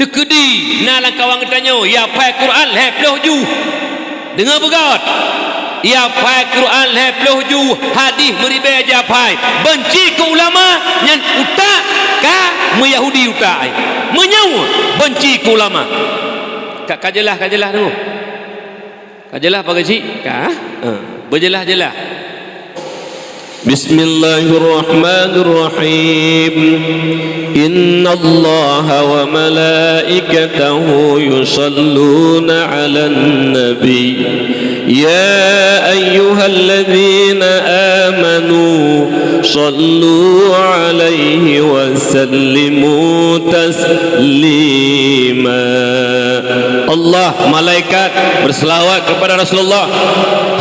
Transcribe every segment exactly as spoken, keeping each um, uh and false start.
Teukeudi na lam kawan geutanyoe, ya phai Quran lhèe ploh juh. Deungö beugöt. Ya phai Quran lhèe ploh juh, hadih meuribèe ja phai. Beunci keu ulama, nyan utak ka meuyahudi utak ai. Meunyoe beunci keu ulama. Ka, ka jeulaih, ka jeulaih deungö. Ka jeulaih pakai cit? Ka? Ha. Beujeulaih-jeulaih. Bismillahirrahmanirrahim. Innallaha wa malaikatahu yusalluna 'alan nabi. Ya ayyuhalladzina amanu sallu 'alaihi wa sallimu taslima. Allah, malaikat, berselawat kepada Rasulullah.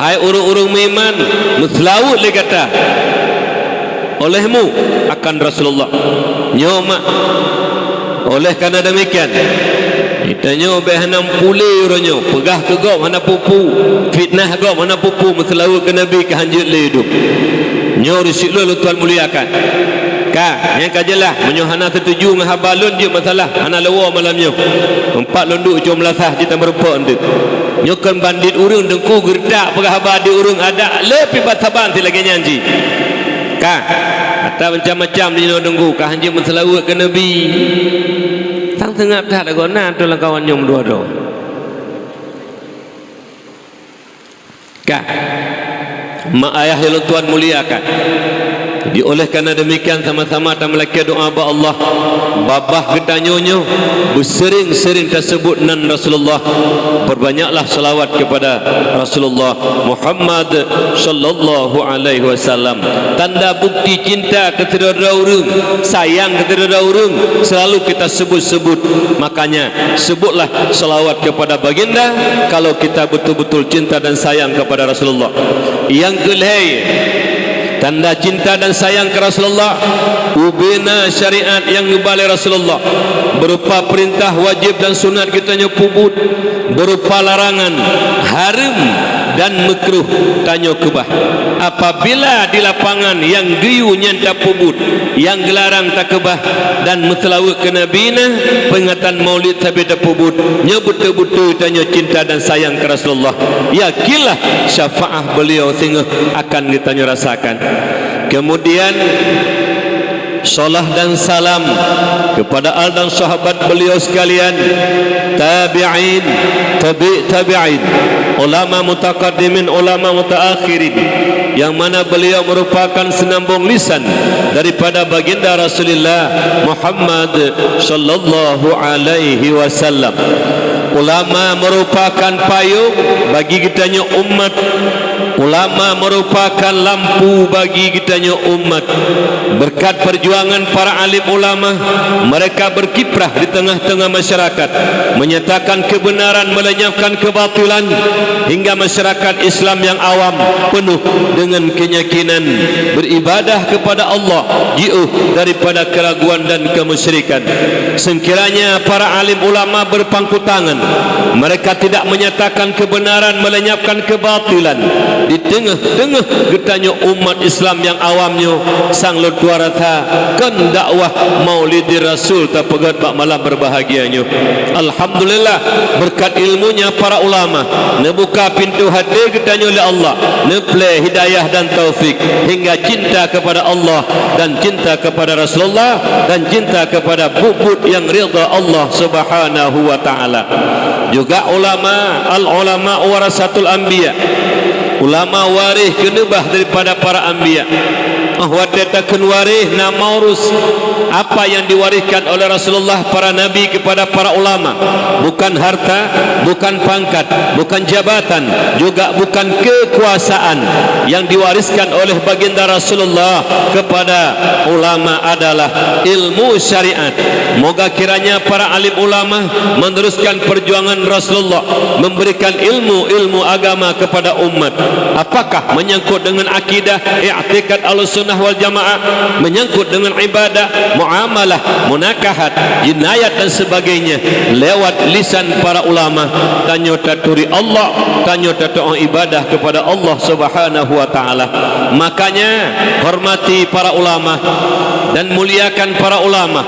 Hai ureuëng-ureuëng meuiman, meuseulaweuet lé gata olehmu akan Rasulullah. Nyoe mak, oleh karena demikian, geutanyoe bèk hana pulé uroe nyoe, peugah keu gob hana peue-peue, fitnah gob hana peue-peue, meuseulaweuet keu Nabi ka hanjeuet lé dum. Nyoe risik lôn, lôn tuan muliakan. Ka, nyang ka jeulaih, meunyoe hana seutuju ngon haba lôn, jeuet masalah, hana leuwoe malam nyoe. Teumpat lôn duek cuma meulasah cit tameurumpok eunteuk. Nyoe kon bandit ureuëng teungku geureutak peugah haba di ureuëng adak le pih ban saban sit lagèe nyan jih. Ka, ata macam-macam di nyoe teungku, ka hanjeuet meuseulaweuet keu Nabi. Sang seungab that lagoe na tu lam kawan nyoe meudua droe. Ka. Mak ayah nyang lôn tuan muliakan. Jadi oleh karena demikian sama-sama tameulakèe doa bak Allah. Babah geutanyoe nyoe beuseuring-seuring taseubut nan Rasulullah. Perbanyaklah salawat kepada Rasulullah Muhammad sallallahu alaihi wasallam. Tanda bukti cinta keu sidroe-droe ureuëng, sayang keu sidroe-droe ureuëng selalu kita sebut-sebut. Makanya sebutlah salawat kepada baginda kalau kita betul-betul cinta dan sayang kepada Rasulullah. Nyang keulhèe, tanda cinta dan sayang keu Rasulullah, ubena syariat nyang geuba lé Rasulullah, berupa peurintah wajéb dan sunat geutanyoe peubuet, berupa larangan hareuem dan meukruh tanyoe keubah. Apabila di lapangan nyang geuyue nyan tapeubuet, nyang geularang takeubah, dan meuseulaweuet keu Nabi na, peringatan Maulid sabe tapeubuet, nyoe beutôi-beutôi tanyoe cinta dan sayang keu Rasulullah. Yakinlah syafaat beliau singoh akan geutanyoe rasakan. Kemudian, salah dan salam kepada al dan sahabat beliau sekalian, tabi'in, tabi' tabi'in, ulama mutaqaddimin, ulama mutaakhirin, yang mana beliau merupakan senambung lisan daripada baginda Rasulullah Muhammad sallallahu alaihi wasallam. Ulama merupakan payung bagi geutanyoe umat. Ulama merupakan lampu bagi geutanyoe umat. Berkat perjuangan para alim ulama, mereka berkiprah di tengah-tengah masyarakat, menyatakan kebenaran, melenyapkan kebatilan, hingga masyarakat Islam yang awam penuh dengan keyakinan, beribadah kepada Allah, jiôh daripada keraguan dan kemusyrikan. Sekiranya para alim ulama berpangku tangan, mereka tidak menyatakan kebenaran, melenyapkan kebatilan di tengah-tengah geutanyoe umat Islam nyang awam nyoe, sang lôn tuan rasa kon dakwah Maulidi Rasul tapeugöt bak malam berbahagia nyoe. Alhamdulillah, berkat ilmunya para ulama, neubuka pintoe até geutanyoe lé Allah, neuplé hidayah dan taufik hingga cinta kepada Allah dan cinta kepada Rasulullah dan cinta kepada buet-buet nyang ridha Allah Subhanahu wa Ta'ala. Juga ulama, al-ulama warasatul anbiya. Ulama waréh keuneubah daripada para anbiya. Óh watée takheun waréh na maurus, apa yang diwariskan oleh Rasulullah para nabi kepada para ulama, bukan harta, bukan pangkat, bukan jabatan, juga bukan kekuasaan. Yang diwariskan oleh baginda Rasulullah kepada ulama adalah ilmu syariat. Moga kiranya para alim ulama meneruskan perjuangan Rasulullah, memberikan ilmu-ilmu agama kepada umat. Apakah menyangkut dengan akidah, i'tikad Sunnah wal Jamaah menyangkut dengan ibadah, muamalah, munakahat, jinayat dan sebagainya lewat lisan para ulama. Tanyoe taturi Allah, tanyoe tato'oh ibadah kepada Allah Subhanahu wa Ta'ala. Makanya, hormati para ulama dan muliakan para ulama.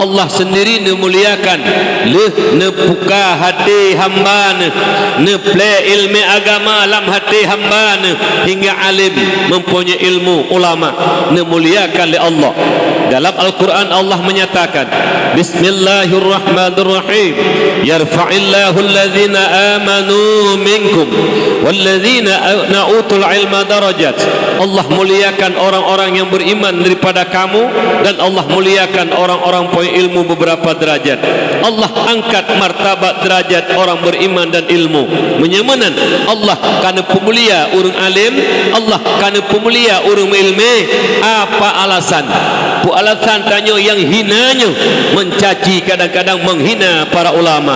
Allah sendiri neumuliakan, lheueh neubuka hati hamba neuh, neuplé ilmu agama lam hati hamba neuh, hingga alim, mempunyai ilmu, ulama, neumuliakan lé Allah. Dalam Al-Quran Allah menyatakan, "Bismillahirrahmanirrahim. Yarfa'illahu alladzina amanu minkum walladzina utul ilma darajat." Allah muliakan orang-orang yang beriman daripada kamu, dan Allah muliakan orang-orang peuilmu beberapa derajat. Allah angkat martabat derajat orang beriman dan ilmu. Meunyoe meunan, Allah ka neupeumulia ureuëng alim, Allah ka neupeumulia ureuëng meuilmé. Apa alasan? Peue alasan tanyoe nyang hina nyoe mencaci, kadang-kadang menghina para ulama?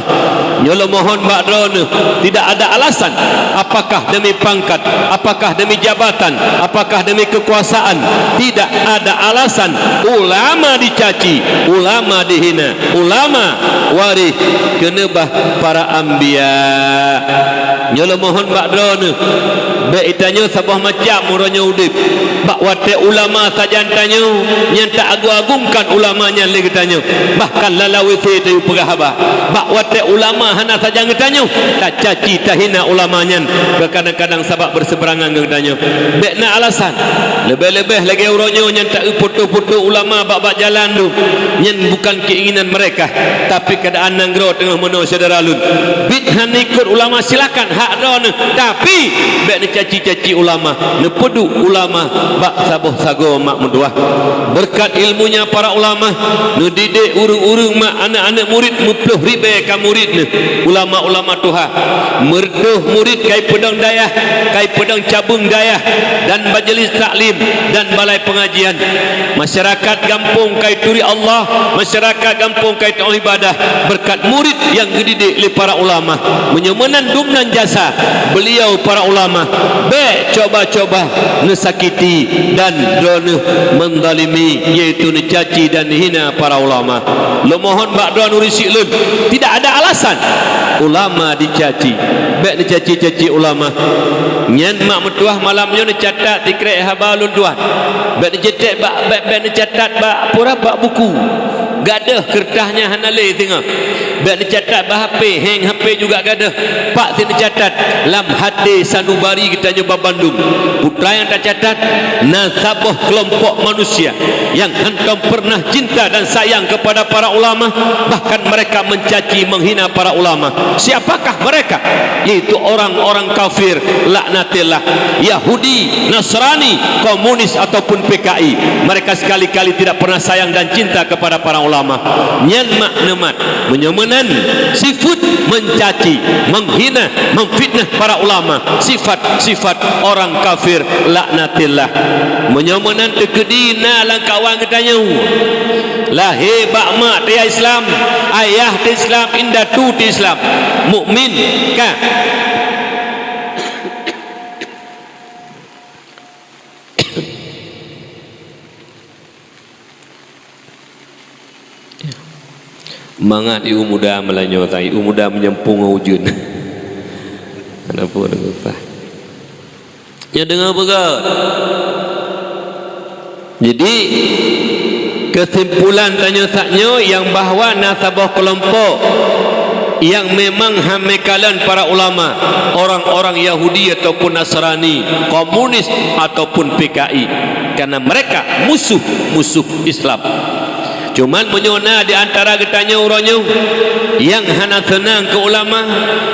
Nyoe lôn mohon bak droeneuh, tidak ada alasan. Apakah demi pangkat? Apakah demi jabatan? Apakah demi kekuasaan? Tidak ada alasan ulama dicaci, ulama dihina, ulama waréh keuneubah para anbiya. Nyoe lôn mohon bak droeneuh, bék tanyoe saboh macam uroe nyoe udeb. Bak watée ulama sajan tanyoe, nyan taagung-agungkan ulama nyan lé geutanyoe, bahkan lam W C tayue peugah haba. Bak watée ulama hana sajan geutanyoe, tacaci, tahina ulama nyan, kadang-kadang sabab bersebrangan ngon geutanyoe. Bék na alasan. Leubeh-leubeh lagée uroe nyoe nyang taeu foto-foto ulama bak-bak jalan tu, nyan bukan keinginan mereka, tapi keadaan nanggroe teungoh meunoe syedara lôn. Bit hana ikot ulama, silakan, hak droeneuh, tapi bék neucaci-caci ulama, neupeuduek ulama bak saboh sagoe mak meutuwah. Beureukat ilmunya para ulama, neudidik ureuëng-ureuëng mak aneuëk-aneuëk murit meuploh ribée ka murit neuh, ulama-ulama tuha. Meureutoh murit kai peudong dayah, kai peudong cabeueng dayah, dan majelis taklim, dan balai pengajian. Masyarakat gampông kai turi Allah, masyarakat gampông kai taoh ibadah, beureukat murit nyang geudidik lé para ulama. Meunyoe meunan dum nan jasa beliau para ulama, bék coba-coba neusakiti dan droeneuh menzalimi, yaitu neucaci dan hina para ulama. Lôn mohon bak droeneuh ureuëng syiek lôn, tidak ada alasan ulama dicaci. Bék neucaci-caci ulama. Nyan mak meutuwah malam nyoe neucatat sikrek haba lôn tuan. Bék neucatat bak, bék, bék neucatat bak pura bak buku. Gadôh keureutahnya hana lé singoh. Bék neucatat bak H P, heng H P juga gadôh. Pak sit neucatat lam hati sanubari geutanyoe babandum. Peue nyang tacatat, na saboh keulompok manusia nyang hántom peureunah cinta dan sayang kepada para ulama, bahkan mereka mencaci, menghina para ulama. Siapakah mereka? Yaitu orang-orang kafir, laknatillah, Yahudi, Nasrani, komunis ataupun P K I. Mereka sekali-kali tidak pernah sayang dan cinta kepada para ulama. Nyan mak neumat. Meunyoe meunan, sifeuet mencaci, menghina, memfitnah para ulama, sifat-sifat orang kafir, laknatillah. Meunyoe meunan teukeudi na lam kawan geutanyoe, lahé bak mak teuh Islam, ayah teuh Islam, indatu teuh Islam, mukmin, ka. Mangat ibu muda melanyo tai, ibu muda menyempung ujeuen. Kenapa ada apa? Nyoe deungoe beugét. Jadi, keusimpulan tanyoe saat nyoe nyang bahwa na saboh keulompok nyang memang han meukalon para ulama, orang-orang Yahudi ataupun Nasrani, komunis ataupun P K I, karena mereka musuh-musuh Islam. Cuman meunyoe na di antara geutanyoe uroe nyoe nyang hana seunang keu ulama,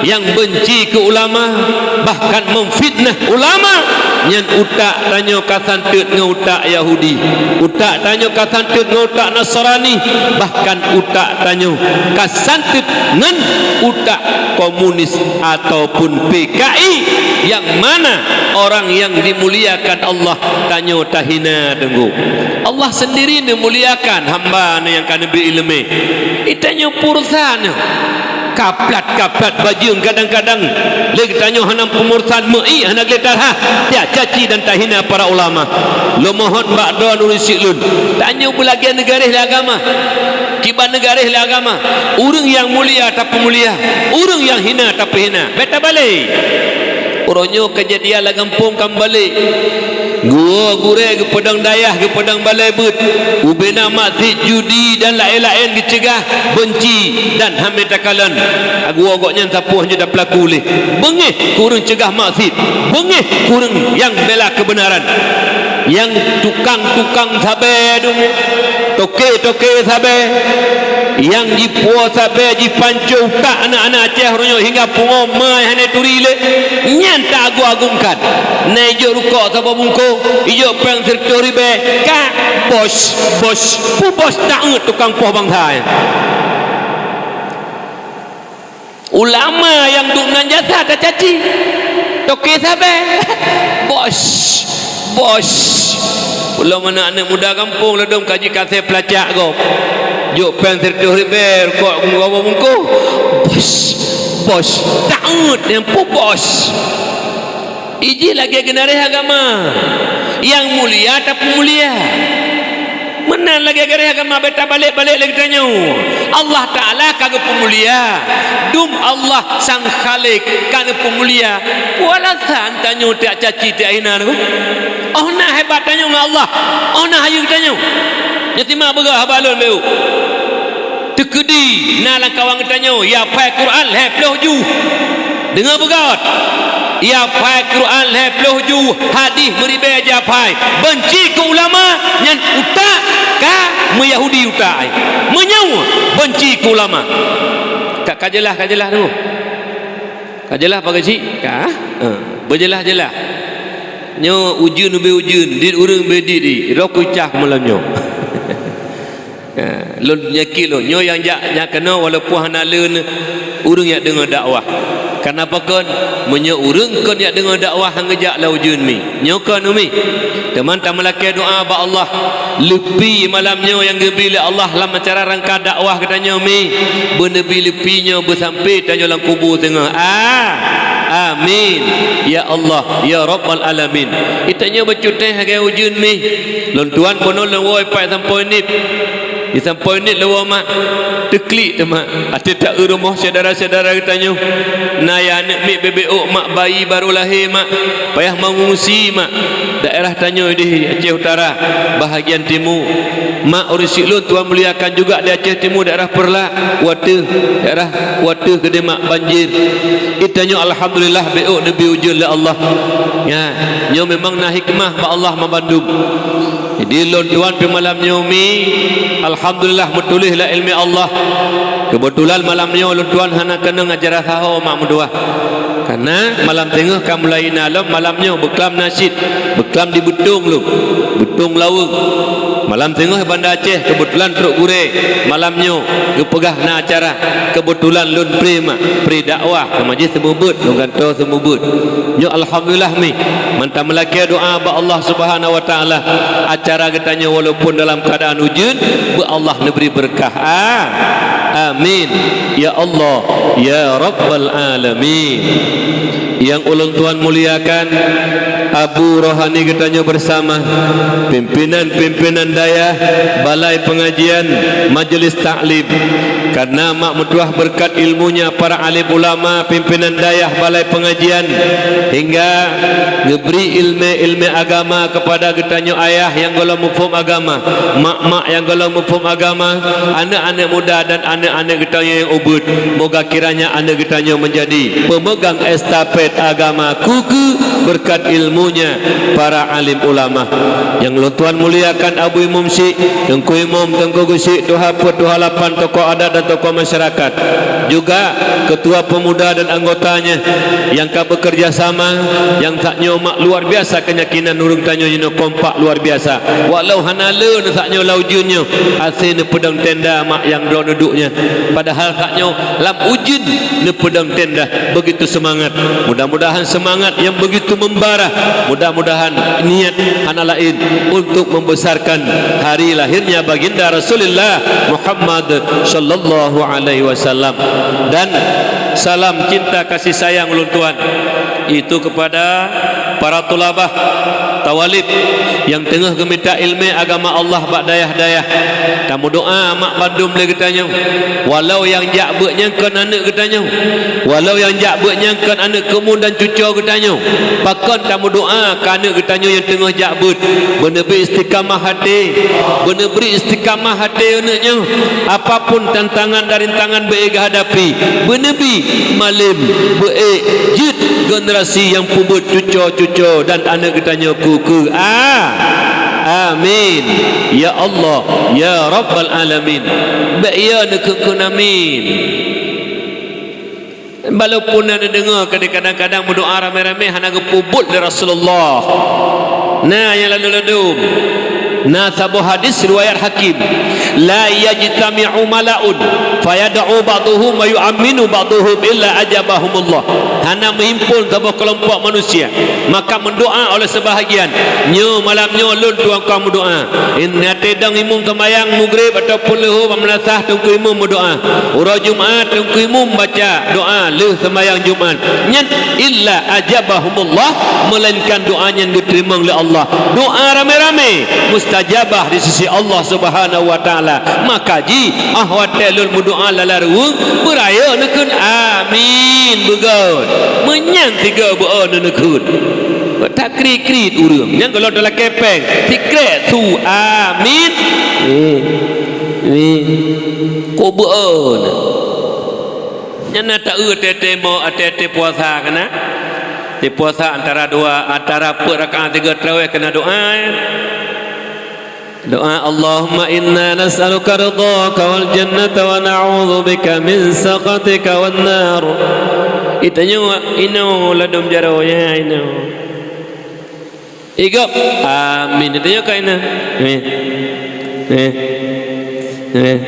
nyang beunci keu ulama, bahkan memfitnah ulama, nyan utak tanyoe ka santeuet ngon utak Yahudi, utak tanyoe ka santeuet ngon utak Nasrani, bahkan utak tanyoe ka santeuet ngon utak komunis ataupun P K I, nyang mana orang nyang dimuliakan Allah tanyoe tahina teunggu. Allah sendiri neumuliakan hamba nyang ka neubri iéleumé. Itanyoe pue urosan nyoe. Kaplat-kaplat bajeueng kadang-kadang lé geutanyoe hana peumursan, meu-iek hana gleh tarhah, tiak caci dan tahina para ulama. Lôn mohon bak droeneuh ureuëng siklon, tanyoe beulagée neugaréh lé agama. Kiban neugaréh lé agama, ureuëng nyang mulia tapeumulia, ureuëng nyang hina tapeuhina. Bék tabalek. Uroe nyoe keujadian lam gampông ka meubalek. Geuwoe gurée geupeudong dayah geupeudong balée beuet. Ubena maksiet, judi dan laén-laén geuceugah, beunci dan hamé takalon. Geuwoe gobnyan sapeue nyang tapeulaku lé. Beungéh keu ureuëng ceugah maksiet, beungéh keu ureuëng nyang bela keubeunaran. Nyang tukang-tukang sabée dum, toke-toke sabée, nyang jipuwoe sabée jipanco utak aneuëk-aneuëk Aceh uroe nyoe hingga pungo mai hana turi lé, nyan ta-agung-agungkan. Na ijok rukok saboh bungkôh, ijok péng sireutôh ribée, ka bos, bos, peue bos taeuet tukang poh bansa nyan. Ulama nyang duek nan jasa tacaci. Toke sabée. Bos. Bos. Ulôn meunan aneuëk muda gampông ladôm ka jikasée peulacak gob. Jok péng sireutôh ribée, rukok gob bungkôh. Bos. Bos. Taeuet nyang peue bos. Iji lagée geunaréh agama. Nyang mulia tapeumulia. Meunan lagée garéh agama bék tabalek-balek lé geutanyoe. Allah Taala ka geupeumulia. Dum Allah Sang Khalik ka geupeumulia. Peue alasan tanyoe tiak caci tiak hina nyoe? Oh na hebat tanyoe ngon Allah. Oh na hayeue tanyoe. Nyoe simak beugah haba lôn beu. Teukeudi na lam kawan geutanyoe ya phai Quran lhée ploh juh. Deungoe beugöt, ya phai Quran lhée ploh juh, hadih meuribée ja phai. Beunci keu ulama nyan utak ka meuyahudi utak ai. Meunyoe beunci keu ulama. Ka, ka jeulaih, ka jeulaih tu. Ka jeulaih pakai cik? Ka? Ha. Beujeulaih-jeulaih. Nyoe ujeuen ubé ujeuen, dit ureuëng ubé dit, dit. Roh kucah malam nyoe. Ha, lôn yakin lôn, nyoe nyang jak, nyang keunoe walaupun hana le ureuëng nyang deungoe dakwah. Kareuna pakon? Meunyoe ureuëng kon nyang deungoe dakwah han geujak lam ujeuen mi, nyoe kon umi. Teuma tameulakée doá bak Allah, leupie malam nyoe nyang geubri lé Allah lam acara rangka dakwah geutanyoe mi, beuneubi leupie nyoe beusampe tanyoe lam kubu teungoh. A, amin. Ya Allah, ya Rabbal Alamin. Itanyoe bacut teh lagée ujeuen mi. Lôn tuan bunoe lôn woe pat sampoe nit. Di sampoe nit leuwoe mak, teuklik teuma. Até ta-eu rumoh syedara-syedara geutanyoe. Na ya aneuëk miet bébék ôk mak, bayi barô lahé mak, payah meungungsi mak. Daerah tanyoe di Aceh Utara, bahagian timu. Mak ureuëng siklon tuan muliakan juga di Aceh Timu, daerah Peureulak, Wateuh, daerah Wateuh keudeh mak banjir. Itanyoe alhamdulillah bék ôk neubi ujeuen lé Allah. Ya, nyoe memang na hikmah bak Allah meubandum. Jadi lôn tuan pi malam nyoe mi, alhamdulillah meutuléh lam iéleumé Allah. Keubeutulan malam nyoe lôn tuan hana keunong acara saho mak meutuah. Kareuna malam teungoh ka mulai na lom, malam nyoe beuklam nasyid, beuklam di Beutong lom, Beutong Laweueng. Malam teungoh Banda Aceh keubeutulan trok gurée malam nyoe geupeugah na acara. Keubeutulan lôn pri mak, pri dakwah, sama jih seumeubeuet, lôn gantoe seumeubeuet. Nyoe alhamdulillah mi, mantong meulakée doá bak Allah Subhanahu wa Taala. Acara geutanyoe walaupun dalam keuadaan ujeuen, beu Allah neubri beureukat. A, amin. Ya Allah, ya Rabbal Alamin. Nyang ulôn tuan muliakan, abu rohani geutanyoe beusama, pimpinan-pimpinan dayah, balai peungajian, majelis taklim. Kareuna mak meutuah beureukat ilmunya para alim ulama, pimpinan dayah, balai peungajian, hingga geubri iéleumé-iéleumé agama keupada geutanyoe ayah nyang gohlom muphom agama, mak-mak nyang gohlom muphom agama, aneuëk-aneuëk muda dan aneuëk-aneuëk geutanyoe nyang ubeuet. Moga kiranya aneuëk geutanyoe meunjadi peumeugang estafet agama keu-keu beureukat ilmunya para alim ulama. Nyang lôn tuan muliakan Abu Imum Syik, Teungku Imum, Teungku Geuchik, Tuha Peuet, Tuha Lapan, tokoh adat dan tokoh masyarakat. Juga ketua pemuda dan anggotanya nyang ka bekerja sama, nyang saat nyoe mak luar biasa keunyakinan ureuëng tanyoe jinoe kompak luar biasa. Walau hana le saat nyoe lam ujeuen nyoe, asée neupeudong tenda mak nyang droeneuh duek nyan. Padahal saat nyoe lam ujeuen neupeudong tenda, begitu seumangat. Mudah-mudahan semangat yang begitu membara, mudah-mudahan niat hana lain untuk membesarkan hari lahirnya Baginda Rasulullah Muhammad sallallahu alaihi wasallam. Dan salam cinta kasih sayang ulôn tuan itu kepada para tulabah, tawalib nyang teungoh geumita ileumèe agama Allah bak dayah-dayah. Tameudoa mak bandum lé geutanyoe. Walau nyang jak beuet nyan kon aneuk geutanyoe, walau nyang jak beuet nyan kon aneuk keumuen dan cucoe geutanyoe, pakon tameudoa keu aneuk geutanyoe nyang teungoh jak beuet. Beuneubri istiqamah até, beuneubri istiqamah até aneuk nyoe. Apapun tantangan dan rintangan beu-ék geuhadapi, beuneubri malém beu-ék jeuet generasi nyang peubuet cucoe-cucoe dan aneuk geutanyoe keu-keu. A-, amin. Ya Allah, ya Rabbal Alamin. Bèk ya neukheun-kheun amin. Walaupun na neudeungoe kadang-kadang meudoa ramé-ramé hana geupeubuet lé Rasulullah. Na nyang ladôm-ladôm. Na saboh hadis riwayat Hakim, "La yajtami'u mala'un fayad'u ba'duhum wa yu'amminu ba'duhum illa ajabahumullah." Hana meuhimpon saboh keulompok manusia, maka meudoa oleh seubahagian, "Nyoe malam nyoe lôn tuan kong meudoa." In até dong imum seumayang Maghrib ataupun leuhô bak meulasah teungku imum meudoa. Uroe Jumat teungku imum baca doa lheueh seumayang Jumat. Nyan illa ajabahumullah, melainkan doa nyan geuteurimong lé Allah. Doa ramé-ramé mustajabah di sisi Allah Subhanahu wa Taala. Maka jih, ah watèe lôn meudoa lala ruweueng, beurayeuk neukheun amin beugöt. Meunyan sigoe beu-o neuneukheun. Takrit-krit ureueng. Nyang gohlom talakèe péng, sikrek su amin. Eh, eh. Kok beu-o na? Nyan na taeu tete mo, tete puasa kana? Di puasa antara dua, antara peuet rakaat tiga tarawih kana doa, ya. Doa, "Allahumma inna nas'aluka ridhaka wal jannata wa na'udzubika min sakhatika wan nar." Itanyoe inoe ladôm jaroe, ya, inoe. Igop, amin. Itanyoe ka inoe. Eh. Eh. Eh.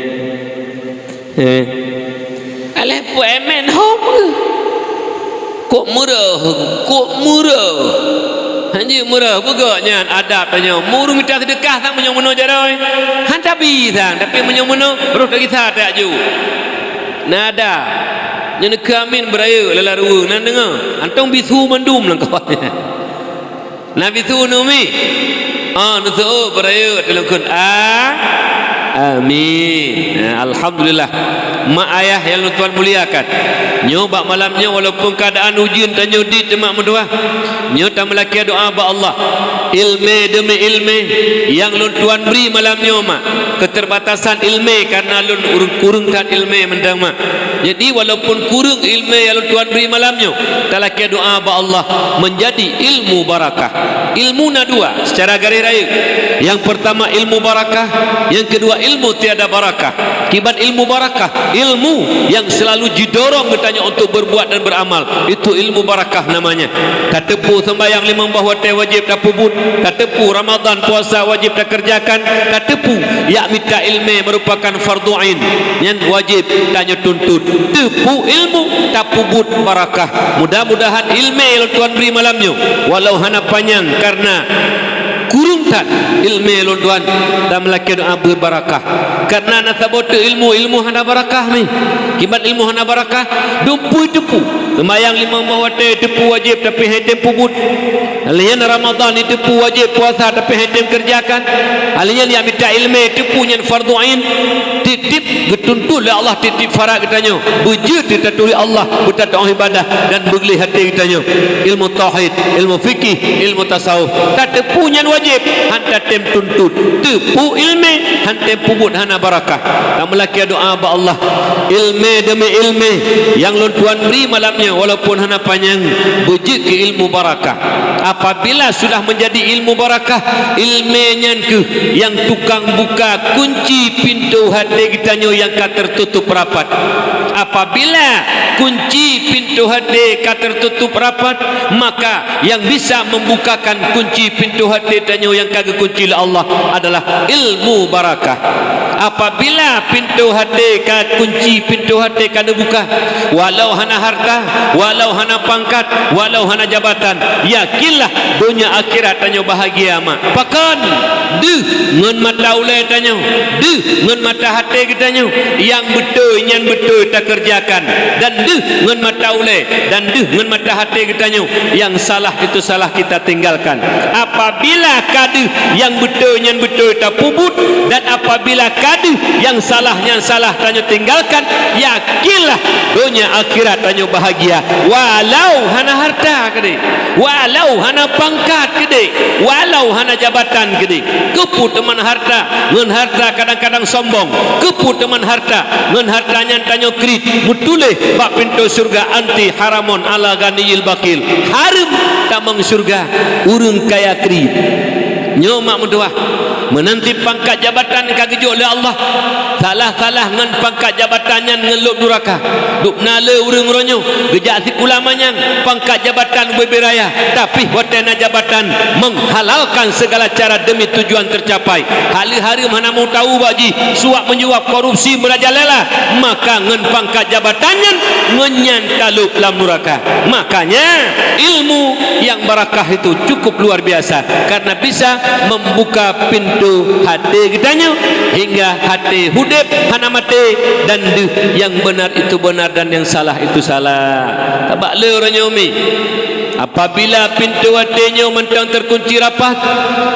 Eh. Alah peuemen hom. Kok murah, kok murah. Hanjeuet murah, beugok nyan adab tanyoe. Muru mita seudeukah sang meunyoe meunoe jaroe. Han tabi sang, tapi meunyoe meunoe, roh tagisa tajak ju. Na adab. Nyan keu amin beurayeuk lala ruweueng, na deungoe. Antong bisu mandum lam kawan. Na bisu neumi. Ah, neuseuôt beurayeuk teulungkon. A-, amin. Nah, alhamdulillah. Mak ayah nyang lôn tuan muliakan. Nyoe bak malam nyoe walaupun keuadaan ujeuen tanyoe dit teuma meudoa. Nyoe tameulakèe doa bak Allah. Ileumèe deumi ileumèe nyang lôn tuan bri malam nyoe mak. Keterbatasan ileumèe karena lôn ureueng kureueng that ileumèe mantong mak. Jadi walaupun kureueng ileumèe nyang lôn tuan bri malam nyoe, talakèe doa bak Allah menjadi ilmu barakah. Ilmu na dua secara garéh rayeuk. Yang pertama ilmu barakah, yang kedua ilmu tiada barakah. Kiban ilmu barakah, ilmu yang selalu jidorong geutanyoe untuk berbuat dan beramal. Itu ilmu barakah namanya. Tateupeue seumbahyang limong boh watèe wajéb tapeubuet, tateupeue Ramadan puasa wajéb takeureujakan, tateupeue jak mita ileumèe merupakan fardu ain, nyan wajéb tanyoe tuntut. Teupeue ilmu, tapeubuet barakah. Mudah-mudahan ileumèe nyang lôn tuan bri malam nyoe, walau hana panyang karena kureueng that ileumèe lôn tuan, dan meulakèe doa beubarakah. Karena na saboh teuk ilmu, ilmu hana barakah mih. Kiban ilmu hana barakah, dumpeue teupeue. Seumbahyang limong boh watèe teupeue wajéb, tapi han tem peubuet. Alèh nyan Ramadan teupeue wajéb puasa, tapi han tem keureujakan. Alèh nyan jak mita ileumèe teupeue nyan fardu ain. Tiep-tiep geutuntut lé Allah tiep-tiep farad geutanyoe. Beujeuet taturi Allah, beutatu'oh ibadah dan beugleh até geutanyoe. Ilmu tauhid, ilmu fikih, ilmu tasawuf. Tateupeue nyan wajéb, han tatem tuntut. Teupeue ileumèe, han tem peubuet hana barakah. Tameulakèe doa bak Allah. Ileumèe deumi ileumèe nyang lôn tuan bri malam nyoe walaupun hana panyang, beujeuet keu ilmu barakah. Apabila sudah menjadi ilmu barakah, ileumèe nyan kheueh nyang tukang buka kunci pintoe até geutanyoe nyang ka tertutup rapat. Apabila kunci pintoe até ka tertutup rapat, maka yang bisa membukakan kunci pintoe até tanyoe nyang ka geukunci lé Allah adalah ilmu barakah. Apabila pintoe até ka kunci, pintoe até ka neubuka, walau hana harta, walau hana pangkat, walau hana jabatan, yakinlah donya akhirat tanyoe bahagia mak. Pakon? Deuh ngon mata ulée tanyoe, deuh ngon mata até geutanyoe. Nyang beutôi nyan beutôi takeureujakan, dan deuh ngon mata ulée, dan deuh ngon mata até geutanyoe. Nyang salah itu salah kita tinggalkan. Apabila ka deuh nyang beutôi nyan beutôi tapeubuet, dan apabila ka deuh nyang salah nyan salah tanyoe tinggalkan, yakinlah donya akhirat tanyoe bahagia, walau hana harta keudeh, walau hana pangkat keudeh, walau hana jabatan keudeh. Keupeue teuma harta? Ngon harta kadang-kadang sombong. Keupeue teuma harta? Ngon harta nyan tanyoe kriet, meutuléh bak pintoe syeuruga, "Anti haramun ala ghaniyil bakhil." Hareuem tamong syeuruga ureuëng kaya kriet. Nyoe mak meutuah, meunan cit pangkat jabatan ka geujok lé Allah. Salah-salah ngon pangkat jabatan nyan ngon lôb nuraka. Dubna le ureuëng uroe nyoe geujak sikula manyang, pangkat jabatan ubé-bé raya, tapi watée na jabatan menghalalkan segala cara demi tujuan tercapai. Hal hareuem hana meuteumé bak jih, suap menyuap, korupsi, meurajalela, maka ngon pangkat jabatan nyan, ngon nyan talôb lam nuraka. Makanya ilmu yang barakah itu cukup luar biasa karena bisa membuka pintu hati geutanyoe hingga hati hudeb hana maté dan deuh yang benar itu benar dan yang salah itu salah. Tabak le uroe nyoe mi. Apabila pintoe até nyoe mantong teukunci rapat,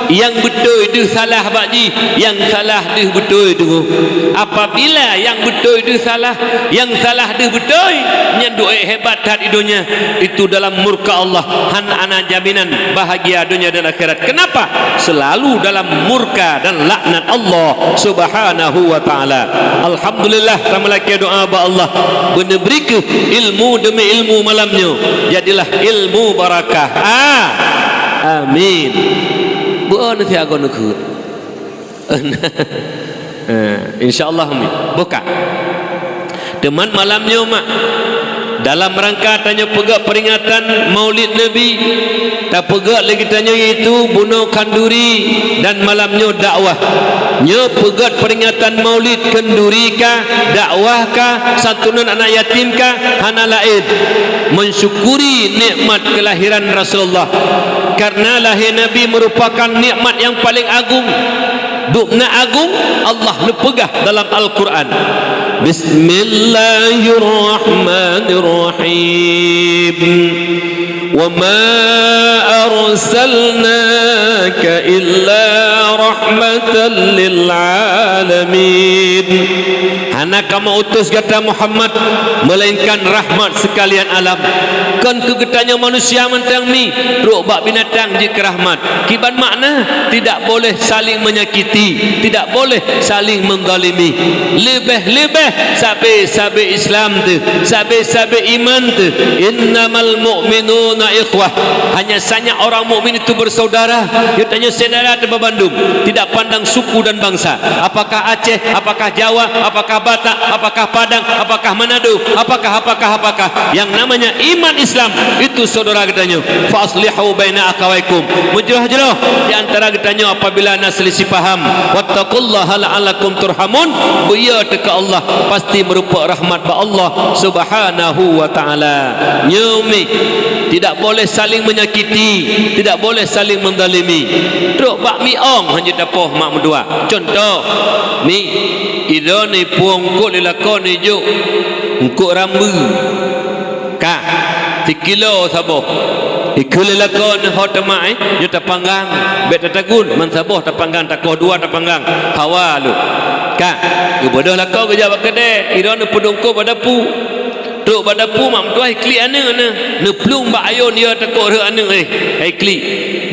nyang beutôi deuh salah bak jih, nyang salah deuh beutôi teungoh. Apabila nyang beutôi deuh salah, nyang salah deuh beutôi, nyan duek hebat that di donya. Itu dalam murka Allah, hana jaminan bahagia donya dan akhirat. Kenapa? Selalu dalam murka dan laknat Allah Subhanahu wa Ta'ala. Alhamdulillah, tameulakée doa bak Allah, beuneubri kheueh ilmu demi ilmu malam nyoe jadilah ilmu barakah. Ah, amin. Bukan si agon kheueh. Eh, insya Allah, amin. Bukan. Teuma malam nyoe mak, dalam rangka tanyoe peugét peringatan Maulid Nabi, tapeugét lé geutanyoe yaitu bunoe khanduri dan malam nyoe dakwah. Nyoe peugét peringatan Maulid khanduri ka, dakwah ka, santunan anak yatim ka, hana laén mensyukuri nikmat kelahiran Rasulullah. Karena lahé Nabi merupakan nikmat yang paling agung. Dubna agung, Allah neupeugah dalam Al-Quran, "Bismillahirrahmanirrahim. Wa ma arsalnaka illa rahmatan lil alamin." Hana kamoe utus gata Muhammad, melainkan rahmat sekalian alam. Kon keu geutanyoe manusia mantong mi, trok bak binatang jeuet keu rahmat. Kiban makna, tidak boleh saling menyakiti, tidak boleh saling menzalimi. Leubeh-leubeh sabe-sabe Islam teuh, sabe-sabe iman teuh. "Innamal mu'minuna ikhwah." Hanya saja orang mukmin itu bersaudara. Geutanyoe syedara teuh bandum, tidak pandang suku dan bangsa. Apakah Aceh, apakah Jawa, apakah Batak, apakah Padang, apakah Manado, apakah, apakah, apakah. Yang namanya iman Islam itu saudara geutanyoe. "Fa aslihu baina akhawaikum." Meujroh-jroh di antara geutanyoe apabila na selisih paham. "Wattaqullaha la'allakum turhamun." Beuyo teuka Allah, pasti meureumpok rahmat bak Allah Subhanahu wa Ta'ala. Nyoe mi, tidak boleh saling menyakiti, tidak boleh saling menzalimi. Trok bak mi ong hana tapoh mak meutuah. Contoh, mi, idroeneuh pueng eungkôt lé lakoe neuh jok eungkôt rambu. Ka, sikilo saboh. Ikheun lé lakoe neuh ho teuma, eh, nyoe tapanggang, bék tatagun, man saboh tapanggang, takoh dua tapanggang. Hawa lôn. Ka, geubeudôh lakoe geujak bak keudè, idroeneuh peudong eungkôt bak dapu. Trok bak dapu mak meutuah iklik aneuk neuh. Neuplueng bak ayôn, ya takot rhot aneuk, eh, hai klik.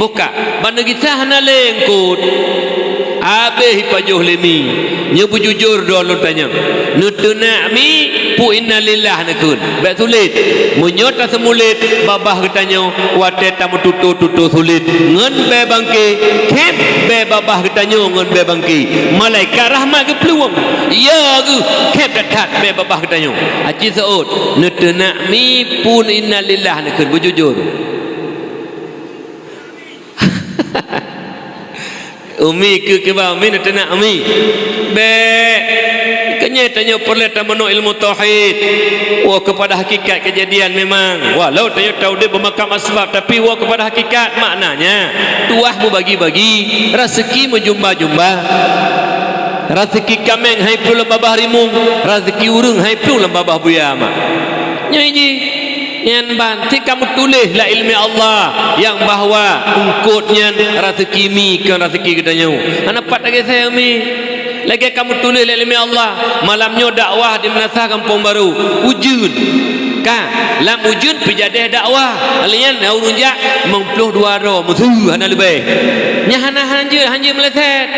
Boh ka, ban neugisa hana lé eungkôt. Abéh ipajoh lé mi. Nyoe beujujur droe lôn tanyong. Neuteunak mi, peue innalillah neukheun. Bék sulet. Meunyoe taseumulet, babah geutanyoe watée tameututoe-tutoe sulet ngon bée bangke, khép bée babah geutanyoe ngon bée bangke. Malaikat rahmat geuplueng. Ya geuh, khép that-that bée babah geutanyoe. Aci seuôt, neuteunak mi peue innalillah neukheun beujujur. Umi keu kiban, umi neuteunak umi. Bék. Keunyoe tanyoe peureulée tameunoe ilmu tauhid. Woe keupada hakikat keujadian memang. Walau tanyoe taudeb beumakam asbab, tapi woe keupada hakikat, maknanya tuah meubagi-bagi, raseuki meujumba-jumba. Raseuki kaméng hai piôh lam babah rimueng, raseuki ureuëng hai piôh lam babah buya mak. Nyoe jih. Nyan ban, cit ka meutuléh lam iéleumé Allah nyang bahwa eungkôt nyan raseuki mi kon raseuki geutanyoe. Hana pat lagée saya mi. Lagée ka meutuléh lam iéleumé Allah, malam nyoe dakwah di Meunasah Gampông Barô. Ujeuen. Ka, lam ujeuen peujadeh dakwah. Lheueh nyan ureuëng jak limong ploh dua droe, meusu hana leubeh. Nyan hana hanjeuet, hanjeuet meuleuset.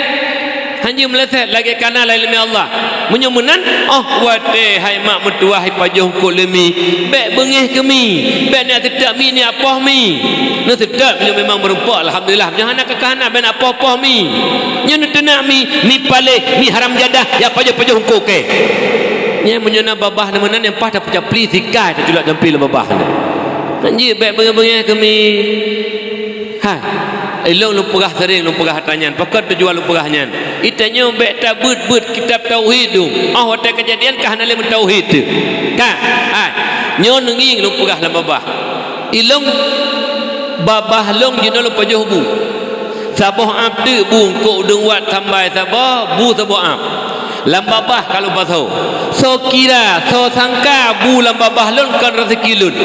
Hanjeuet meuleuset lagée kana lam iéleumé Allah. Meunyoe meunan, óh watée hai mak meutuwah ipajoh eungkôt lé mi, bék beungéh keu mi, bék neuteutek mi, neuteutek poh mi. Neuteutek meunyoe memang meurumpok, alhamdulillah. Meunyoe hana ka hana, bék neuteutek poh mi. Nyoe neuteunak mi, mi paléh, mi haram jadah, ya pajoh-pajoh eungkôt keu. Nyan meunyoe na babah na meunan nyang paih tapeucapli sikai teuculak jampi lam babah nyan. Hanjeuet bék beungéh-beungéh keu mi. Hai, ilôn lôn peugah sering, lôn peugah atra nyan. Pakon tujuan lôn peugah nyan? Geutanyoe bék tabeuet-beuet kitab tauhid dum. Óh watée keujadian ka hana lé meutauhid teuh. Ka, hai, nyoe neungieng lôn peugah lam babah. Ilôn babah lôn jinoe lôn pajoh bu. Saboh ab teuk bu eungkôt udeueng wat sambai saboh, bu saboh ab. Lam babah ka lôn pasoe. Soe kira, soe sangka bu lam babah lôn kon raseuki lôn.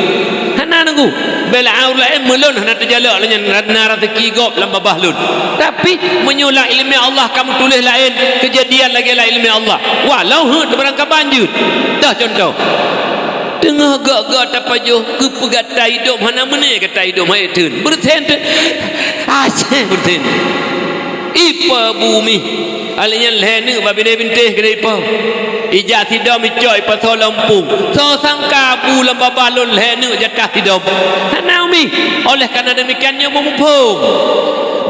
Hana nunggu. Bela ureuëng laén meulôn hana teujalok lé nyan na raseuki gob lam babah lôn. Tapi, meunyoe lam iéleumé Allah ka meutuléh laén, keujadian lagée lam iéleumé Allah. Walau heuet barangkaban jeuet. Dah contoh. Teungoh gok-gok tapajoh, keupeugah gata idop hana meuné gata idop hai teun. Beureusen teun. Aceh beureusen. Ipa bu mi. Alèh nyan lhèe neuk bak binéh bintéh keudéh ipa. Ijak sidom icok ipasoe lam phôn. Soe sangka bu lam babah lôn lhèe neuk jatah sidom. Hana umi. Oleh karena demikian nyoe meumuphom.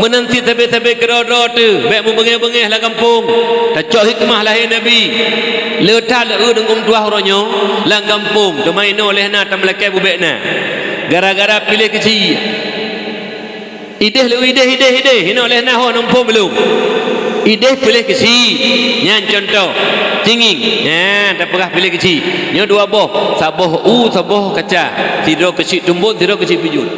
Meunan cit sabe-sabe keudroe-droe teuh, bèk meubeungèh-beungèh lam gampông. Tacok hikmah lahé Nabi. Le that le eu deungon tuah uroe nyoe lam gampông, teuma inoe lhèe na tameulakèe bubèk na. Gara-gara piléh keuchik. Idéh lé idéh, idéh, idéh, inoe lhèe na ho neuphom belom. Idéh piléh keuchik. Nyan cuntoh. Tinggi. Nyan tapeugah piléh keuchik. Nyoe dua boh, saboh u, saboh kaca. Sidroe keuchik tumbon, sidroe keuchik pijuet.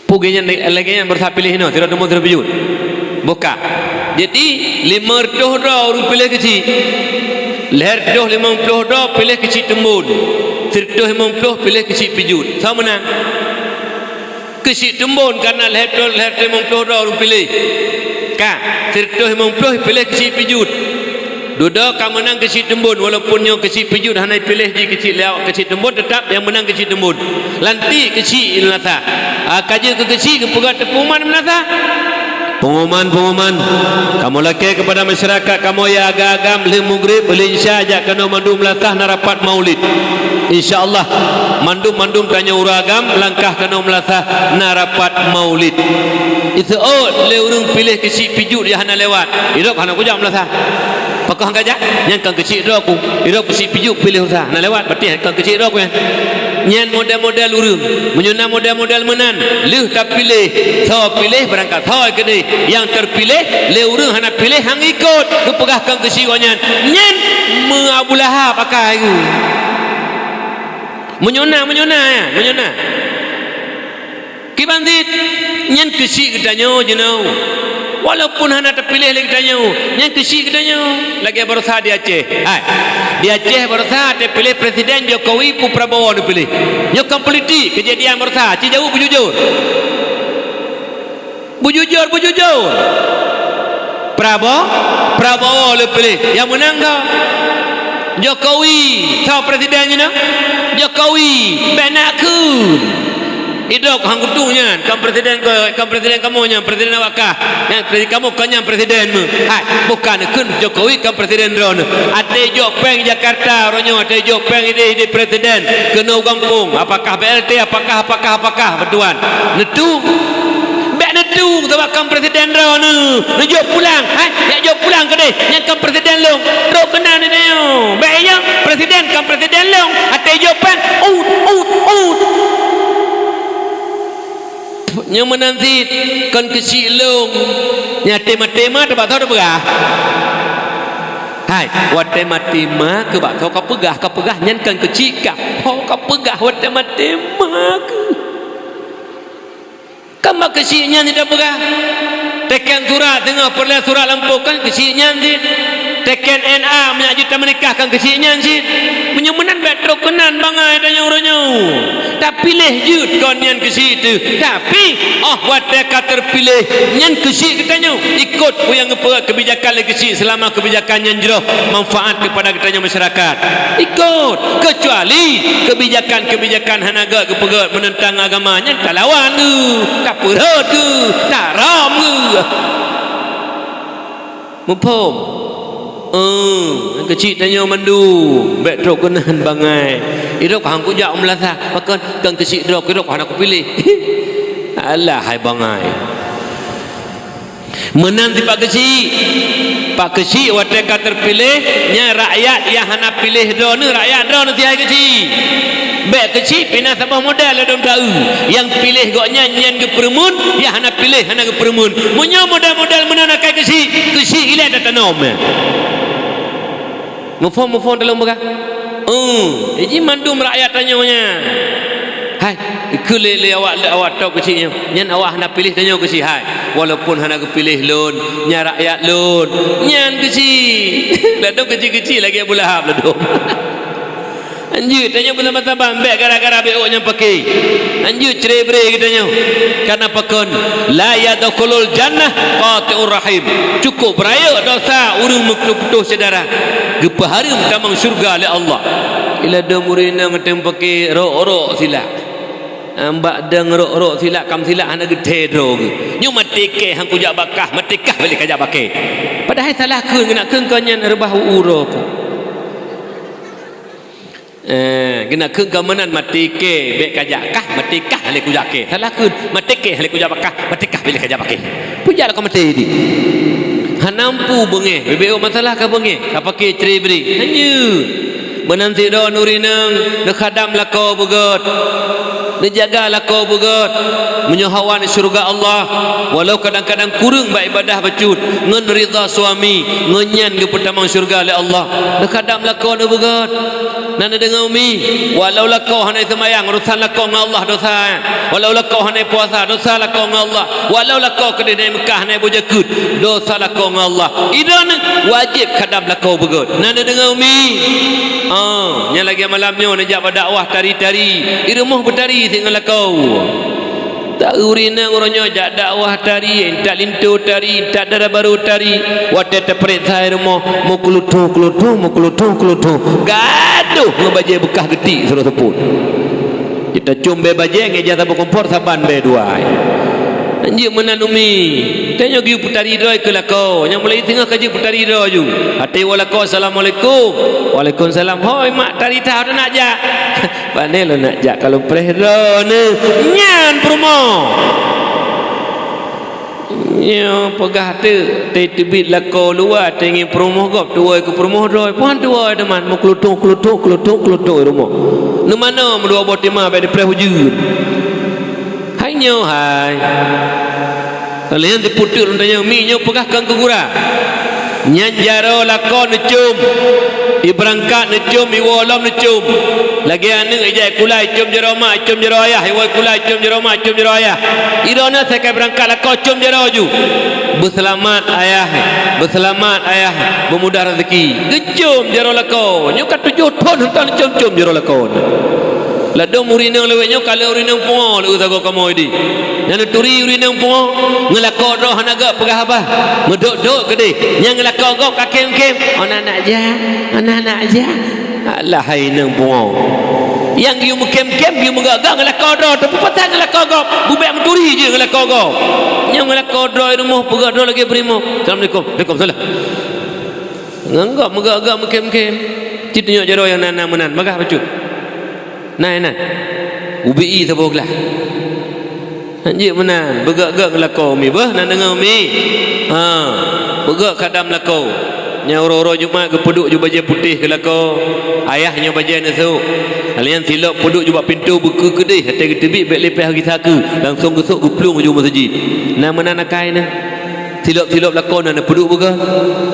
Peue geuh nyan lagèe nyan beureusa piléh inoe, sidroe tumbon, sidroe pijuet. Boh ka. Jadi, limong reutôh droe ureueng piléh keuchik. Lhèe reutôh limong ploh droe piléh keuchik tumbon. Sireutôh limong ploh piléh keuchik pijuet. Soe meunang? Keuchik tumbon kana lhèe reutôh, lhèe reutôh limong ploh droe ureueng piléh. Ka, sireutôh limong ploh piléh keuchik pijuet. Dudoe ka meunang keuchik tumbon, walaupun nyoe keuchik pijuet hana piléh jih keuchik lewat keuchik tumbon, teutap nyang meunang keuchik tumbon. Lantik keuchik meunasah. Ah, ka jeuet keu keuchik geupeugah teupeuman meunasah. Pengumuman, pengumuman. Kamoe lakèe keupada masyarakat kamoe nyang agam-agam lheueh mugrib, lheueh isya jak keunoe mandum meunasah na rapat maulid. Insya Allah, mandum-mandum tanyoe ureueng agam langkah keunoe meunasah na rapat maulid. Iseuôt lé ureueng piléh keuchik pijuet nyang hana lewat. Idop hana kujak meunasah. Pakon han kajak? Nyan kon keuchik droe ku. Idop keuchik pijuet piléh usah. Na lewat, berarti kon keuchik droe ku nyan. Nyan model-model ureueng. Meunyoe na model-model meunan, lheueh tapiléh. Soe piléh, beurangkat soe keudéh. Nyang teupiléh, lé ureueng hana piléh, han ikot. Geupeugah kon keuchik gobnyan. Nyan meu Abu Lahab akai geuh. Meunyoe na, meunyoe na, ya, meunyoe na. Kiban cit, nyan keuchik geutanyoe jinoe. Walaupun hana tapiléh lé geutanyoe, nyan keuchik geutanyoe. Lagèe baroesa di Aceh. Hai. Di Aceh baroesa tapiléh presiden Jokowi peue Prabowo neupiléh. Nyoe kon politik, keujadian baroesa, ci jaweueb beujujur. Beujujur, beujujur. Prabo-, Prabowo lé piléh. Nyang meunang soe? Jokowi. Soe presiden jinoe? Jokowi. Bèk nakheun. Idop han kutu nyan, kon presiden ko, kon presiden kamoe nyan, presiden awak kah. Nyan presiden kamoe kon nyan presiden meu. Hai, bukan kheun Jokowi kon presiden droeneuh. Até jok péng Jakarta uroe nyoe, até jok péng idéh-idéh presiden keunoe gampông. Apakah B L T, apakah, apakah, apakah, beutuan. Neutu. Bèk neutu, sabab kon presiden droeneuh. Neujok pulang, hai, jak jok pulang keudéh. Nyan kon presiden lôn. Trok keunan nyoe. Bèk nyan presiden kon presiden lôn. Até jok péng, ut, ut, ut. Nyoe meunan cit, kon keuchik lôn. Nyan maté-maté ma teuh bak soe teupeugah? Hai, watèe maté ma keuh bak soe kapeugah, kapeugah nyan kon keuchik kah. Ho kapeugah watèe maté ma keuh. Kan bak keuchik nyan jiteupeugah. Teken surat teungoh peureulèe surat lampôh kan keuchik nyan cit. Teken N A meunyo jeuet tameunikah kan keuchik nyan cit. Meunyoe meunan bèk trok keunan bangai tanyoe uroe nyoe. Tapiléh jeuet kon nyan keuchik teuh. Tapi, 'oh watèe ka teupiléh nyan keuchik geutanyoe, ikot peue nyang geupeugah keubijakan lé keuchik seulama keubijakan nyan jroh manfaat keupada geutanyoe masyarakat. Ikot, keucuali keubijakan-keubijakan hana gèt geupeugèt meunentang agama nyan talawan geuh, tapeurhot geuh, taharam geuh. Muphom? Eh, keuchik tanyoe mandum bèk trok keunan bangai. Idroe han kujak u meulasah, pakon kon keuchik droe, idroe hana kupiléh. Alah hai bangai. Meunan cit bak keuchik. Bak keuchik watèe ka teupiléh, nyan rakyat nyang hana piléh droeneuh, rakyat droeneuh teuh hai keuchik. Bèk keuchik pih na saboh model ladôm taeu. Nyang piléh gobnyan nyan geupeureumeun, nyang hana piléh hana geupeureumeun. Meunyoe model-model meunan akai keuchik, keuchik ilèe tatanom nyan. Muphom, muphom teuh lôn peugah? Eh, jih mandum rakyat tanyoe nyan. Hai, ikheun lé, lé awak, lé awak top keuchik nyoe. Nyan awak hana piléh tanyoe keuchik hai. Walaupun hana geupiléh lôn, nyan rakyat lôn. Nyan keuchik. Ladôm keuchik-keuchik lagèe Abu Lahab ladôm. Hanjeuet tanyoe beusama-sama bèk gara-gara beuôk nyang paké. Hanjeuet cre-bre geutanyoe. Karena pakon? La yadkhulul jannah qati'ur rahim. Cukôp rayeuk dosa ureueng meuputoh syedara. Geupeuhareuem tamong syeuruga lé Allah. Iladôm ureueng inong teuh paké rok-rok silak. Bak deueng rok-rok silak, kam silak hana geuthèe droe geuh. Nyoe maté kèe han kujak bak kah, maté kah bèk lé kajak bak kèe. Padahai salah kheun, geunak kheun kon nyan reubah u uroe keuh. Eh, geunak kheun kon meunan maté kèe bèk kajak kah, maté kah lé kujak kèe. Salah kheun, maté kèe lé kujak bak kah, maté kah bèk lé kajak bak kèe. Peue jak lakoe maté di. Hana mampu beungèh, bèk-bèk masalah ka beungèh, ka paké cre-bre. Hanjeuet. Meunan sidroe ureueng inong neukhadam lakoe beugèt, neujaga lakoe beugèt. Meunyoe hawa syeuruga Allah, walau kadang-kadang kureueng bak ibadah bacut, ngon ridha suami, ngon nyan geupeutamong syeuruga lé Allah. Neukhadam lakoe neubeugèt. Na neudeungoe umi, walau lakoe hana seumayang, urosan lakoe ngon Allah dosa. Walau lakoe hana puasa, dosa lakoe ngon Allah. Walau lakoe keudéh na i Meukah hana boh jakeuet, dosa lakoe ngon Allah. Idroeneuh wajéb khadam lakoe beugèt. Na neudeungoe umi? Oh, nyan lagèe malam nyoe neujak bak dakwah tari-tari. I rumoh beutari sit ngon lakoe. Taeu ureueng inong uroe nyoe jak dakwah tari, intat linto tari, intat dara barô tari. Watèe tapareksa i rumoh, meukeulutho-keulutho, meukeulutho-keulutho. Gadôh ngon bajèe beukah geutik sidroe seupôt. Jitacôm bèe bajèe ngon ija saboh kompor saban bèe dua. Hanjeuet meunan umi. Tanyoe geuyue peutari droe keu lakoe. Nyang mulai singoh ka jeuet peutari droe ju. Até woe lakoe, "Assalamualaikum." "Waalaikumsalam." "Hôi mak, tari that hana jak." "Pane lôn nak jak ka lôn preh droeneuh." Nyan peurumoh. Nyoe peugah teuk, teubiet lakoe luwa, teungoh peurumoh gob tuwoe keu peurumoh droe. Puhan tuwoe teuma, meukeulutho-keulutho, keulutho-keulutho i rumoh. Neumanoe meudua boh teuma bèk neupreh ujeuen. Hai nyoe hai. Lheueh nyan teupeuteuek lôn tanyong, mi nyoe peugah kon keu gura. Nyan jaroe lakoe neucôm, ibeurangkat neucôm, iwoe lom neucôm. Lagèe aneuk ijak ikulai, icôm jaroe ma, icôm jaroe ayah, iwoe ikulai, icôm jaroe ma, icôm jaroe ayah. Idroeneuh asai ka ibeurangkat lakoe côm jaroe ju. Beuseulamat ayah, beuseulamat ayah, beumudah raseuki. Geucôm jaroe lakoe, nyoe ka tujoh thon hantom neucôm-côm jaroe lakoe. Ladôm ureueng inong lawét nyoe ka lheueh ureueng inong pungo lé sagoe kamoe di. Nyan neuturi ureueng inong pungo, ngon lakoe droe hana gèt peugah haba. Meudok-dok keudéh, nyang ngon lakoe gob ka khém-khém. "Hana nak jak, hana nak jak." Alah hai inong pungo. Nyang geuyue meukhém-khém, geuyue meugèt-gèt ngon lakoe droe, tapi peue pasai ngon lakoe gob, beubèk meuturi jih ngon lakoe gob. Nyang ngon lakoe droe i rumoh peugah droe lagèe peurumoh. "Assalamualaikum." "Waalaikumsalam." Ngon gob meugèt-gèt meukhém-khém. Ci tunyok jaroe nyang na-na meunan, bagah bacut. Nai, nai. Ubé-i saboh glah. Hanjeuet meunan, beugèt-gèt ngon lakoe umi. Beuh, na deungö umi? Ha, beugèt khadam lakoe. Nyang uroe-uroe Jumat geupeuduek ju bajée putéh keu lakoe, ayah nyoe bajée neusok. Lheueh nyan silop peuduek ju bak pintoe beukeue keudeh, watée geuteubiet bék lipéh gisa keue, langsong geusok geuplueng ju meuseujid. Na meunan akai na. Silop-silop lakoe na neupeuduek beugöt.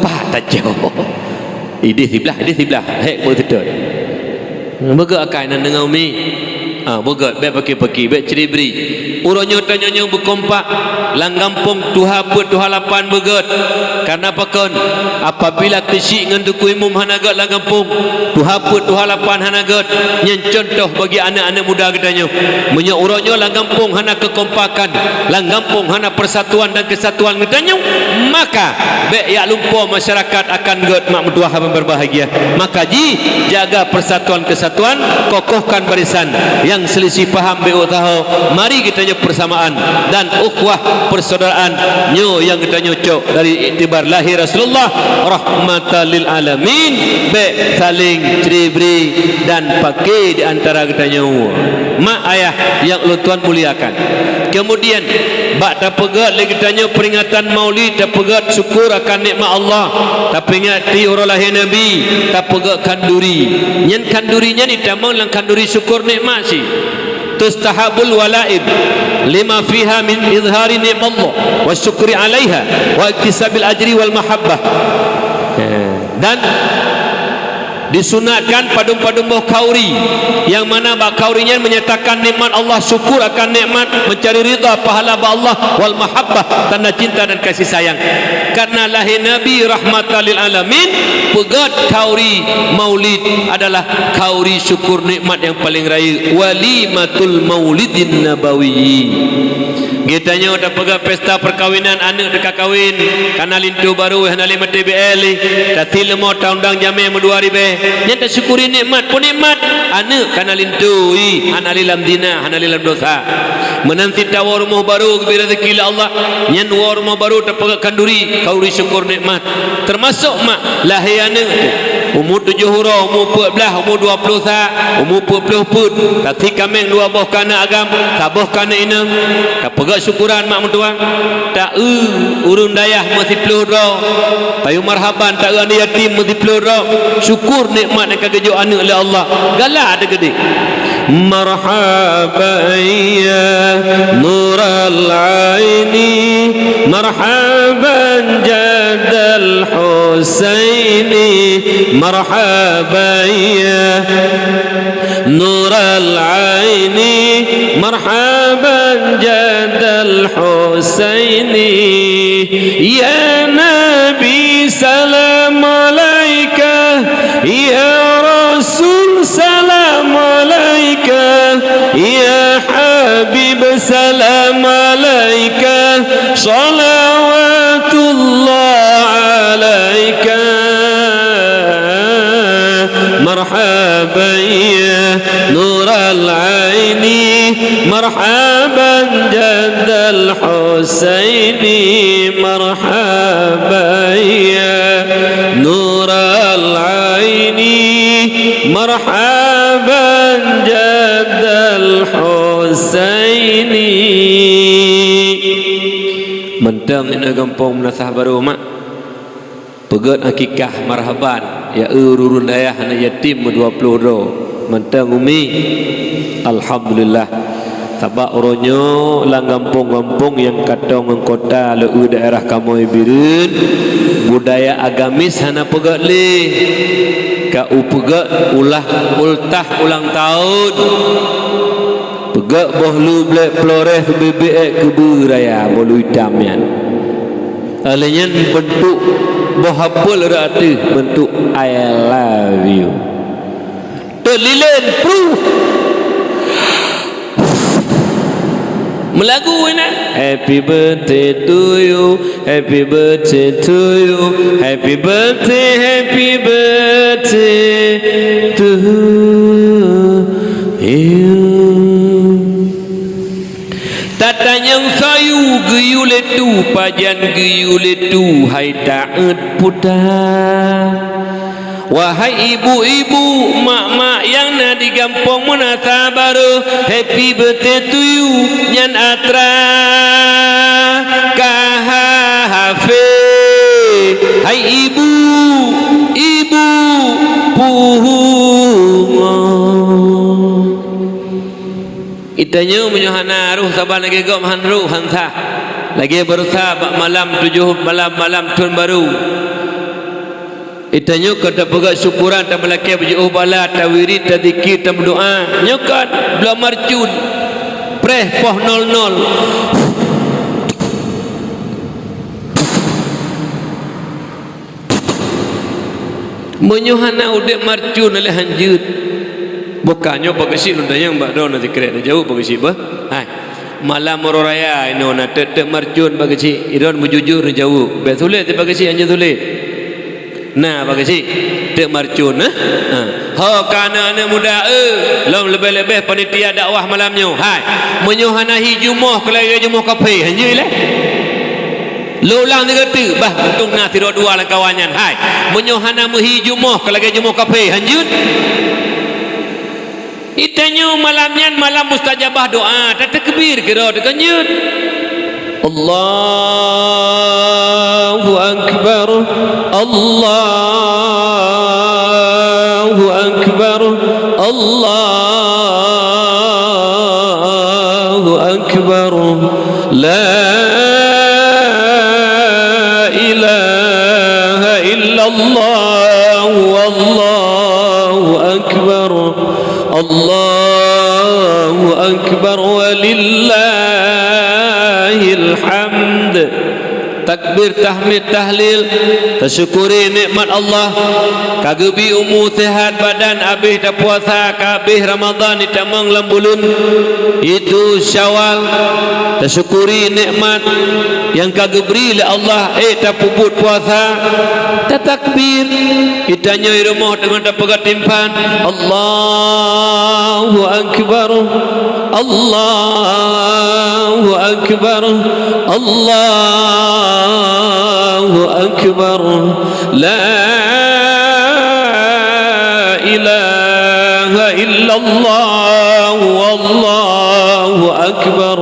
Pat tajok. Ideh siblah, ideh siblah. Hék beuseutôt. Beugöt akai nan deungoe mi. Ah, beugöt, bék paki-paki, bék ciri-bri. Uroe nyoe tanyoe nyoe beukompak lam gampông tuha peuet tuha lapan beugöt. Karena pakon? Apabila keusyik ngon teungku imum hana göt lam gampông, tuha peuet tuha lapan hana göt, nyan contoh bagi aneuk-aneuk muda geutanyoe. Meunyoe uroe nyoe lam gampông hana keukompakan, lam gampông hana persatuan dan kesatuan geutanyoe, maka bék yak lumpoe masyarakat akan göt mak meutuah haba berbahagia. Maka jih jaga persatuan kesatuan, kokohkan barisan. Nyang selisih paham bék usaho, mari geutanyoe persamaan dan ukhuwah persaudaraan nyoe nyang geutanyoe cok dari iktibar lahé Rasulullah rahmatan lil alamin, bék saléng ciri-bri dan paké di antara geutanyoe. Mak ayah nyang ulôn tuan muliakan. Kemudian, bak tapeugöt lé geutanyoe peringatan Maulid, tapeugöt syukur akan nikmat Allah, taperingati uroe lahé Nabi, tapeugöt khanduri. Nyan khanduri nyan jitamong lam khanduri syukur nikmat cit. Tustahabul walaim lima fiha min izhari nikmallah wa syukri alaiha wa iktisabil ajri wal mahabbah. Eh, dan disunatkan padum-padum boh khauri, nyang mana bak khauri nyan menyatakan nikmat Allah, syukur akan nikmat, mencari ridha, pahala bak Allah, wal mahabbah, tanda cinta dan kasih sayang. Karena lahé Nabi rahmatan lil alamin, peugöt khauri Maulid adalah khauri syukur nikmat nyang paleng rayeuk, walimatul maulidin nabawi. Geutanyoe tapeugah pesta perkawinan aneuk teuka kawin, kana linto barô, hana lé maté B L, tathi leumo taundang jamé meudua ribée. Nyan tasyukuri nikmat, peue nikmat? Aneuk kana linto, ih, hana lé lam zina, hana lé lam dosa. Meunan cit tawoe rumoh barô geubri rezeki lé Allah, nyan woe rumoh barô tapeugah khanduri, khanduri syukur nikmat. Teumasok mak lahé aneuk teuh. Umu tujoh uroe, umu peuet blaih, umu dua ploh sa, umu peuet ploh peuet. Tathi kaméng dua boh keu aneuk agam, saboh keu aneuk inong. Tapeugah syukuran mak meutuah. Ta-eu ureuëng dayah meusiploh droe. Tayue marhaban, ta-eu aneuk yatim meusiploh droe. Syukur nikmat nyang ka geujok aneuk lé Allah. Galak teuh keudeh. Marhaban ya nural aini, marhaban jaddal Husaini, marhaban ya nural aini, marhaban jaddal Husaini. Ya Nabi salam alaika, ya Rasul salam alaika, ya Habib salam alaika, salawatullah alaika. Marhaban ya nural aini, marhaban jaddal Husaini, marhaban ya nural aini, marhaban jaddal Husaini. Mantong inong gampông Meunasah Barô, mak. Peugöt akikah marhaban, ya eu ureuëng dayah aneuk yatim meudua ploh droe, mantong umi. Alhamdulillah. Sabab uroe nyoe lam gampông-gampông nyang ka toe ngon kota lé eu daerah kamoe Bireuen, budaya agamis hana peugöt lé. Ka u peugöt ulah ultah ulang tahun. Peugöt boh lu blek Flores bibik ék keubeue raya boh lu itam nyan. Óh lheueh nyan beuntuk boh apel rot ateueh beuntuk I love you. Teulilén pruh. Meulagu inan. Happy birthday to you, happy birthday to you, happy birthday, happy birthday to you. Tatanyong soe yue geuyue lé tu, pajan geuyue lé tu, hai taát puta. Wahai ibu-ibu, mak-mak nyang na di gampông Meunasah Barô, happy birthday to you, nyan atra ka hafé. Hai ibu, Geutanyoe meunyoe hana roh saban lagée gob, han roh, han sah. Lagée baroesa bak malam tujoh, malam-malam thon barô. Geutanyoe ka tapeugah syukuran, tameulakée beujiôh bala, tawirit, tazikir, tameudoá. Nyoe kan bloe marcon, preh poh nol nol. Meunyoe hana udeb marcon lé han jeuet. Boh ka nyoe Pak Geuchik lôn tanyong bak droeneuh sikrek neujaweueb Pak Geuchik bah. Hai. Malam uroe raya inoe na teuk-teuk marcon Pak Geuchik. Droeneuh meujujur neujaweueb. Bék sulet teuh Pak Geuchik, han jeuet sulet. Na Pak Geuchik, teuk marcon, eh? Ha. Ho ka aneuëk-aneuëk muda, eh, lom leubeh-leubeh panitia dakwah malam nyoe. Hai. Meunyoe hana hi jumoh keu lagée jumoh kaphé, han jeuet lé. Lôn ulang sigoe teuk, bah, untông na sidroe dua lam kawan nyan. Hai, meunyoe hana meuhi jumoh keu lagée jumoh kaphé, han jeuet. Geutanyoe malam nyan malam mustajabah doá, tatakbir keudroe teuh, han jeuet. Allahu Akbar, Allahu Akbar, Allahu Akbar. La ilaha illallah, wallahu akbar. Allahu akbar, walillahil hamd. Takbir, tahmid, tahlil. Tasyukuri nikmat Allah. Ka geubri umu, sehat badan, abéh tapuasa, ka abéh Ramadhan, jitamong lam buleuen itu Syawal. Tasyukuri nikmat nyang ka geubri lé Allah, ék tapeubuet puasa, tatakbir. Geutanyoe di rumoh teungoh tapeugah timphan, Allahu Akbar, Allahu Akbar, Allahu Akbar. La ilaha illallah, wallahu akbar.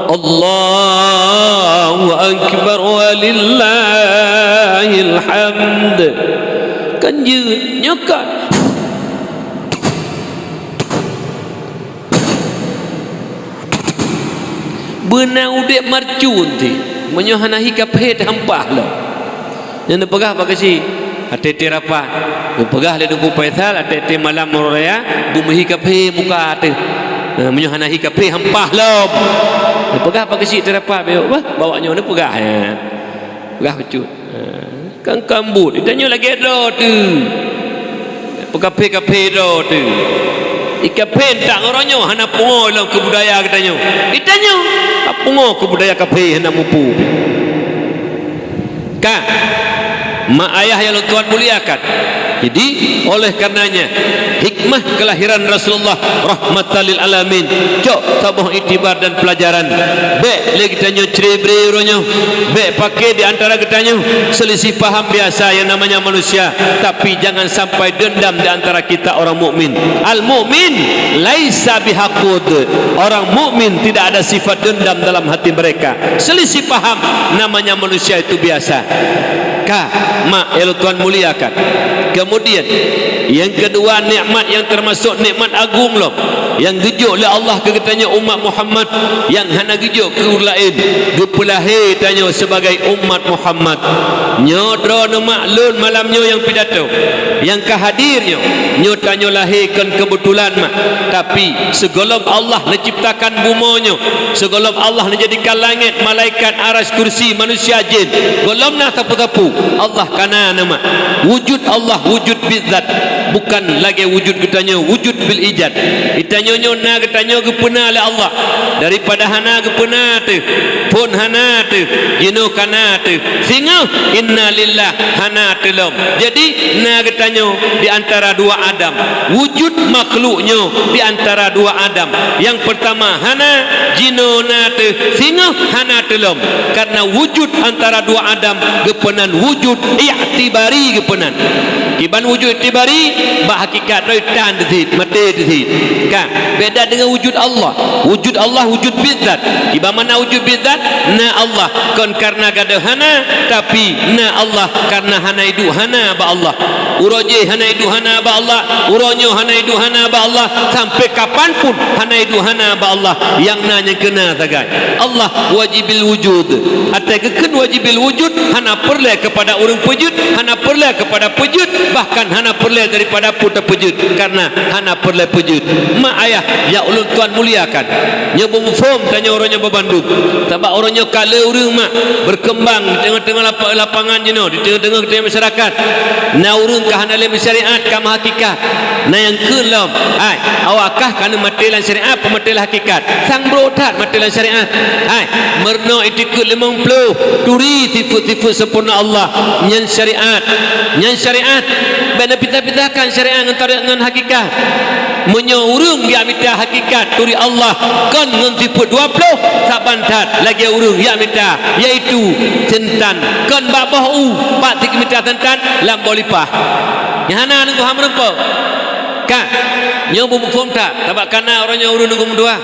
Allahu akbar, walillahil hamd. Kan jeuet, nyoe kan. Beuna udeb marcon teuh. Meunyoe hana hi kaphé teuh hampah lom. Nyan neupeugah bak geuchik, até-até rapat. Neupeugah lé Teungku Faisal, até-até malam uroe raya, beumeuhi kaphé muka teuh. Nah, meunyoe hana hi kaphé hampah lom. Neupeugah bak geuchik teuh rapat, bah, bak awak nyoe neupeugah, ya. Peugah bacut. Ha, kan kambot. Geutanyoe lagée droe teuh. Peukaphé-kaphé droe teuh. Di kaphé tak ngon uroe nyoe hana pungo lom keu budaya geutanyoe. Geutanyoe ka pungo keu budaya kaphé hana mupu. Ka, mak ayah nyang lôn tuan muliakan. Jadi, oleh karenanya, hikmah kelahiran Rasulullah rahmatan lil alamin, cok saboh iktibar dan pelajaran. Bék lé geutanyoe cre-bre uroe nyoe, bék paké di antara geutanyoe, selisih paham biasa yang namanya manusia, tapi jangan sampai dendam di antara kita orang mukmin. Al mukmin laisa bihaqud. Orang mukmin tidak ada sifat dendam dalam hati mereka. Selisih paham, namanya manusia itu biasa. Ka, mak nyang lôn tuan muliakan. Kemudian, yang kedua, nikmat yang termasuk nikmat agung lom, yang geujok lé Allah keu geutanyoe umat Muhammad, yang hana geujok keu ureuëng laén, geupeulahé tanyoe sebagai umat Muhammad. Nyoe droeneuh mak lôn malam nyoe nyang pidato, nyang ka hadir nyoe, nyoe tanyoe lahé kon keubeutulan mak. Tapi, sigohlom Allah neuciptakan bumoe nyoe, sigohlom Allah neujadikan langét, malaikat, arasy, kursi, manusia, jin, gohlom na sapeue-sapeue, Allah ka na neuh mak. Wujud Allah, wujud bizzat, bukan lagée wujud geutanyoe, wujud bil ijad. Geutanyoe nyoe na geutanyoe geupeuna lé Allah. Daripada hana geupeuna teuh, phon hana teuh, jinoe ka na teuh, singoh inna lillah hana teuh lom. Jadi, na geutanyoe di antara dua Adam. Wujud makhluk nyoe di antara dua Adam. Nyang peurtama hana, jinoe na teuh, singoh hana teuh lom. Karena wujud antara dua Adam geupeunan wujud iktibari geupeunan. Kiban wujud iktibari, bak hakikat, roh tan teusit, maté teusit. Ka, beda dengan wujud Allah. Wujud Allah, wujud bidzat. Kiban makna wujud bidzat? Na Allah. Kon karena gadôh hana, tapi na Allah karena hana iduek hana bak Allah. Uroe jéh hana iduek hana bak Allah, uroe nyoe hana iduek hana bak Allah, sampai kapan pun hana iduek hana bak Allah. Nyang na nyang keuna sagai. Allah wajibil wujud. Atai geukheun wajibil wujud, hana peureulée keupada ureuëng peujeuet, hana peureulée keupada peujeuet, bahkan hana peureulée daripada peue teupeujeuet, karena hana peureulée peujeuet. Mak ayah nyang ulôn tuan muliakan, nyoe beumuphom tanyoe uroe nyoe beubandum. Sabab uroe nyoe ka le ureuëng mak beukeumbang di teungoh-teungoh lapa-, lapangan jinoe, di teungoh-teungoh masyarakat. Na ureuëng ka hana lé meusyariat, ka meuhakikat. Na nyang kheun lom, hai, awak kah ka neumaté lam syariat, peumaté lam hakikat. Sang brok that maté lam syariat. Hai, meurunoe itikeuet limong ploh, turi sifeuet-sifeuet sempurna Allah. Nyan syariat. Nyan syariat. Bék neupisah-pisahkan syariat ngon tareuk ngon hakikat. Meunyoe ureuëng jak mita hakikat turi Allah kon ngon sifeuet dua ploh, saban that lagée ureuëng jak mita, yaitu seuntan kon bak boh u, pat sikeu mita seuntan lam boh lipah. Nyang hana nunggu ham rumpok. Ka, nyoe beumuphom that, sabab kana uroe nyoe ureuëng nunggu meutuah.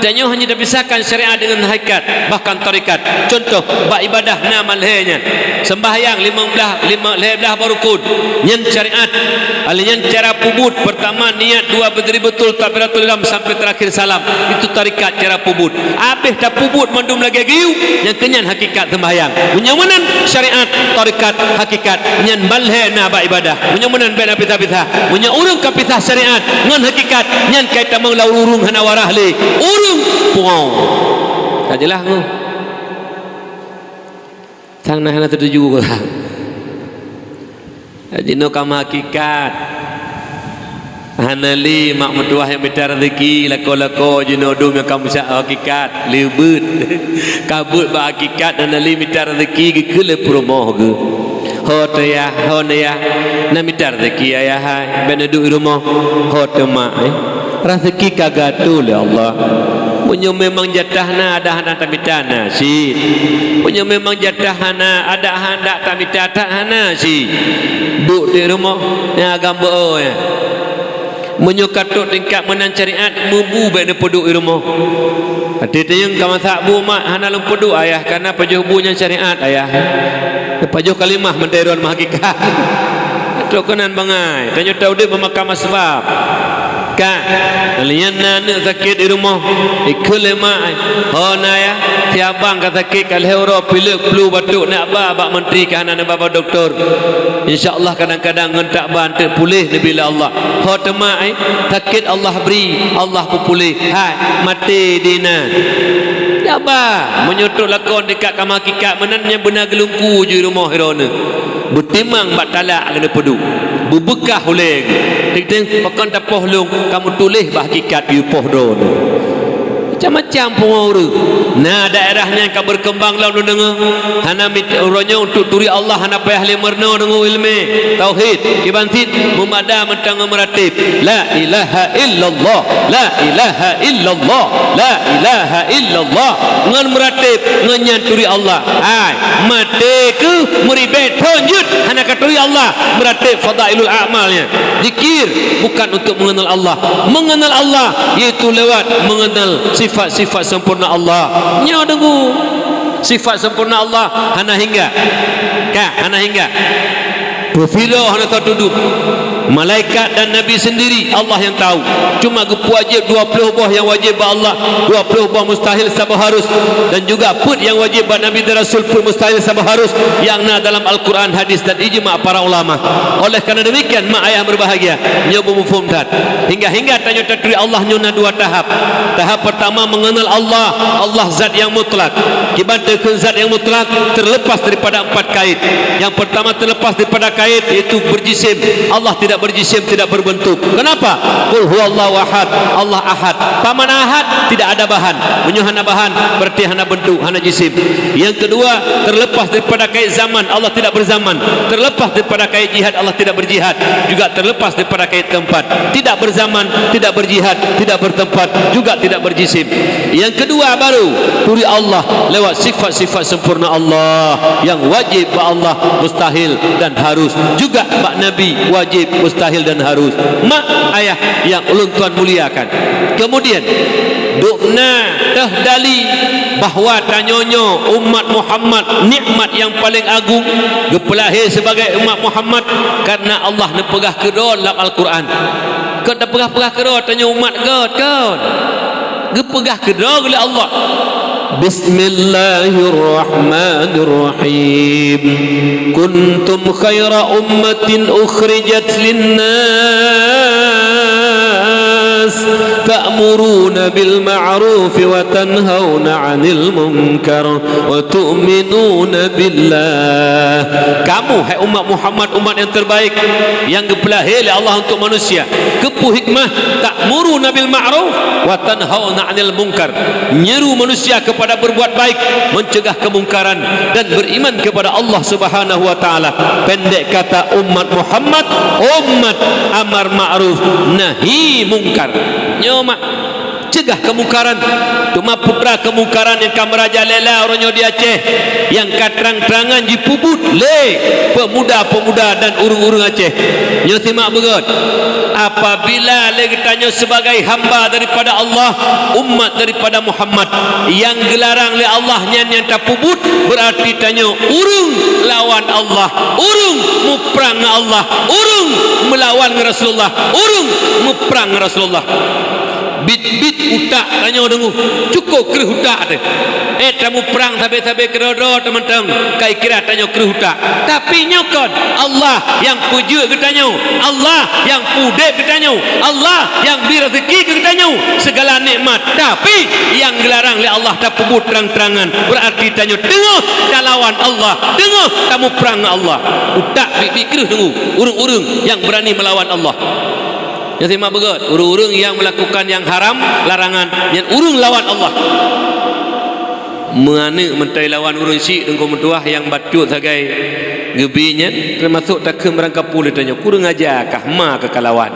Tanyoe hana tapisahkan syariat dengan hakikat, bahkan tarekat. Contoh, bak ibadah na malhée nyan. Sembahyang limong blaih, lima, lhée blaih boh rukun. Nyan syariat. Ahli nyan cara peubuet, pertama niat, dua berdiri betul, takbiratul ihram sampai terakhir salam. Itu tarekat cara peubuet. Abéh tapeubuet mandum lagée geuyue, nyang keunyan hakikat sembahyang. Meunyoe meunan syariat, tarekat, hakikat, nyan ban lhée na bak ibadah. Meunyoe meunan bék na pisah-pisah. Meunyoe ureuëng ka pisah syariat ngon hakikat, nyan ka itamong lam ureuëng hana waras lé. Ureuëng pungo. Ka jeulaih ngeuh. Sang na hana teutuju keu sang. Jinoe ka meuhakikat. Hana lé mak meutuah nyang mita raseuki, lakoe-lakoe jinoe dum nyang ka meusa-, hakikat, le beuet. Ka beuet bak hakikat, hana lé mita raseuki, geukheun lé peurumoh geuh. Ho teuh yah, ho neu yah, na mita raseuki ayah hai, bék neuduek i rumoh. Ho teuh mak, eh. Raseuki ka geuatô lé Allah. Meunyoe memang jatah na, adak hana tamita na cit. Meunyoe memang jatah hana, adak handak tamita that hana cit. Duek di rumoh, nyang agam beu-o nyan. Meunyoe ka trok tingkat meunan syariat, meubu bék neupeuduek di rumoh. Até teunyeueng ka masak bu mak, hana lôn peuduek ayah, kareuna pajoh bu nyan syariat ayah. Pajoh kalimah mantong droen meuhakikat. Trok keunan bangai, tanyoe ta udeb meumakam asbab. Ka, lian na aneuk sakét di rumoh, ikheun lé mak, "Ho na yah, si abang ka sakét ka lhée uroe, pilek, flu, batuk, neuk ba bak mantri ka hana neuba bak dokto. Insya Allah kadang-kadang ngon tak ba eunteuk puléh neubi lé Allah." Ho teuma, eh, sakét Allah bri, Allah peupuléh. Hai, maté di inan. Neuk ba, meunyoe trok lakon dikat ka meuhakikat meunan nyang beuna geulungku ju rumoh droeneuh. Beutimang bak talak keuneuk peuduek. Beubeukah ulée geuh. Tieng-tieng pakon tapoh lôn, ka meutuléh bak hakikat geupoh droeneuh. Macam-macam pungo ureuëng. Na daerah nyang ka berkembang lom lôn deungoe. Hana mit-, uroe nyoe untuk turi Allah hana payah lé meurunoe deungoe ileumé tauhid, kiban cit meumada mantong ngon meurateb. La ilaha illallah, la ilaha illallah, la ilaha illallah. Ngon meurateb, ngon nyan turi Allah. Hai, maté keuh meuribée thon jeuet hana ka turi Allah, meurateb fadailul a'mal nyan. Zikir bukan untuk mengenal Allah. Mengenal Allah yaitu lewat mengenal sifat-sifat sempurna Allah. Nyoe deungoe. Sifat sempurna Allah hana hingga. Ka, hana hingga. Peue sidroe hana tatudup. Malaikat dan Nabi sendiri, Allah yang tahu. Cuma geupeuwajéb dua ploh boh nyang wajéb bak Allah, dua ploh boh mustahil saboh harus. Dan juga peuet nyang wajéb bak Nabi dan Rasul, peuet mustahil saboh harus, nyang na dalam Al-Quran, hadis, dan ijma para ulama. Oleh karena demikian, mak ayah berbahagia, nyoe beumuphom that. Hingga-hingga tanyoe taturi Allah nyoe na dua tahap. Tahap pertama mengenal Allah, Allah zat yang mutlak. Kiban takheun zat yang mutlak terlepas daripada empat kait. Yang pertama terlepas daripada kait yaitu berjisim. Allah tidak berjisim, tidak berbentuk. Kenapa? Qul huwallahu ahad, Allah ahad. Paman ahad tidak ada bahan. Meunyoe hana bahan berarti hana bentuk, hana jisim. Yang kedua terlepas daripada kait zaman, Allah tidak berzaman. Terlepas daripada kait jihad, Allah tidak berjihad. Juga terlepas daripada kait tempat. Tidak berzaman, tidak berjihad, tidak bertempat, juga tidak berjisim. Yang kedua baru turi Allah lewat sifat-sifat sempurna Allah yang wajib bak Allah, mustahil dan harus. Juga bak Nabi wajib, mustahil dan harus. Mak, ayah yang ulôn tuan muliakan. Kemudian, dubna teuh dali bahwa tanyoe nyoe umat Muhammad, nikmat yang paling agung, geupeulahé sebagai umat Muhammad karena Allah neupeugah keudroe lam Al-Quran. Kon tapeugah-peugah keudroe tanyoe umat gét, kon. Geupeugah keudroe lé Allah. Bismillahirrahmanirrahim. Kuntum khaira ummatin ukhrijat linnas, ta'muruna bil ma'ruf wa tanhauna 'anil munkar wa tu'minuna billah. Kamu, hai umat Muhammad, umat yang terbaik, yang geupeulahé lé Allah untuk manusia. Keupeue hikmah? Ta'muruna bil ma'ruf wa tanhauna 'anil munkar. Nyeru manusia kepada berbuat baik, mencegah kemungkaran, dan beriman kepada Allah Subhanahu wa Ta'ala. Pendek kata, umat Muhammad, umat amar ma'ruf nahi mungkar. Nyoe mak, cegah kemungkaran. Teuma putra kemungkaran nyang ka meurajalela uroe nyoe di Aceh, nyang ka trang-trangan jipeubuet lé pemuda-pemuda dan ureuëng-ureuëng Aceh. Nyoe simak beugét. Apabila lé geutanyoe sebagai hamba daripada Allah, umat daripada Muhammad, nyang geularang lé Allah nyan nyang tapeubuet, berarti tanyoe ureuëng lawan Allah, ureuëng muprang ngon Allah, ureuëng meulawan ngon Rasulullah, ureuëng muprang ngon Rasulullah. Bit-bit utak tanyoe deungoe, cukôp kreueh utak teuh. Eh, tamuprang sabe-sabe keudroe-droe teumantong, kai kira tanyoe kreueh utak. Tapi nyoe kon Allah nyang peujeuet geutanyoe, Allah nyang peudeb geutanyoe, Allah nyang bri rezeki keu geutanyoe, segala nikmat. Tapi nyang geularang lé Allah tapeubuet trang-trangan, berarti tanyoe teungoh talawan Allah, teungoh tamuprang ngon Allah. Utak bit-bit kreueh deungoe ureuëng-ureuëng nyang beurani meulawan Allah. Nyang simak beugét, ureuëng-ureuëng nyang meulakukan nyang haram, larangan, nyan ureuëng lawan Allah. Meuaneuk meutai lawan ureuëng syik teungku meutuwah nyang bacut sagai geubi nyan, teumasok takheun barangkapeue lé tanyoe, "Kureueng aja kah ma ka kalawan?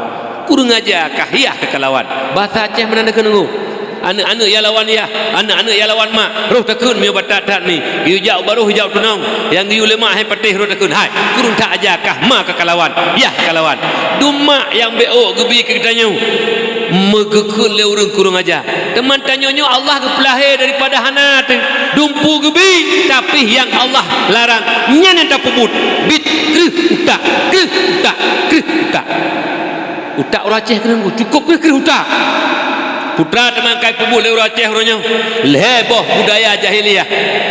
Kureueng aja kah yah ka kalawan?" Basa Aceh meunan takheun deungoe. Aneuk-aneuk ya lawan yah, aneuk-aneuk ya lawan mak. Roh takheun meunyoe batat that mi. Geuyue jak u barôh, jak u teunong. Nyang geuyue lé mak hai patéh roh takheun, "Hai, kureueng that aja kah ma ka kalawan, yah ka kalawan." Dum mak nyang bék ôk geubi keu geutanyoe. Meugeukheun lé ureuëng kureueng aja. Teuma tanyoe nyoe Allah geupeulahé daripada hana teuh. Dumpeue geubi, tapi nyang Allah larang nyan nyang tapeubuet. Bit kreueh utak, kreueh utak, kreueh utak. Utak ureuëng Aceh keuneuk cukôp kreueh-kreueh utak. Putra teuma kai peubuet lé ureuëng Aceh uroe nyoe. Lhée boh budaya jahiliyah.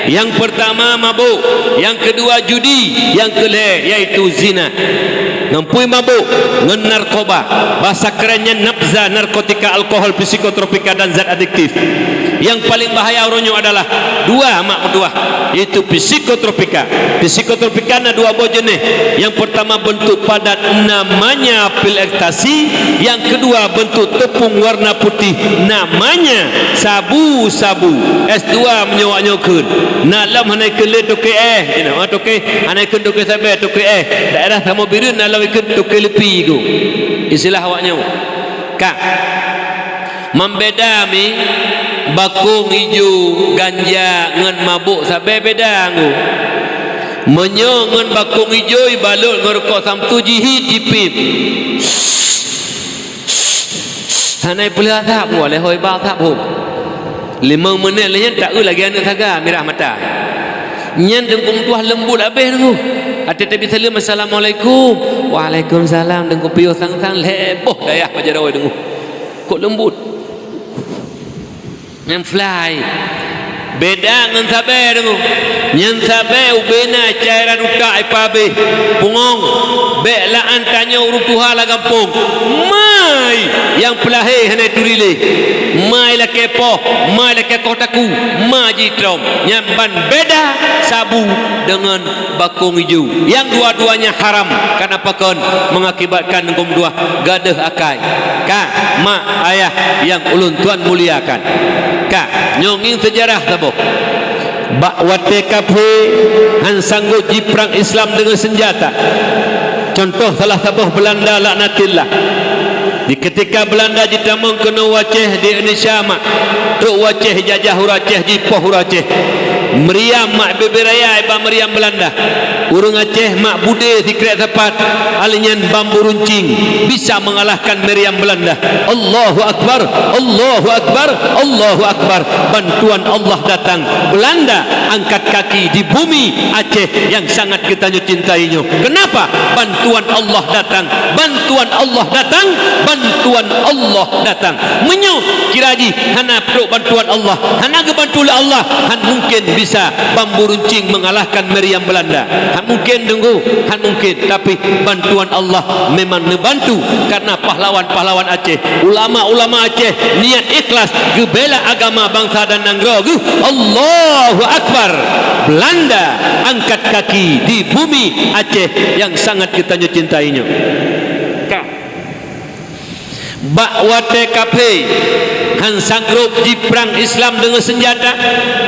Yang pertama mabuk, yang kedua judi, yang keulhée yaitu zina. Ngon peue mabuk? Ngon narkoba. Bahasa kerennya nabza, narkotika, alkohol, psikotropika dan zat adiktif. Yang paling bahaya uroe nyoe adalah dua mak meutuwah, yaitu psikotropika. Psikotropika na dua boh jeuneh. Yang pertama bentuk padat, namanya pil ekstasi. Yang kedua bentuk tepung warna putih, namanya sabu-sabu. S dua meunyoe awak nyoe kheun. Na lom hana ikheun lé toke éh. Inoe toke, hana ikheun toke sabé, toke éh. Daerah Samosir na lom ikheun toke leupi go. Istilah awak nyoe. Ka. Membeda mi, bakong ijo, ganja ngon mabuk sabé beda ngu. Meunyoe ngon bakong ijo ibalot ngon rukok samtu jihiet jipip. Hana ipeuleueh asap ngu, lé hôi ba asap hom. Limong menit lé nyan taeu lagée aneuk saga mirah mata. Nyan deungkong tuah leumbot abéh deungku. Até tabi saleuem, "Assalamualaikum." "Waalaikumsalam." Deungkong piôh sang-sang lhée boh dayah pajaroi deungku. Kok leumbot. Nyang fly. Beda ngon sabé deungoe. Nyang sabé ubena cairan utak ipa abéh. Pungong. Bék laan tanyoe ureuëng tuha lam gampông. Mai nyang peulahé hana turi lé. Mai lakée poh, mai lakée koh taku, ma jitrom. Nyan ban beda sabu deungon bakong ijo. Yang dua-duanya haram. Kenapa kon mengakibatkan gom dua gadeuh akai? Ka, mak, ayah yang ulôn tuan muliakan. Ka, nyoe ngieng seujarah saboh. Bak watée kafé han sanggob jiprang Islam deungon seunjata. Contoh salah saboh Beulanda laknatillah. Di ketika Beulanda jitamong keunoe u Aceh di Indonesia mak, trok u Aceh jajah ureuëng Aceh, jipoh ureuëng Aceh. Meuriam mak bebe raya iba meuriam Beulanda. Ureuëng Aceh mak budé sikrek sapat, alèh nyan bambu runcing bisa mengalahkan meriam Belanda. Allahu Akbar, Allahu Akbar, Allahu Akbar. Bantuan Allah datang. Belanda angkat kaki di bumi Aceh yang sangat geutanyoe cintai nyoe. Kenapa? Bantuan Allah datang. Bantuan Allah datang. Bantuan Allah datang. Meunyoe kira jih hana trok bantuan Allah, hana geubantu lé Allah, han mungken bisa bambu runcing mengalahkan meriam Belanda. Han mungken, Teungku, han mungken. Tapi bantuan Allah memang neubantu karena pahlawan-pahlawan Aceh, ulama-ulama Aceh niat ikhlas geubela agama, bansa dan nanggroe geuh. Allahu Akbar! Belanda angkat kaki di bumi Aceh yang sangat geutanyoe cintai nyoe. Ka. Bak watée kafé han sanggob jiprang Islam deungon seunjata,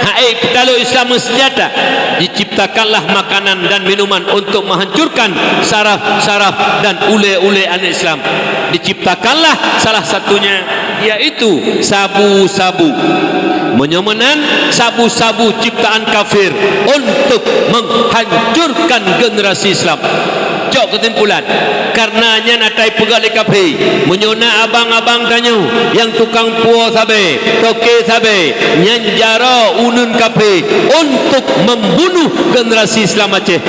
han ék peutaloe Islam ngon seunjata, jiciptakanlah makanan dan minuman untuk menghancurkan saraf-saraf dan ulée-ulée aneuëk Islam. Diciptakanlah salah satunya, yaitu sabu-sabu. Meunyoe meunan, sabu-sabu ciptaan kafir untuk menghancurkan generasi Islam. Cok keusimpulan, kareuna nyan ata ipeugah lé kafé, meunyoe na abang-abang tanyoe nyang tukang puwoe sabé, toke sabé, nyan jaroe uneuen kafé untuk membunuh generasi Islam Aceh.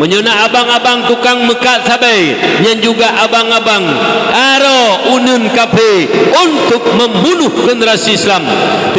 Meunyoe na abang-abang tukang meukat sabé, nyan juga abang-abang jaroe uneuen kafé untuk membunuh generasi Islam.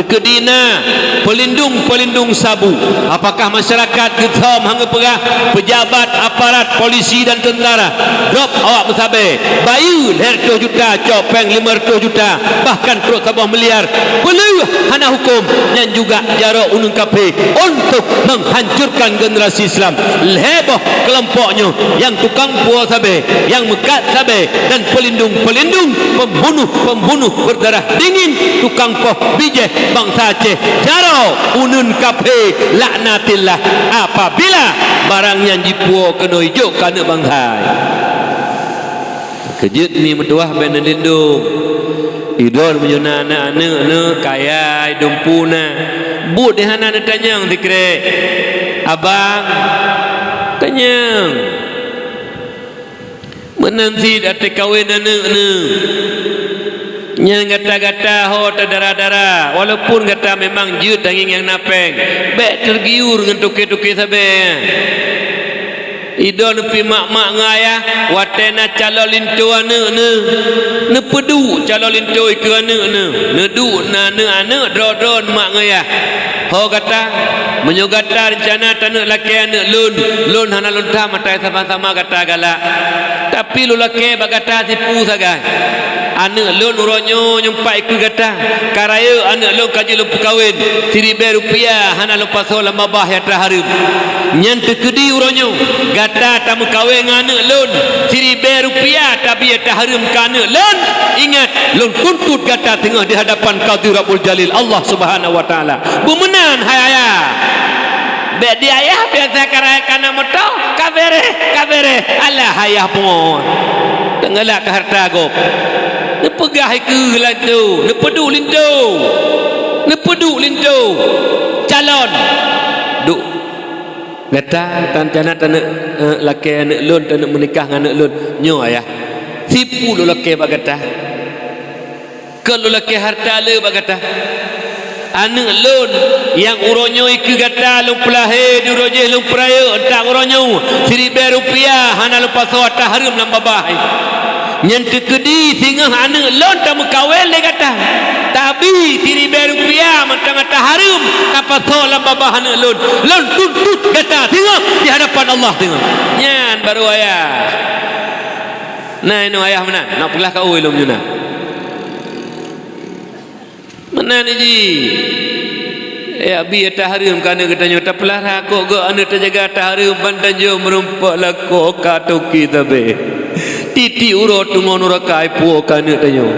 Teukeudi na peulindong-peulindong sabu, apakah masyarakat geuthom han geupeugah, pejabat, aparat, polisi dan tentara, drop awak meusabé, bayeue lhée reutôh juta, cok péng lima reutôh juta, bahkan trok saboh miliar, peuleueh hana huköm, nyan juga jaroe uneuen kafé untuk menghancurkan generasi Islam. Lhée boh keulompok nyoe nyang tukang puwoe sabé, nyang meukat sabé, dan peulindong-peulindong, pembunuh-pembunuh berdarah dingin, tukang poh bijéh bansa Aceh, jaroe uneuen kafé, laknatillah, apabila barang nyan jipuwoe keunoe jok keu aneuëk bansa. Keujeuet mi meutuwah bék neulindong. Idon meunyoe na aneuëk-aneuëk neuh, kaya, dumpeue na. Buet di hana neutanyong sikrek. Abang, tanyong. Meunan cit até kawen aneuëk neuh. Nyan gata-gata ho teudara-dara, walaupun gata memang jeuet tangieng nyang na péng, bék teugiur ngon toke-toke sabé. Idon pih mak-mak ngon ayah, watée na calon linto aneuëk neuh, neupeuduek calon linto ikeue aneuëk neuh, neuduek na aneuëk-aneuëk droe-droe mak ngon ayah. Ho gata, meunyoe gata reuncana taneuk lakée aneuëk lôn, lôn hana lôn tham ata sama-sama gata galak. Tapi lôn lakée bak gata sipu sagai. Aneuëk lôn uroe nyoe nyumpat ikeue gata, ka rayeuk aneuëk lôn ka jeuet lôn peukawen, siribée rupiah hana lôn pasoe lam babah nyang tahareuem. Nyan teukeudi uroe nyoe gata tameukawen ngon aneuëk lôn, siribée rupiah tabi nyang tahareuem keu aneuëk lôn, ingat, lôn tuntot gata teungoh di hadapan Qadhi Rabbul Jalil, Allah Subhanahu wa Taala. Beumeunan hai ayah. Bék di ayah biasa ka rayeuk kana moto, ka béréh, ka béréh. Alah ayah pungo. Teungeulak keu hareuta gob. Neupeugah ikeue linto, neupeuduek linto. Neupeuduek linto. Calon. Duek. Gata tan cana taneuk, eh, lakée aneuëk lôn, taneuk meunikah ngon aneuëk lôn. Nyoe ayah. Sipu lôn lakée bak gata. Kon lôn lakée hareuta le bak gata. Aneuëk lôn nyang uroe nyoe ikeue gata lôn peulahé, di uroe jéh lôn peurayeuk, ntak uroe nyoe siribée rupiah hana lôn pasoe ata hareuem lam babah. Nyan teukeudi singoh aneuëk lôn tameukawen lé gata, tabi siribée rupiah mantong ata hareuem tapasoe lam babah aneuëk lôn. Lôn tuntot gata singoh di hadapan Allah singoh. Nyan barô ayah. Na inoe ayah meunan, na peugah ka ui lom nyoe na. Meunan jih. Eh, abi ata hareuem keu aneuëk geutanyoe, tapeulara kok geuh aneuëk tajaga ata hareuem ban tanjong meurumpok lakoe ka toke sabé. Tieb-tieb uroe teungoh nuraka ipuwoe keu aneuëk tanyoe.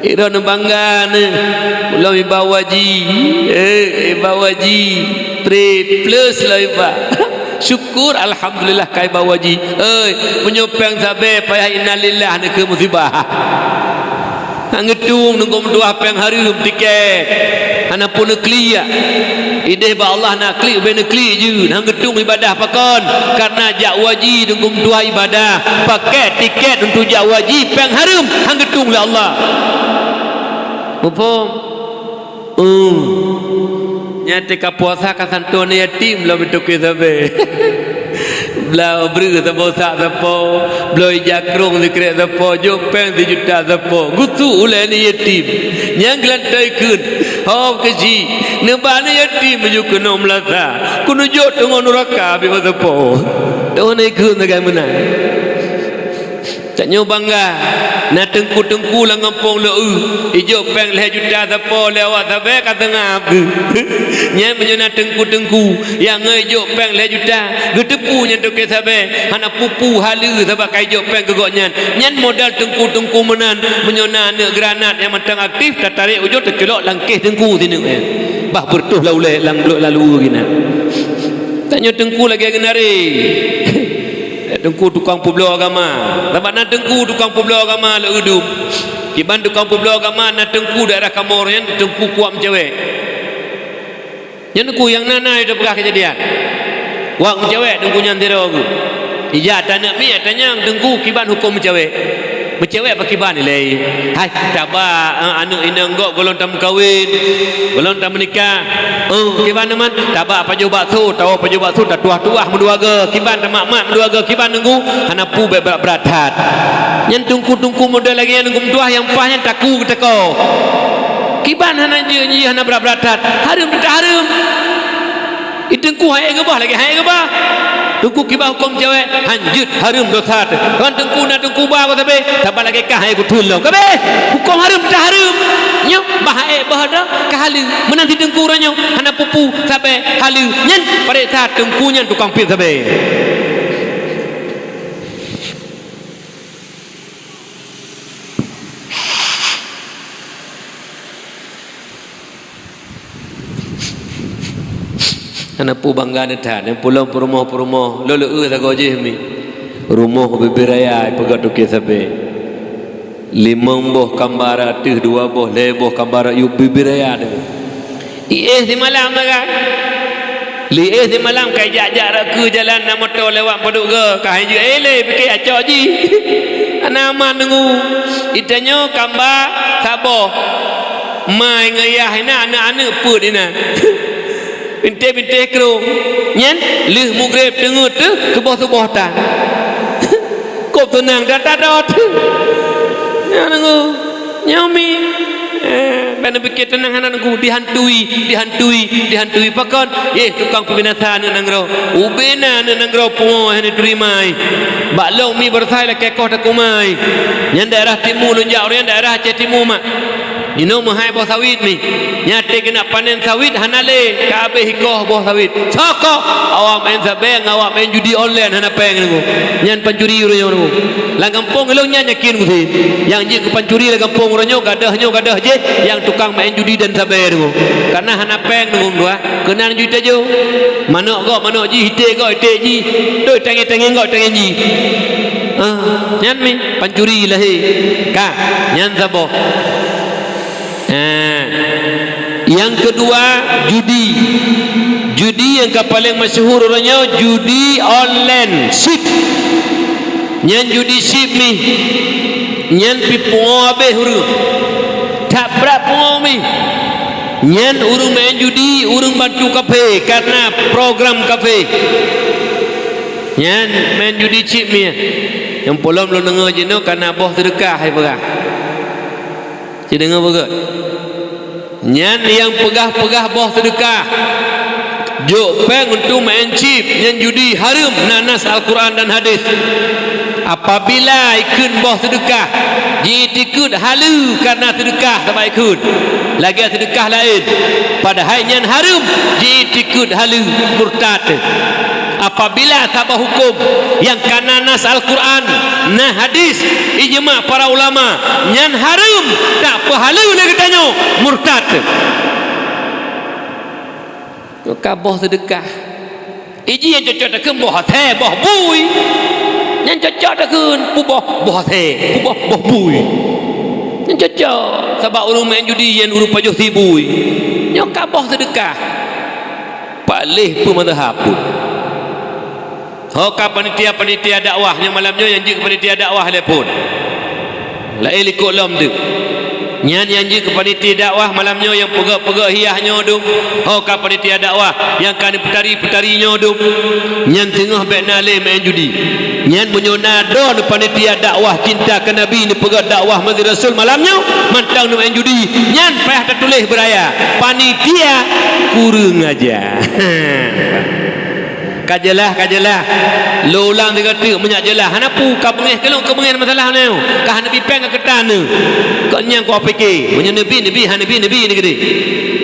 Droeneuh bangga neuh, lom iba waji. Eh, iba waji. Pre plus lom iba. Syukur, alhamdulillah, ka iba waji. Oi, meunyoe péng sabé payah innalillah neukeu musibah. Hang geutueng nunggu meutuah péng hareuem tiket. Hana peue neuklik. Ideh bak Allah na klik, ubé neuklik jeuet. Hana geutueng ibadah pakon? Karena jak haji deungon tuha ibadah. Pakai tiket untuk jak haji, péng hareuem, hana geutueng lé Allah. Muphom? Uh. Nyan teuka puasa ka santoe aneuk yatim lom, beutôi sabe. Bloe breueh saboh sak sapo, bloe ija krong sikrek sapo, jok péng sijuta sapo. Geusu ulèe aneuk yatim. Nyang geulantoe kheun, "Ho keuchik, neuba aneuk yatim meunyoe keunoe meulasa. Keuneuk jok teungoh nuraka biwak sapo." Teungoh na kheun sagai meunan. Tanyoe bangga, na teungku-teungku lam gampông Lhok Eu, ijok péng lhèe juta sapo lé awak sabe ka seungab geuh. Nyan meunyoe na teungku-teungku nyang ngon ijok péng lhèe juta, geuteupeue nyan toke sabe, hana peue-peue haleue sabab ka ijok péng keu gobnyan. Nyan modal teungku-teungku meunan, meunyoe na aneuk granat nyang mantong aktif, tatarek ujong teuculok lam kéh teungku sineuk nyan. Bah beureutoh lam ulèe lam blok lalu geunan. Tanyoe teungku lagèe geunari. Teungku tukang peubloe agama. Sabab na teungku tukang peubloe agama Lhok Eu dum. Kiban tukang peubloe agama na teungku daerah Kamoe nyan, teungku kuat meucewek. Nyan teungku nyang na-na itu peugah keujadian. Kuat meucewek teungku nyan sidroe geuh. Ijak taneuk miet tanyong teungku kiban hukôm meucewek. Meucewek pakriban ilèe. Hai, taba, eh, aneuk inong gob gohlom tameukawen, gohlom tameunikah. Oh, kiban teuma, taba pajoh bakso, tawoe pajoh bakso, tatuah-tuah meudua goe, kiban tamat-mat meudua goe, kiban teungku, hana peue bèk brat-brat that. Nyan teungku-teungku model lagèe nyan teungku meutuah nyang paih nyan taku geuteuko. Kiban hana jeuet jih hana brat-brat that, hareuem teuka hareuem. Di teungku han ék geuba lagèe han ék geuba. Teungku kiban hukôm cewek, hanjeuet hareuem dosa teuh. Kon teungku na teungku ba sabe, saban lagèe kah han ék geutheun lom. Ka abéh, hukôm hareuem teuka hareuem. Nyoe bah han ék bah droe ka haleue. Meunan si teungku uroe nyoe hana peue-peue sabe haleue. Nyan pareksa teungku nyan tukang piep sabe. Hana peue bangga neuh that, nyang pulom peurumoh-peurumoh, lôn leu'eu sagoe jih mi. Rumoh bibir raya, peugah toke sabe. Limong boh kambara ateueh, dua boh, lhèe boh kambara yub bibir raya deungoe. Iéh simalam sagai. Liéh simalam ka ijak-jak rot keu jalan na moto lewat padub goe, ka han jeuet éh lé pike acok jih. Hana aman deungoe. Itanyoe kamba saboh. Ma ngon yah inan, aneuk-aneuk peuet inan. Bintéh-bintéh krông. Nyan lheueh mugreb teungeut teuh suboh-suboh tan. Kôb teunang that-that rot. Nyan deungoe. Nyoe mi. Eh, ban neupike teunang hana teungku, dihantui, dihantui, dihantui. Pakon? Yeh, tukang peubinasa aneuk nanggroe. Ubena aneuk nanggroe pungo hana teurimai. Bak lôn mi baroesa lakèe koh takumai. Nyan daerah timu lôn jak, ureueng nyan daerah Aceh Timu mak. Jinoe meuhai boh sawit mi. Nyan até keuneuk panen sawit hana lé, ka abéh ikoh boh sawit. Soe koh? Awak meu'en sabe ngon awak meu'en judi online hana péng deungoe. Nyan pancuri uroe nyoe deungoe. Lam gampông ilôn nyan yakin kusi. Nyang jeuet keu pancuri lam gampông uroe nyoe gadôh nyoe gadôh jih nyang tukang meu'en judi dan sabe deungoe. Kareuna hana péng deungoe meutuah, keunan judi tajo. Manok gob manok jih, iték gob iték jih, doi tangén-tangén gob tangén jih. Ah, nyan mi pancuri lahé. Ka, nyan saboh. Eh, nyang keudua, judi. Judi nyang ka paleng masyhur uroe nyoe, judi online, chip. Nyan judi chip mi. Nyan pih pungo abéh ureueng. That brat pungo mi. Nyan ureueng main judi, ureueng bantu kafé, kareuna program kafé. Nyan main judi chip mi. Nyang pulom lôn deungoe jinoe kareuna boh seudeukah hai peugah. Ci deungoe beugöt. Nyan nyang peugah-peugah boh seudeukah, jok péng untuk main chip, nyan judi hareuem, na nas Al-Quran dan hadis. Apabila ikheun boh seudeukah, jiiktikeuet haleue kareuna seudeukah sabab ikheun, lagèe seudeukah laén, padahai nyan hareuem, jiiktikeuet haleue, murtad. Apabila saboh hukôm nyang ka na nas Al-Quran, na hadis, ijma para ulama, nyan hareuem, tapeuhaleue lé geutanyoe, murtad. Ka boh seudeukah. Iji nyang cocok takheun boh asèe, boh bui. Nyang cocok takheun peuboh boh asèe, peuboh boh bui. Nyang cocok, sabab ureueng main judi nyan ureueng pajoh sie bui. Nyoe ka boh seudeukah. Paléh peue mazhab pun. Ho ka panitia-panitia dakwah nyang malam nyoe nyang jeuet keu panitia dakwah lé phon. Laén likot lom teuk. Nyan nyang jeuet keu panitia dakwah malam nyoe nyang peugöt-peugöt hiah nyoe dum. Ho ka panitia dakwah nyang ka neupeutari-peutari nyoe dum. Nyan teungoh bèk na lé meu'en judi. Nyan meunyoe na droeneuh panitia dakwah cinta keu Nabi neupeugöt dakwah Masjid Rasul malam nyoe mantong neumeu'en judi, nyan payah tatuléh beuraya. Panitia kureueng aja. Ka jeulaih, ka jeulaih. Lôn ulang sigoe teuk meunyoe jeulaih. Hana peue, ka beungéh keu lôn, ka beungéh masalah nyoe. Ka hana bi péng ka keutan nyoe. Kok nyan kupiké, meunyoe neubi, neubi, hana neubi, neubi, neubi.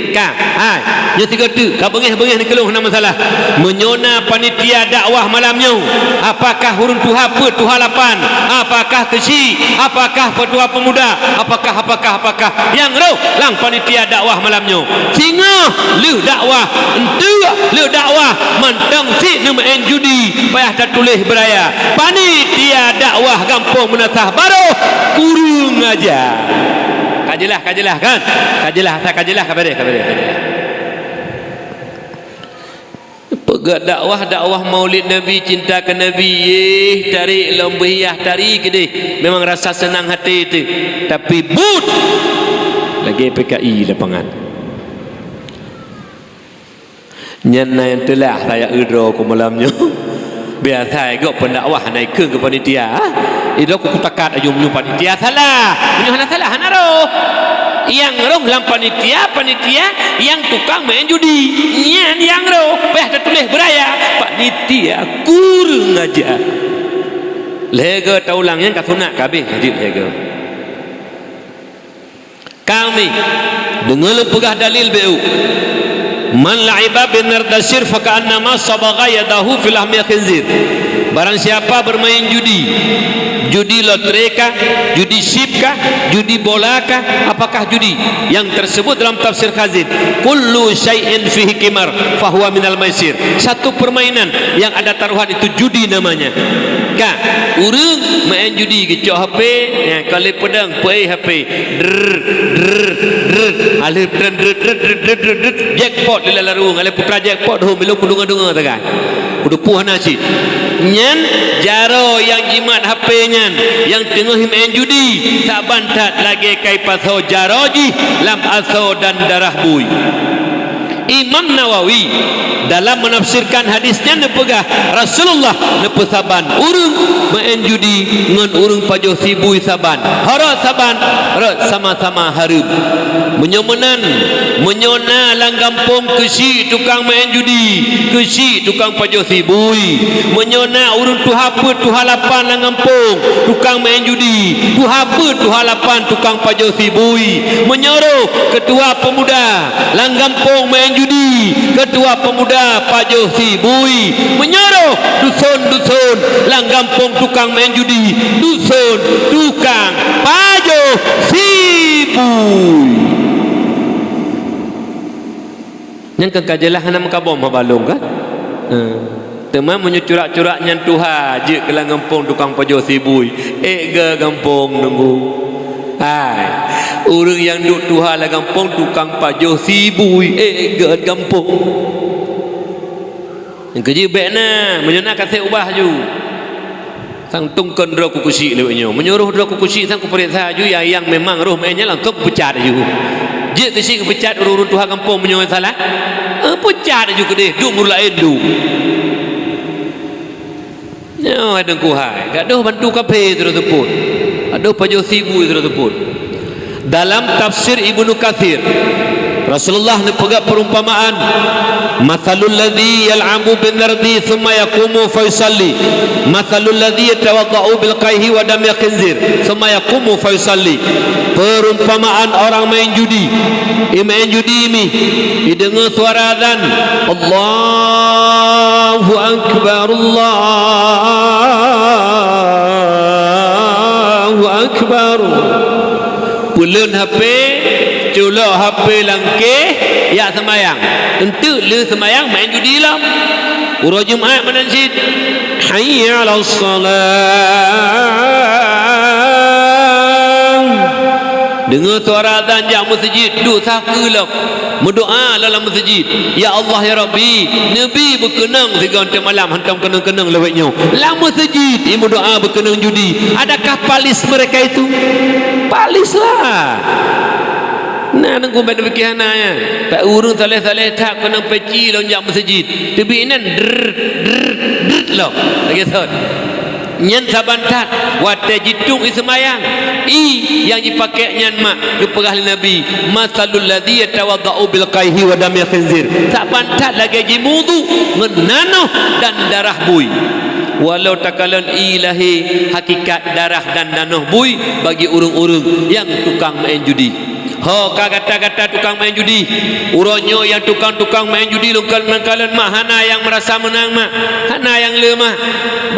Ka, hai, nyoe sigoe teuk, ka beungéh-beungéh neuh keu lôn hana masalah. Meunyoe na panitia dakwah malam nyoe, apakah ureueng tuha peuet, tuha lapan, apakah keuchik, apakah peutua peumuda, apakah, apakah, apakah nyang rôh lam panitia dakwah malam nyoe? Singoh lheueh dakwah, eunteuk lheueh dakwah, mantong cit neumeu'en judi, payah tatuléh beuraya. Panitia dakwah gampông Meunasah Barôh, kureueng aja. Ka jeulaih, ka jeulaih kan? Ka jeulaih, asai ka jeulaih, ka beureh, ka beureh, ka jeulaih. Peugöt dakwah, dakwah Maulid Nabi, cinta keu Nabi, yeh, tarék lom beuhiah, tari keudeh. Memang rasa seunang até teuh. Tapi buet lagèe P K I lapangan. Nyan na nyang teulah raya eu droe keu malam nyoe. Biasa gob pendakwah na ikheun keu panitia. Idroe keu kutakat aju meunyoe panitia salah. Meunyoe hana salah, hana roh. Nyang roh lam panitia, panitia nyang tukang main judi. Nyan nyang roh. Payah tatuléh beuraya. Panitia kureueng aja. Lhèe goe taulang nyan ka sunat ka habéh jeuet lhèe goe. Kami, deungoe lôn peugah dalil beu. Man la'iba bin nardasir faka'annama sabagha yadahu fi lahmil khinzir. Barang siapa bermain judi, judi lotre kah, judi chip kah, judi bola kah, apakah judi yang tersebut dalam tafsir Khazin, kullu syai'in fihi qimar fahuwa minal maisir. Satu permainan yang ada taruhan itu judi namanya. Ka, ureueng main judi geucok H P, ya, ka lheueh peudong, peuéh H P. Drrr, drrr, drrr. Ah, lheueh drrr, drrr, drrr, drrr, drrr, drrr. Jackpot lé lam larueng, ah, lheueh putra jackpot, hom, ilong kudunga-dunga sagai. Kudupuih hana cit. Nyan jaroe nyang jimat H P nyan, nyang teungoh main judi, saban that lagèe ka ipasoe jaroe jih lam asoe dan darah bui. Imam Nawawi dalam menafsirkan hadis nyan neupeugah, Rasulullah neupeusaban ureueng main judi ngon ureueng pajoh si bui saban. Ho rot saban, rot sama-sama hareuem. Meunyoe meunan, meunyoe na lam gampông keuchik tukang main judi, keuchik tukang pajoh si bui. Meunyoe na ureueng tuha peuet, tuha lapan lam gampông tukang main judi, tuha peuet, tuha lapan tukang pajoh si bui. Meunyoe roh keutua peumuda lam gampông main judi, keutua peumuda pajoh si bui. Meunyoe roh duson-duson lam gampông tukang main judi, duson tukang pajoh si bui. Nyan kan ka jeulaih hana meukabom haba lôn kan? Eh. Teuma meunyoe curak-curak nyan tuha jeuet keu lam gampông tukang pajoh si bui, ék geu gampông nunggu. Hai, ureueng nyang duek tuha lam gampông tukang pajoh si bui, ék geu gampông. Nyang keujeuet bék na, meunyoe na ka sép ubah ju. Sang tungkon droe keu keuchik lé nyoe. Meunyoe roh droe keu keuchik sang kupareksa aju, ya, nyang memang roh meu'en nyan langsung peucat aju. Jeuet keuchik geupeucat ureueng-ureueng tuha gampông meunyoe salah. Eh, peucat aju keudeh, dum ureueng laén dum. Nyoe hai Teungku hai, gadôh bantu kafé sidroe seupôt. Gadôh pajoh si bui sidroe seupôt. Dalam tafsir Ibnu Katsir, Rasulullah neupeugah perumpamaan, "Matsalul ladzi yal'abu bin nardi tsumma yaqumu fa yusalli, matsalul ladzi yatawadda'u bil qaihi wa damil khinzir tsumma yaqumu fa yusalli." Perumpamaan orang main judi. Imain judi mi, ideungoe suara azan, "Allahu Akbar, Allahu Akbar." Peulon H P, culok H P lam keh, jak seumayang. Eunteuk lheueh seumayang main judi lom. Uroe Jumat meunan cit, "Hayya 'alas shalah." Deungoe suara azan jak meuseujid, duek sakeue lom. Meudoa lom lam meuseujid, "Ya Allah, ya Rabbi, neubi beukeunong sigoe teuk malam hantom keunong-keunong lawét nyoe." Lam meuseujid, i meudoa beukeunong judi. Adakah palis mereka itu? Palis lah. Nah, nunggu bak pike hana nyan. Bak ureuëng saleh-saleh that keunong peci lom jak meuseujid. Teubi inan drrrt, drrrt, drrrt lom. Lagée thon. Nyan saban that watée jitueng i seumayang. I nyang jipakék nyan mak geupeugah lé Nabi, "Masalul ladzi yatawadha'u bil qaihi wa dami khinzir." Saban that lagée jimudu ngon nanoh dan darah bui. Walau takalon i lahé hakikat darah dan nanoh bui bagi ureuëng-ureuëng nyang tukang maén judi. Ho ka gata-gata tukang maén judi. Uroe nyoe nyang tukang-tukang maén judi lôn kalon-kalon mak hana nyang meurasa meunang mak. Hana nyang le mak.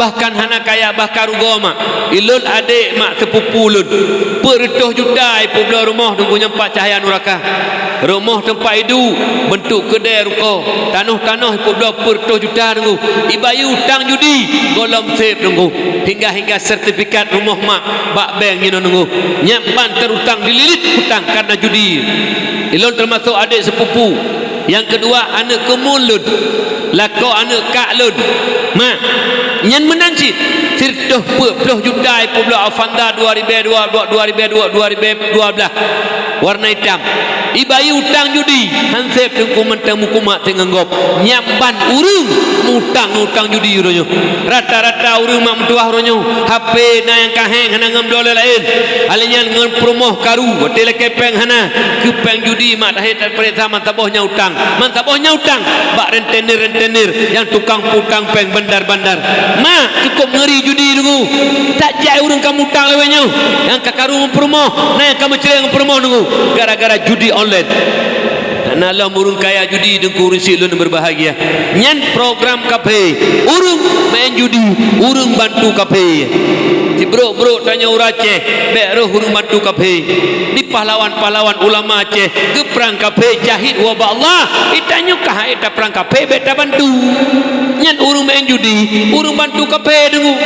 Bahkan hana kaya bahkan rugoe mak. Ilôn adék mak seupupu lôn. Peuet reutôh juta ipeubloe rumoh deungon nyang pat cahya nuraka. Rumoh teumpat iduek beuntuk keudée rukoe. Tanoh-tanoh ipeubloe peuet reutôh juta deungon. Ibayeue utang judi gohlom sép deungon. Hingga-hingga sertifikat rumoh mak bak bank jinoe deungon. Nyan ban teurutang dililit utang kareuna judi. Ilôn teumasok adék seupupu. Nyang keudua aneuëk keumuen lôn. Lakoe aneuëk kak lôn. Ma, nyan meunan cit. Sireutôh peuet ploh juta ipeubloe Avanza dua ribée dua, dua ribée dua, dua ribée dua blaih. Warna itam. Ibayeue utang judi, han sép teungku mantong meukumat teungeunggop. Nyan ban ureuëng mutang-utang judi uroe nyoe. Rata-rata ureuëng mak meutuwah uroe nyoe, H P na nyang ka héng hana ngon bloe laén. Alèh nyan ngon peurumoh karu, watée lakée péng hana, keu péng judi mak tahé tapeuriksa meusaboh nyan utang. Meusaboh nyan utang bak rentenir-rentenir nyang tukang putang péng bandar-bandar. Mak, cukôp ngeuri judi deungoe. Tajak ureuëng ka mutang lawét nyoe, nyang ka karu ngon peurumoh, na nyang ka meucré ngon peurumoh deungoe gara-gara judi online. Hana lom ureuëng kaya judi deungku ureuëng syiek lôn berbahagia. Nyan program kaphé. Ureuëng maén judi, ureuëng bantu kaphé. Sibrok-brok tanyoe ureuëng Aceh, bék roh ureuëng bantu kaphé. Di pahlawan-pahlawan ulama Aceh geuprang kaphé jahid wabah Allah. Itanyoe ka hai taprang kaphé bék tabantu. Nyan ureuëng maén judi, ureuëng bantu kaphé deungoe.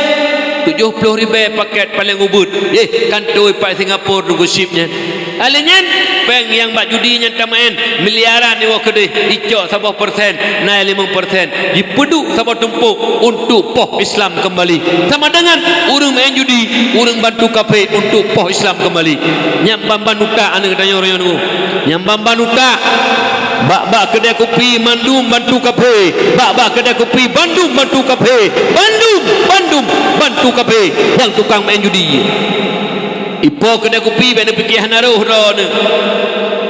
Tujoh ploh ribée paket paleng ubit. Eh, kantô ipat Singapura deungoe chip nyan. Alèh nyan, péng nyang bak judi nyan tamaén miliaran iwoe keudeh, icok saboh persen, na limong persen, jipeuduek saboh tumpôk untuk poh Islam keumbali. Sama dengan ureuëng maén judi, ureuëng bantu kaphé untuk poh Islam keumbali. Nyang ban-ban utak aneuëk tanyoe roh nyoe. Nyang ban-ban utak. Bak-bak keudée kupi mandum bantu kaphé. Bak-bak keudée kupi bandum bantu kaphé. Bandum, bandum bantu kaphé nyang tukang maén judi. Ipo keudée kupi bék neupike hana roh droeneuh.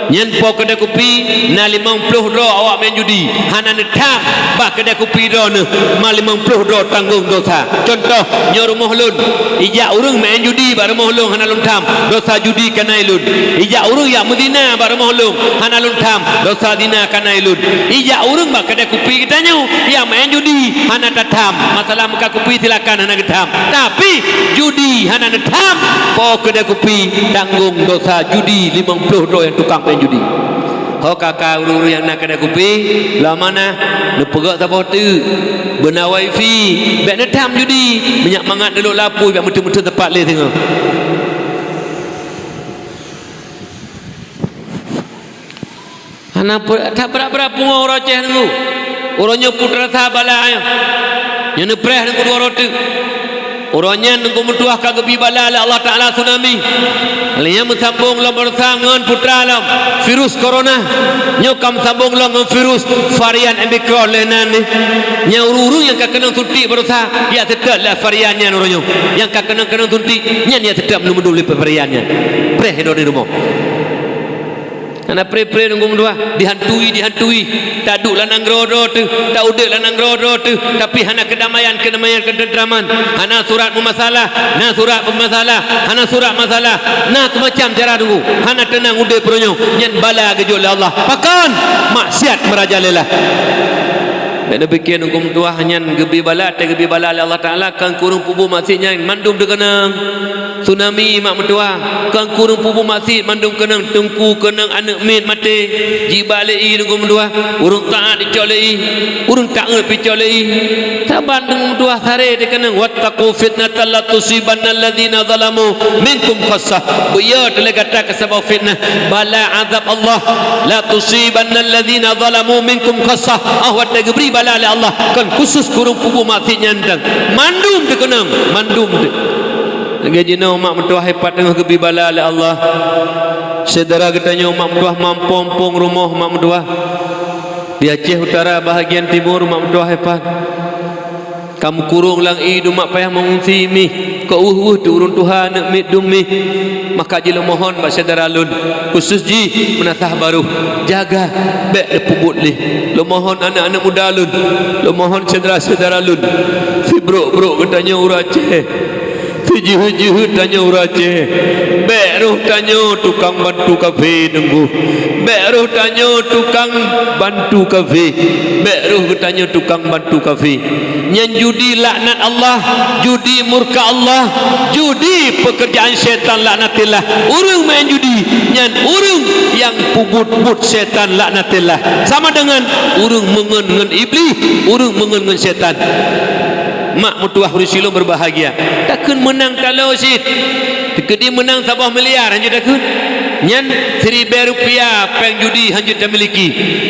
Nyan po keudée kupi na limong ploh droe awak maén judi, hana neutham bak keudée kupi droeneuh, ma limong ploh droe tanggong dosa. Cuntoh, nyoe rumoh lôn, ijak ureuëng maén judi bak rumoh lôn hana lôn tham, dosa judi kanai lôn. Ijak ureuëng jak meuzina bak rumoh lôn hana lôn tham, dosa zina kanai lôn. Ijak ureuëng bak keudée kupi geutanyoe, nyang maén judi hana tatham. Masalah meukat kupi silakan hana geutham. Tapi judi hana neutham, po keudée kupi tanggong dosa judi limong ploh droe nyang tukang maén judi. Ho ka-ka ureuëng-ureuëng nyang na keudée kupi, lam mana neupeugét saboh teuk, beuna wifi, bék neutham judi, meunyak mangat neulok lapui bék meuteun-meuteun teumpat lé singoh. Hana pe-, that brat-brat pungo uroe Aceh nunggu. Uroe nyoe putra sa bala ayah. Nyoe neupreh nunggu dua rote. Uroe nyan nunggu meutuah ka geubi bala lé Allah Taala tsunami. Lé nyan meusambong lom barosa ngon putra lom virus corona. Nyoe ka meusambong lom ngon virus varian Omicron lé nan ni. Nyan ureuëng-ureuëng nyang ka keunong suntik barosa, ya seutôt lé varian nyan uroe nyoe. Nyang ka keunong-keunong suntik, nyan ya seutôt meuleumeudum lé varian nyan. Preh droe di rumoh. Hana preh-preh nunggu meutuah, dihantui, dihantui. Taduek lam nanggroe droe teuh, taudép lam nanggroe droe teuh, tapi hana keudamaian, keudamaian, keuteunteuman. Hana surat peumasalah, na surat peumasalah, hana surat masalah, na seumacam cara nunggu. Hana teunang udép uroe nyoe, nyan bala geujok lé Allah. Pakon? Maksiat meurajalela. Bék neupike ureuëng meutuwah nyan geubri bala, teugeubri bala lé Allah Taala, kon keu ureuëng peubuet maksiet nyan mandum teukeunong. Tsunami mak meutuwah, kon keu ureuëng peubuet maksiet mandum keunong, teungku keunong, aneuëk miet maté, jibak lé ié ureuëng meutuwah, ureuëng taát jicok lé ié, ureuëng taát pih jicok lé ié. Saban ureuëng meutuwah saré teukeunong, "Wattaqu fitnatan la tusibanna alladzina zalamu minkum khassah." Beuyo teuh lé gata keu saboh fitnah, bala azab Allah, "La tusibanna alladzina zalamu minkum khassah." Oh watée geubri bala lé Allah, kon khusus keu ureuëng peubuet maksiet nyan teuh. Mandum teukeunong, mandum teuh. Lagée jinoe mak meutuwah hebat teungoh geubri bala lé Allah. Syedara geutanyoe mak meutuwah mampong-pong rumoh mak meutuwah. Di Aceh Utara bahagian timur mak meutuwah hebat. Ka meukurong lam ié, dumak payah meungungsi mih, keu weueh-weueh teuh ureuëng tuha aneuëk miet dum mih. Maka jileumohon bak syedara lôn, khusus jih Meunasah Barôh, jaga, bék neupeubuet lé. Leumohon aneuëk-aneuëk muda lôn, leumohon syedara-syedara lôn, sibrok-brok geutanyoe ureuëng Aceh, sijeuheut-jeuheut tanyoe ureuëng Aceh, bék roh tanyoe tukang bantu kafé teungku, bék roh tanyoe tukang bantu kafé, bék roh geutanyoe tukang bantu kafé. Nyan judi laknat Allah, judi murka Allah, judi peukeurjaan syaitan laknatillah. Ureuëng maén judi nyan ureuëng nyang peubuet-buet syaitan laknatillah. Sama deungon ureuëng meungon ngon Iblih, ureuëng meungon ngon syaitan. Mak meutuwah ureuëng silom berbahagia. Takheun meunang taloe cit. Teukeudi meunang saboh miliar, hanjeuet takheun. Nyan siribée rupiah péng judi hanjeuet tamiliki.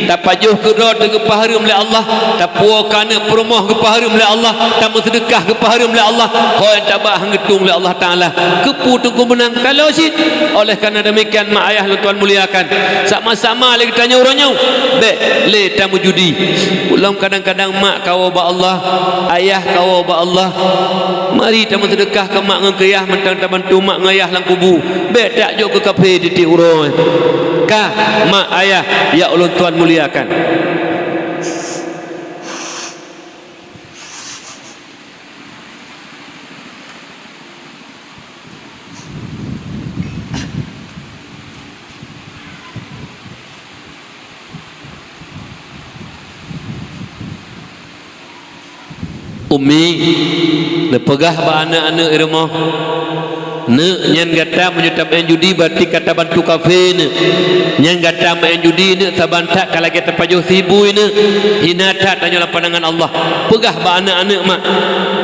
Tapajoh keudroe teuh geupeuhareuem lé Allah, tapuwoe keu aneuëk peurumoh geupeuhareuem lé Allah, tameuseudeukah geupeuhareuem lé Allah, ho nyang tabak han geutueng lé Allah Taala. Keupeue teungku meunang taloe cit? Oleh karena demikian, mak ayah lôn tuan muliakan, sama-sama lé geutanyoe uroe nyoe, bék lé tameujudi. Ulôn kadang-kadang mak kawoe bak Allah, ayah kawoe bak Allah. Mari tameuseudeukah keu mak ngon keu yah mantong tabantu mak ngon yah lam kubu. Bék tajok keu kafé tieb-tieb uroe. Ka, mak ayah nyang ulôn tuan muliakan. Umi, neupeugah bak aneuëk-aneuëk i rumoh, "Neuk, nyan gata meunyoe tameu'en judi, berarti ka tabantu kafé, neuk. Nyan gata meu'en judi, neuk, saban that ka lagée tapajoh si bui, neuk. Hina that tanyoe lam pandangan Allah." Peugah bak aneuëk-aneuëk, mak.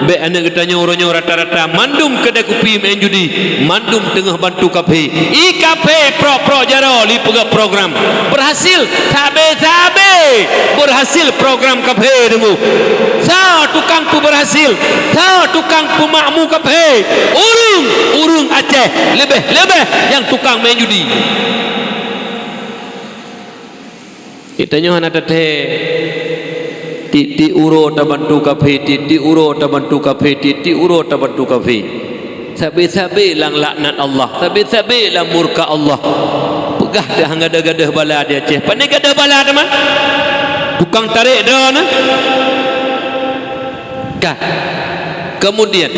Bék aneuëk geutanyoe uroe nyoe rata-rata mandum keudai kupi meu'en judi, mandum teungoh bantu kafé. I kafé prok-prok jaroe lé peugah program. Berhasil, sabe-sabe berhasil program kafé teungku. Soe tukang peuberhasil, soe tukang peumakmu kafé? Ureuëng, ureuëng Aceh, leubeh-leubeh nyang tukang maén judi. Geutanyoe hana tathée. Tieb-tieb uroe tabantu kafé, tieb-tieb uroe tabantu kafé, tieb-tieb uroe tabantu kafé. Sabe-sabe lam laknat Allah, sabe-sabe lam murka Allah. Peugah teuh han gadôh-gadôh bala di Aceh. Pane gadôh bala teuma? Tukang tarek droe na. Ka. Kemudian,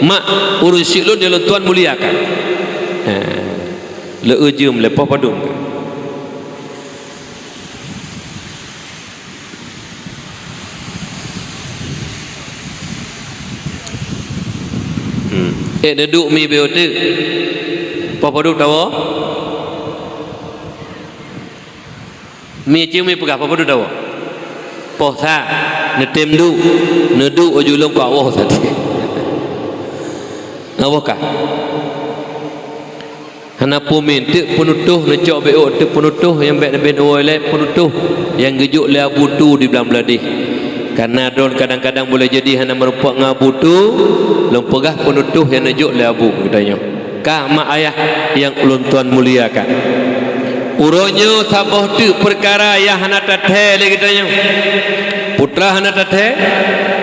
mak, ureuëng syik lôn nyang lôn tuan muliakan. Ha. Lé jeuem lé poh padum. Hmm. Eh, neuduek mi beu teuk. Poh padum tawoe? Mi cit mi peugah, poh padum tawoe? Poh sa. Neutem duek. Neuduek aju lôn ka woe saté. Nyoe boh ka. Hana peue min, teuk peunutoh neucok beu, teuk peunutoh nyang bék neuben woe lé peunutoh nyang geujok lé Abu Tu di Blang Bladeh. Karena droen kadang-kadang boleh jadi hana meurumpok ngon Abu Tu, lôn peugah peunutoh nyang neujok lé Abu geutanyoe. Ka mak ayah nyang ulôn tuan muliakan. Uroe nyoe saboh teuk peukara nyang hana tathée lé geutanyoe. Peue teuma hana tathée?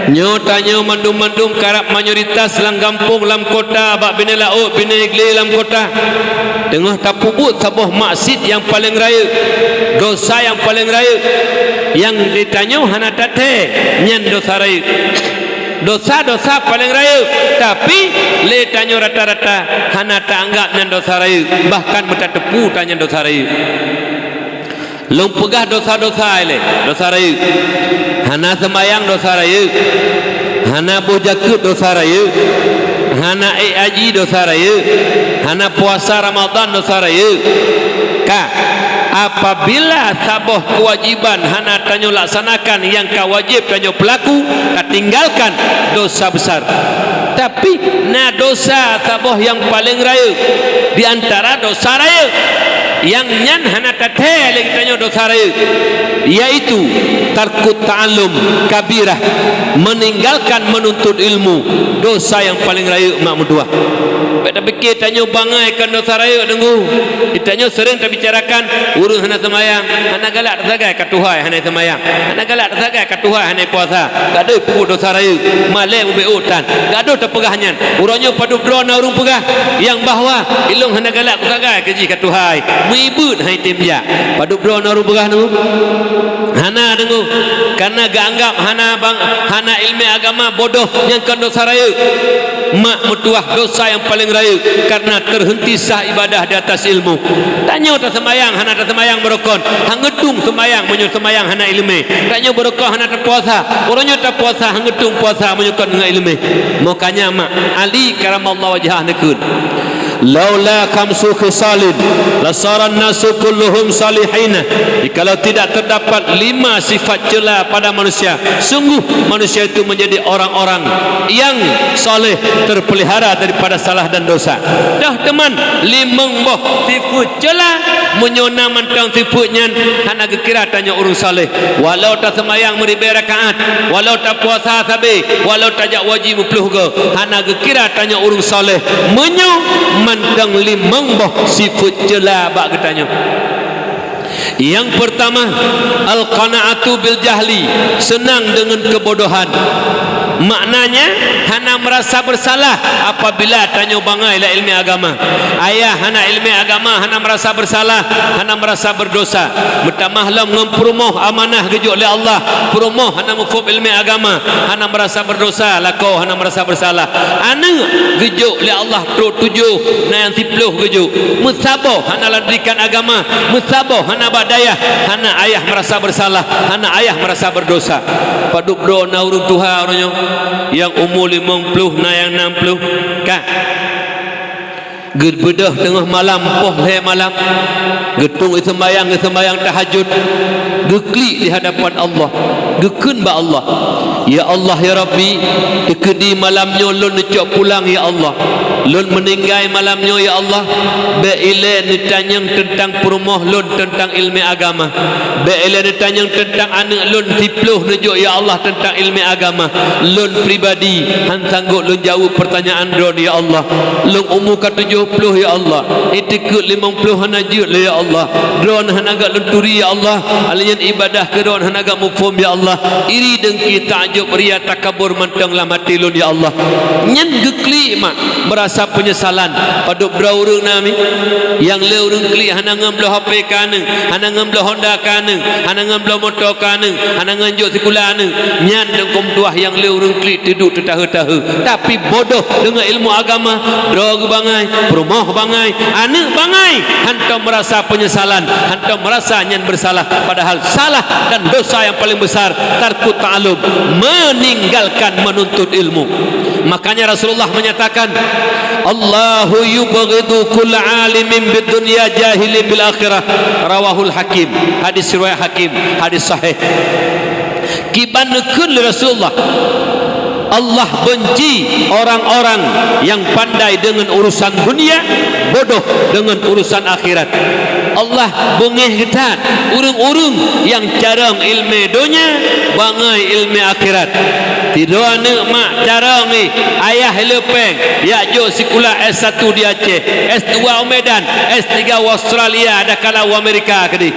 Nyoe tanyoe mandum-mandum karab mayoritas lam gampông, lam kota, bak binéh laôt, binéh glé lam kota, teungoh tapeubuet saboh maksiet nyang paleng rayeuk, desya nyang paleng rayeuk, nyang di tanyoe hana tathée, nyan desya rayeuk. Desya-desya paleng rayeuk, tapi lé tanyoe rata-rata hana taanggab nyan desya rayeuk, bahkan meutateupeue tan nyan desya rayeuk. Lôn peugah dosa-dosa ilée, dosa rayeuk. Hana seumayang, dosa rayeuk. Hana boh jakeuet, dosa rayeuk. Hana ék haji, dosa rayeuk. Hana puasa Ramadan, dosa rayeuk. Ka, apabila saboh keuwajiban hana tanyoe laksanakan nyang ka wajéb tanyoe peulaku, tatinggalkan, dosa besar. Tapi, na dosa saboh nyang paleng rayeuk di antara dosa rayeuk, nyang nyan hana tathée lé geutanyoe dosa rayeuk, yaitu tarkut ta'allum, kabirah, meninggalkan menuntut ilmu, dosa nyang paleng rayeuk mak meutuwah. Bék tapike tanyoe bangai kon dosa rayeuk, Teungku. Tanyoe seuring tabicarakan ureuëng hana seumayang, hana galak tasagai ka tuha hana seumayang, hana galak tasagai ka tuha hana puasa, gadôh peubuet dosa rayeuk, malée mubeuôt tan, gadôh tapeugah nyan. Uroe nyoe padub droe na ureuëng peugah nyang bahwa ilôn hana galak kusagai keu jih ka tuha, meuibeut hai tem jak. Padub droe na ureuëng peugah nyoe? Hana, Teungku. Karena geuanggap hana bang, hana iéleumé agama, bodoh, nyang kon dosa rayeuk. Mak meutuwah, dosa nyang paleng rayeuk karena terhenti sah ibadah di atas ilmu. Tanyoe taseumayang hana taseumayang beurukon, han geutung seumayang meunyoe seumayang hana iéleumé. Tanyoe beurukon hana tapuasa, uroe nyoe tapuasa han geutung puasa meunyoe kon deungon iéleumé. Makanya mak Ali karamallahu wajhah neukheun, "Laula khamsu khisalin lasaran nasu kulluhum salihina." Jikalau tidak terdapat lima sifat cela pada manusia, sungguh manusia itu menjadi orang-orang yang saleh, terpelihara daripada salah dan dosa. Dah teuma limong boh sifat cela, meunyoe na mantong sifat nyan, hana geukira tanyoe ureuëng saleh. Walau taseumayang meuribée rakaat, walau tapuasa sabe, walau tajak haji meuploh goe, hana geukira tanyoe ureuëng saleh meunyoe mantong limong boh sifat cela bak geutanyoe. Yang pertama, al-qana'atu bil jahli, senang dengan kebodohan. Maknanya, hana merasa bersalah apabila tanyoe bangai lam iéleumé agama. Ayah hana iéleumé agama hana merasa bersalah, hana merasa berdosa. Meutamah lom ngon peurumoh amanah geujok lé Allah, peurumoh hana muphom iéleumé agama, hana merasa berdosa, lakoe hana merasa bersalah. Aneuëk geujok lé Allah trok tujoh, na nyang siploh geujok. Meusaboh hana lam didikan agama, meusaboh hana bak dayah, hana ayah merasa bersalah, hana ayah merasa berdosa. Padub droe na ureuëng tuha uroe nyoe, nyang umu limong ploh, na nyang nam ploh. Ka. Geubeudôh teungoh malam, poh lhée malam, geutung geuseumayang, geuseumayang tahajud, geuklik di hadapan Allah, geukheun bak Allah, "Ya Allah, ya Rabbi, teukeudi malam nyoe lôn neucok pulang, ya Allah. Lôn meuninggai malam nyoe, ya Allah. Bék ilée neutanyong teuntang peurumoh lôn teuntang iéleumé agama. Bék ilée neutanyong teuntang aneuëk lôn siploh neujok, ya Allah, teuntang iéleumé agama. Lôn pribadi han sanggob lôn jaweueb peurtanyaan droen, ya Allah. Lôn umu ka tujoh ploh, ya Allah. Itikeuet limong ploh hana jeuet lé, ya Allah. Droen hana gak lôn turi, ya Allah. Alèh nyan ibadah keu droen hana gak muphom, ya Allah. Iri, deungki, takjub, ria, takabur mantong lam até lôn, ya Allah." Nyan geuklik mak, meurasa peunyesalan. Padub droe ureuëng na mi, nyang lé ureuëng klik hana ngon bloe H P keu aneuëk, hana ngon bloe Honda keu aneuëk, hana ngon bloe moto keu aneuëk, hana ngon jok sikula aneuëk. Nyan deungon tuah nyang lé ureuëng klik teuduek teutahe-tahe. Tapi bodoh deungon ilmu agama, droe geubangai, peurumoh bangai, aneuëk bangai, hantom meurasa peunyesalan, hantom meurasa nyan bersalah, padahal salah dan dosa yang paling besar tarkut ta'allum, meninggalkan menuntut ilmu. Makanya Rasulullah menyatakan, "Allahu yubghidu kulla alimin bid dunya jahilin bil akhirah." Rawahul Hakim. Hadis riwayat Hakim, hadis sahih. Kiban neukheun lé Rasulullah, Allah benci orang-orang yang pandai dengan urusan dunia, bodoh dengan urusan akhirat. Allah beungéh geutat ureuëng-ureuëng nyang carông iéleumé donya, bangai iéleumé akhirat. Sidroe aneuëk mak carông jih, ayah lé péng, jak jok sikula S satu di Aceh, S dua u Medan, S tiga u Australia, adakala u Amerika keudeh.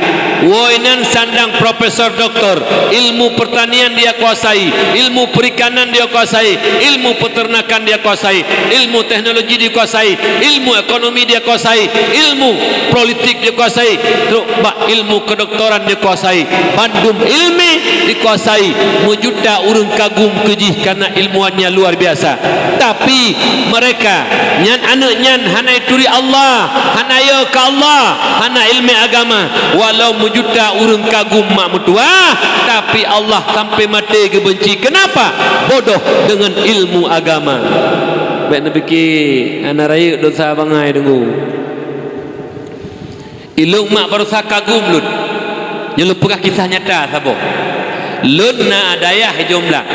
Woe nan sandang profesor doktor, ilmu pertanian dia kuasai, ilmu perikanan dia kuasai, ilmu peternakan dia kuasai, ilmu teknologi dia kuasai, ilmu ekonomi dia kuasai, ilmu politik dia kuasai, trok bak ilmu kedoktoran dia kuasai. Bandum iéleumé dikuasai, meujuta ureuëng kagum keu jih karena ilmuwan nyang luar biasa. Tapi, mereka, nyan aneuëk nyan hana turi Allah, hana yö keu Allah, hana iéleumé agama. Walau meujuta ureuëng kagum mak meutuwah, tapi Allah sampai maté geubenci. Kenapa? Bodoh dengan ilmu agama. Bék neupike, hana rayeuk dosa bangai deungoe. Ilôn mak barosa kagum lôn. Nyoe lôn peugah kisah nyata saboh. Lôn na dayah di Jomblang.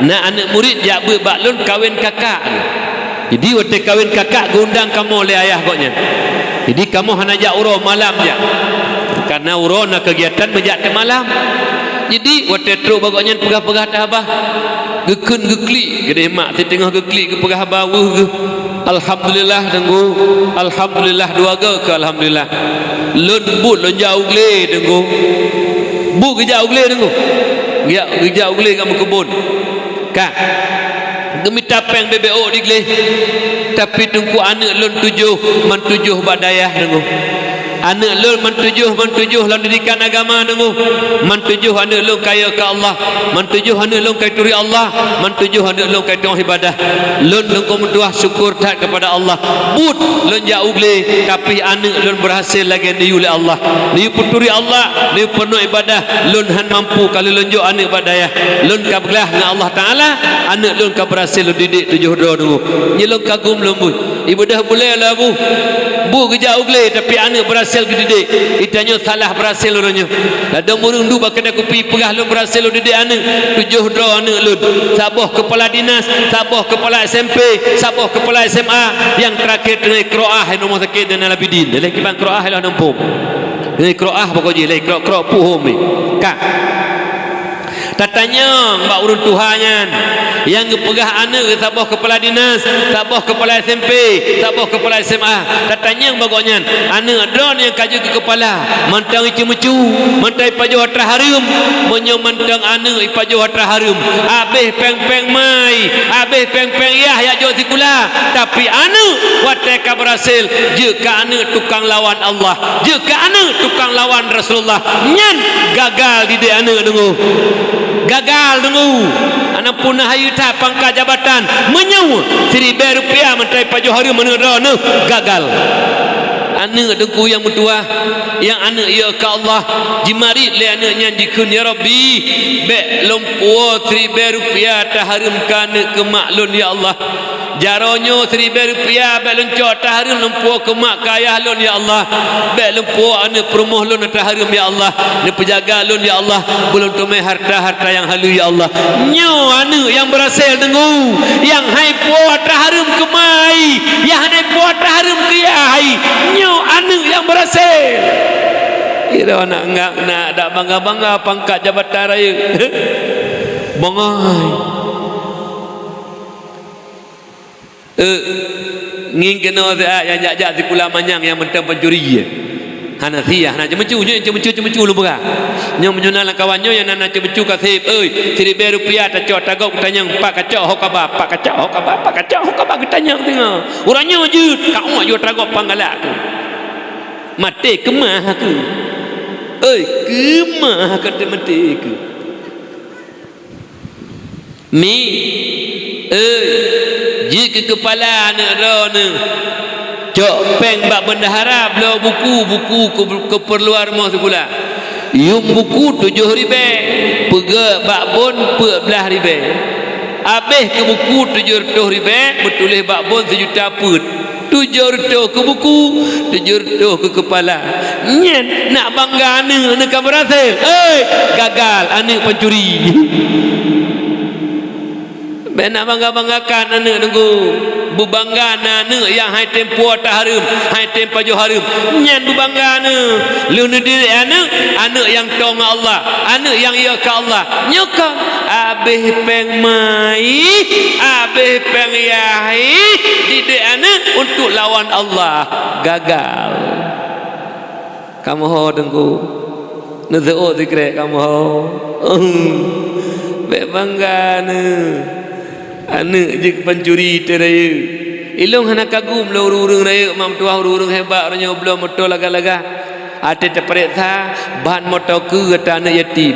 Na aneuëk murit jak beuet bak lôn kawen kakak geuh. Jadi, watée kawen kakak geuundang kamoe lé ayah gobnyan. Jadi, kamoe hana jak uroe, malam jak. Karena uroe na keugiatan meujak teumalam. Jadi, watée trok bak gobnyan peugah-peugah that haba, geukheun geuklik, geudeh mak siteungoh geuklik geupeugah haba weueh geuh. Alhamdulillah, Teungku. Alhamdulillah, dua goe keu alhamdulillah. Lôn buet lôn jak u glé, Teungku. Buet geujak u glé, Teungku. Geujak, geujak u glé ka meukeubon. Ka. Geumita péng beubeuk di glé. Tapi Teungku, aneuëk lôn tujoh, man tujoh bak dayah, Teungku. Aneuëk lôn man tujoh, man tujoh lam didikan agama, Teungku. Man tujoh aneuëk lôn ka yö keu Allah. Man tujoh aneuëk lôn ka turi Allah. Man tujoh aneuëk lôn ka tueng ibadah. Lôn, Teungku meutuwah, syukur that kepada Allah. Buet lôn jak u glé, tapi aneuëk lôn berhasil lagée neuyue lé Allah. Neuyue peuturi Allah, neuyue peunoh ibadah. Lôn han mampu ka lôn jok aneuëk bak dayah. Lôn ka peugah ngon Allah Taala, aneuëk lôn ka berhasil lôn didik tujoh droe, Teungku. Nyoe lôn kagum lôn buet. Ibadah bulée lôn buet. Buet geujak u glé, tapi aneuëk berhasil geudidik. Geutanyoe salah berhasil uroe nyoe. Ladôm ureuëng duek bak keudè kupi peugah lôn berhasil lôn didik aneuëk. Tujoh droe aneuëk lôn. Saboh keupala dinas, saboh keupala S M P, saboh keupala S M A, nyang teurakhé teungoh Iqroah di rumoh sakét Zainal Abidin. Lé kiban Iqroah lôn numpung. Teungoh Iqroah pokok jih, lé Iqro-, Iqro puhom ni. Ka. Tatanyong bak ureuëng tuha nyan, nyang geupeugah aneuëk saboh keupala dinas, saboh keupala S M P, saboh keupala S M A. Tatanyong bak gobnyan, aneuëk droeneuh nyang ka jeuet keu keupala, mantong iceumeue-cue, mantong ipajoh atra hareuem. Meunyoe mantong aneuëk ipajoh atra hareuem, abéh péng-péng mai, abéh péng-péng yah jak jok sikula, tapi aneuëk watée ka berhasil, jeuet keu aneuëk tukang lawan Allah. Jeuet keu aneuëk tukang lawan Rasulullah, nyan gagal didik aneuëk, Teungku. Gagal, Teungku. Hana peue na hayeue that pangkat jabatan, meunyoe siribée rupiah mantong ipajoh hareuem aneuëk droeneuh, gagal. Aneuëk, Teungku, nyang meutuwah, nyang aneuëk yö keu Allah, jimarit lé aneuëk nyan jikheun, "Ya Rabbi, bék lôn puwoe siribée rupiah atra hareuem keu aneuëk keu mak lôn, ya Allah." Jaroe nyoe siribée rupiah bék lôn cok atra hareuem lôn puwoe keu mak keu ayah lôn, ya Allah. Bék lôn puwoe aneuëk peurumoh lôn atra hareuem, ya Allah. Neupeujaga lôn, ya Allah, beu lôn teumé hareuta-hareuta nyang haleue, ya Allah. Nyoe aneuëk nyang berhasil, Teungku, nyang han ipuwoe atra hareuem keu mak, nyang han ipuwoe atra hareuem keu yah. Nyoe aneuëk nyang berhasil. Kira aneuk ngak na dak bangga-bangga pangkat jabatan rayeuk. Bangai. Eh, ngieng keunoe siat nyang jak-jak sikula manyang nyang mantong pancuri. Hana sia, hana ceumeucue, nyoe nyang ceumeucue-ceumeucue lôn peugah. Nyoe meunyoe na lam kawan nyoe nyang na ceumeucue ka seb, "Oi, siribée rupiah tacok atra gob geutanyong, pat kacok ho kaba, pat kacok ho kaba, pat kacok ho kaba," geutanyong singoh. Uroe nyoe jeuet, ka uek jeuet atra gob panggalak keuh. Maté keumah keuh. Oi, keumah ka teumaté keuh. Mi, eh, jeuet keu keupala aneuk droeneuh. Cok péng bak bendahara bloe buku, buku keu, keupeurluan rumoh sikula. Yuem buku tujoh ribée, peugét bak bon peuet blaih ribée. Abéh keu buku tujoh reutôh ribée, meutuléh bak bon sijuta peuet. Tujoh reutôh keu buku, tujoh reutôh keu keupala. Nyan nak bangga aneuk, aneuk ka beurasé. Hei, gagal, aneuk pancuri. Bék nak bangga-banggakan aneuk teungku. Beubangga na aneuk nyang han item puwoe atra hareuem, han item pajoh hareuem. Nyan beubangga aneuk. Lheueh neudidik aneuk, aneuk nyang toe ngon Allah, aneuk nyang yö keu Allah. Nyoe ka abéh péng mai, abéh péng yah, didik aneuk untuk lawan Allah, gagal. Kamoe ho teungku, neuseuôt sikrék kamoe ho. Bék bangga neuh, aneuk jeuet pancuri teuh rayeuk. Ilôn hana kagum lé ureuëng-ureuëng rayeuk mak meutuwah, ureuëng-ureuëng hebat, uroe nyoe bloe moto lagak-lagak. Até tapareksa, ban moto keu atra aneuk yatim.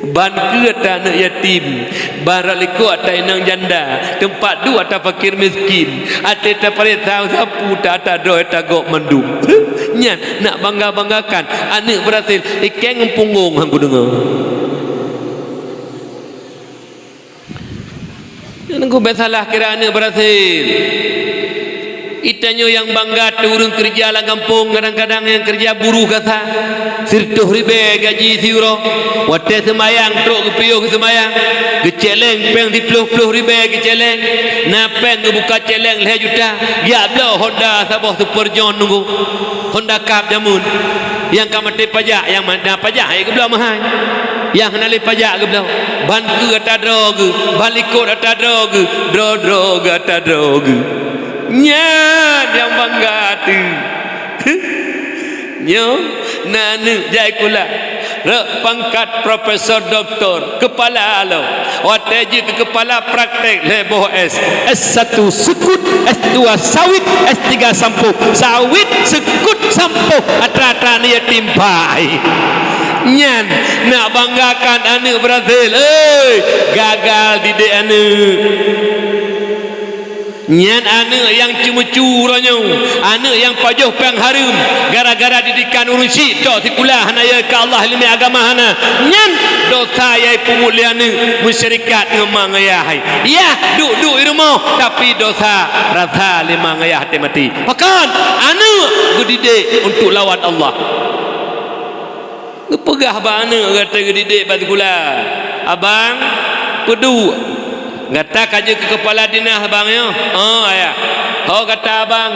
Ban keue ata aneuëk yatim, ban rot likot ata inong janda, teumpat duek ata fakir miskin, até taparéksa sapeue ata droe ata gob mandum. Nyan nak bangga-banggakan aneuëk beurhasil, ikeng ngon punggong han kudeungoe. Nyan ku bék salah kira aneuëk beurhasil. Itanyoe nyang bangga teu ureuëng keureuja lam gampông, kadang-kadang nyang keureuja buruh gasa, sireutoh ribée gaji siuroe. Watée seumayang trok geupiôh geuseumayang, geucéléng péng siploh-ploh ribée geucéléng, na péng geubuka céléng lhée juta, geujak bloe Honda saboh Super John nunggu. Honda Cup jameun. Nyang ka maté pajak, nyang ma-, na pajak hai geubloe meuhai. Nyang hana lé pajak geubloe. Ban keue ata droe geuh, ban likot ata droe geuh, droe-droe geuh ata droe geuh. Nyan nyang bangga teuh. Nyoe na aneuëk jai kula. Rot pangkat profesor doktor, keupala aloe. Watée jeuet keu keupala praktek lhée boh S. S satu seukut, S dua sawit, S tiga sampoh. Sawit, seukut, sampoh. Atra-atra aneuëk yatim pai. Nyan nak banggakan aneuëk beurhasil. Hei, gagal didik aneuëk. Nyan aneuëk nyang ceumeucue uroe nyoe, aneuëk nyang pajoh péng hareuem, gara-gara didikan ureuëng syik tok sikula hana yö keu Allah, ileumé agama hana. Nyan dosa nyang ipungut lé aneuëk meusyeurukat ngon ma ngon yah hai. Yah duek-duek i rumoh, tapi dosa rasa lé ma ngon yah até maté. Pakon? Aneuëk geudidik untuk lawan Allah. Geupeugah bak aneuëk gata geudidik bak sikula, "Abang, peuduek. Gata ka jeuet keu keupala dinas, Abang, nyoe?" "Oh, Ayah." "Ho gata, Abang,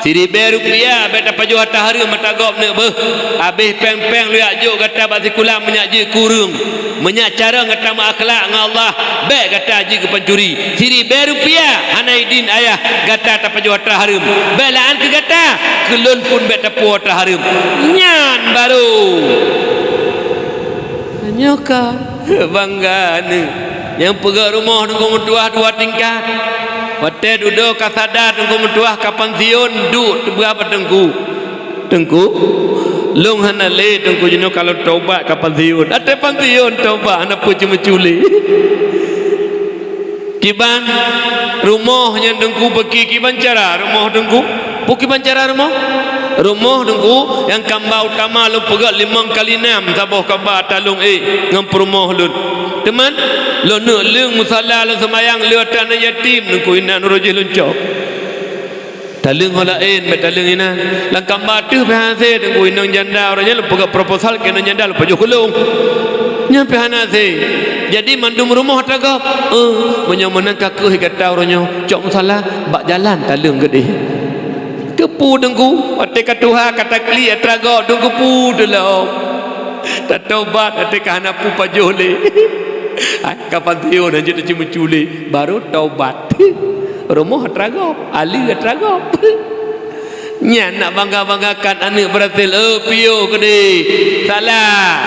siribée rupiah bék tapajoh atra hareuem atra gob neuk beuh. Abéh péng-péng lôn jak jok gata bak sikula meunyak jeuet keu ureuëng. Meunyak carông gata meuakhlak ngon Allah, bék gata jeuet keu pancuri. Siribée rupiah hana idin Ayah gata tapajoh atra hareuem. Bék la'an keu gata, keu lôn pun bék tapuwoe atra hareuem." Nyan barô. Nyoe ka bangga aneuëk. Nyang peugöt rumoh teungku meutuah dua tingkat. Watée dudoe ka sada teungku meutuah ka pansiun, duek teupeugah bak teungku, "Teungku, lôn hana lé teungku, jinoe ka lôn tobat ka pansiun." Até pansiun tobat hana peue ceumeucue lé. Kiban rumoh nyan teungku, peuki kiban cara rumoh teungku? Peue kiban cara rumoh? Rumoh teungku, nyang kamba utama lôn peugöt limong kali nam saboh kamba taleueng ék ngon peurumoh lôn. Teuma lôn neuk leueng musala lôn seumayang lé atra aneuëk yatim teungku, inan uroe jih lôn cok. Taleueng ho laén, bék taleueng inan. Lam kamba teuh pih hase teungku, inong janda uroe nyan lôn peugöt proposal keu inong janda lôn pajoh keu lôn. Nyan pih hana hase. Jadi mandum rumoh atra gob. Eh, meunyoe meunan ka keuh gata uroe nyoe, cok musala bak jalan taleueng geudeh. Keupeue teungku, watée ka tuha ka taklik atra gob teungku peue teulom. Tatobat watée ka hana peue pajoh lé. Ai, ka pansiun hana jeuet teuceumeucue lé, barô tobat. Rumoh atra gob, aleue atra gob. Nyan nak bangga-banggakan aneuëk beurhasil, eh, piôh keudeh. Salah.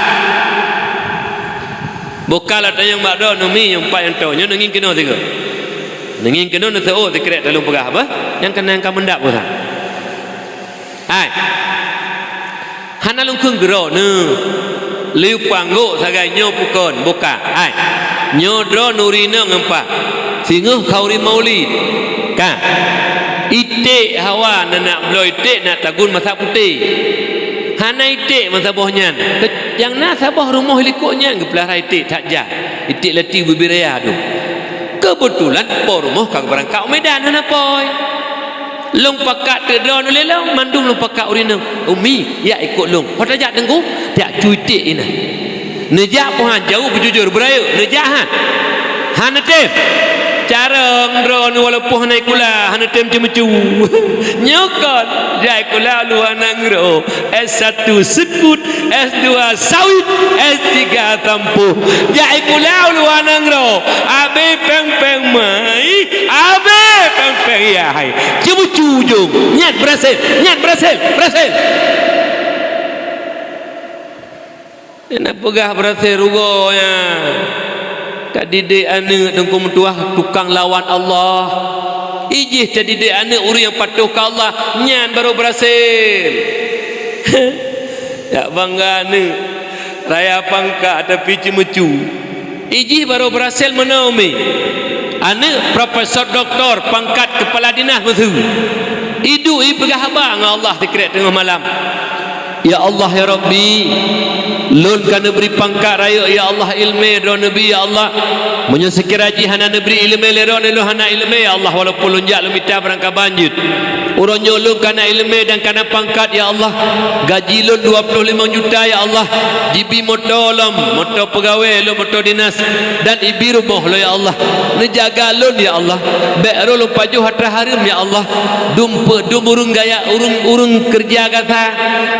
Boka lôn tanyong bak droeneuh mi nyang pat nyang toe, nyoe neungieng keunoe sigoe. Neungieng keunoe neuseuôt sikrek taleueng peugah bah, nyang keunan ka meundap peugah. Hai. Hana lôn kheun keu droeneuh. Lé panggok sagai nyoe peue kon, boka. Hai. Nyoe droeneuh ureuëng inong ngon pat. Singoh kha ureuëng Maulid. Ka. Iték hawa na nak bloe iték nak tagun masa putéh. Hana iték masa boh nyan. Ke-, nyang na saboh rumoh likot nyan geupeulara iték that jai. Iték lati bubiri raya tu. Keubeutulan po rumoh ka geubeurangkat u Medan hana poi. Lôn pakat teuk droeneuh lé lôn, mandum lôn pakat ureuëng inong. Umi, jak ikot lôn. Ho tajak teungku, jak cu iték inan. Neujak poh han jauh beujujur beurayeuk, neujak han. Hana tem. Carông droeneuh walaupun hana ikula, hana tem ceumeucue. Nyoe kon, jak ikula luwa nanggroe. S satu seukut, S dua sawit, S tiga tampoh. Jak ikula u luwa nanggroe, abéh péng-péng mai, abéh péng-péng yah hai. Ceumeucue ujong. Nyan beurhasil, nyan beurhasil, beurhasil. Nyan peugah beurhasil rugoe nyan. Tadidik aneuëk teungku meutuah tukang lawan Allah. Ijih tadidik aneuëk ureuëng nyang patuh keu Allah, nyan barô beurhasil. Jak bangga aneuëk. Raya pangkat tapi ceumeucue. Ijih barô beurasel meunoe mi. Aneuëk profesor doktor pangkat keupala dinas meusu. Iduek ipeugah haba ngon Allah sikrek teungoh malam. Ya Allah, ya Rabbi, lôn ka neubri pangkat rayeuk, ya Allah, iéleumé droe neubi, ya Allah. Meunyoe seukira jih hana neubri iéleumé lé droe, lôn hana iéleumé, ya Allah, walaupun lôn jak lôn mita barangkaban jeuet. Uroe nyoe lôn ka na iéleumé dan ka na pangkat, ya Allah. Gaji lôn dua ploh limong juta, ya Allah. Jibi moto lom, moto peugawée lôn, moto dinas, dan ibi rumoh lôn, ya Allah. Neujaga lôn, ya Allah. Bék roh lôn pajoh atra hareuem, ya Allah. Dum pe-, dum ureuëng gaya, ureuëng, ureuëng keureuja gata,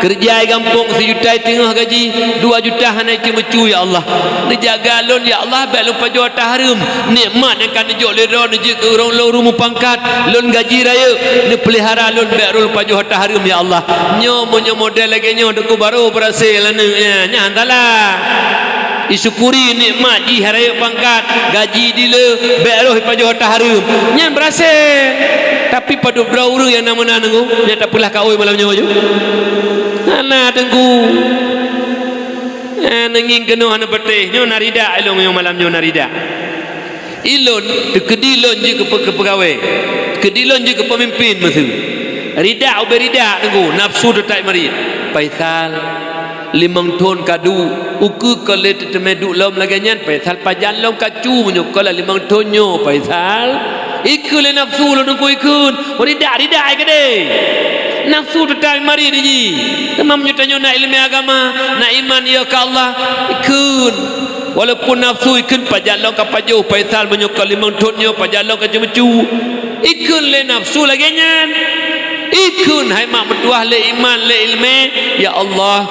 keureuja di gampông sijuta teungoh gaji, dua juta hana ceumeucue, ya Allah. Neujaga lôn, ya Allah, bék lôn pajoh atra hareuem. Nikmat nyang ka neujok lé droe neujeuet keu ureuëng lôn ureuëng meupangkat, lôn gaji rayeuk, neupeulihara lôn bék roh lôn pajoh atra hareuem, ya Allah. Nyoe meunyoe model lagée nyoe teungku barô beurasel aneuëk nyan, nyan salah. Isyukuri nikmat jih rayeuk pangkat, gaji dilée, bék roh ipajoh atra hareuem. Nyan beurasel. Tapi padub droe ureuëng nyang na meunan teungku, nyang tapeulah kaôi malam nyoe ju. Hana teungku. Eh, neungieng keunoe hana patéh. Nyoe na ridak ilôn nyoe malam nyoe na ridak. Ilôn, teukeudi lôn jeuet keu pe-, keu peugawée. Teukeudi lôn jeuet keu peumimpén meusu. Ridak ubé ridak teungku, nafsu teutab marit. Faisal, limong thon ka duek, ukeue ka lé teuteumé duek lom lagée nyan, Faisal pajan lom kacu meunyoe ka limong thon nyoe, Faisal. Ikheun lé nafsu lôn teungku ikheun. Ridak-ridak ai keudeh. Nafsu teutab marit jih. Teuma meunyoe tanyoe na iéleumé agama, na iman ya keu Allah, ikheun. Walaupun nafsu ikheun pajan lom ka pajoh, Faisal meunyoe ka limong thon nyoe pajan lom ka ceumeucue. Ikheun lé nafsu lagée nyan. Ikheun hai mak meutuwah lé iman, lé iéleumé, ya Allah,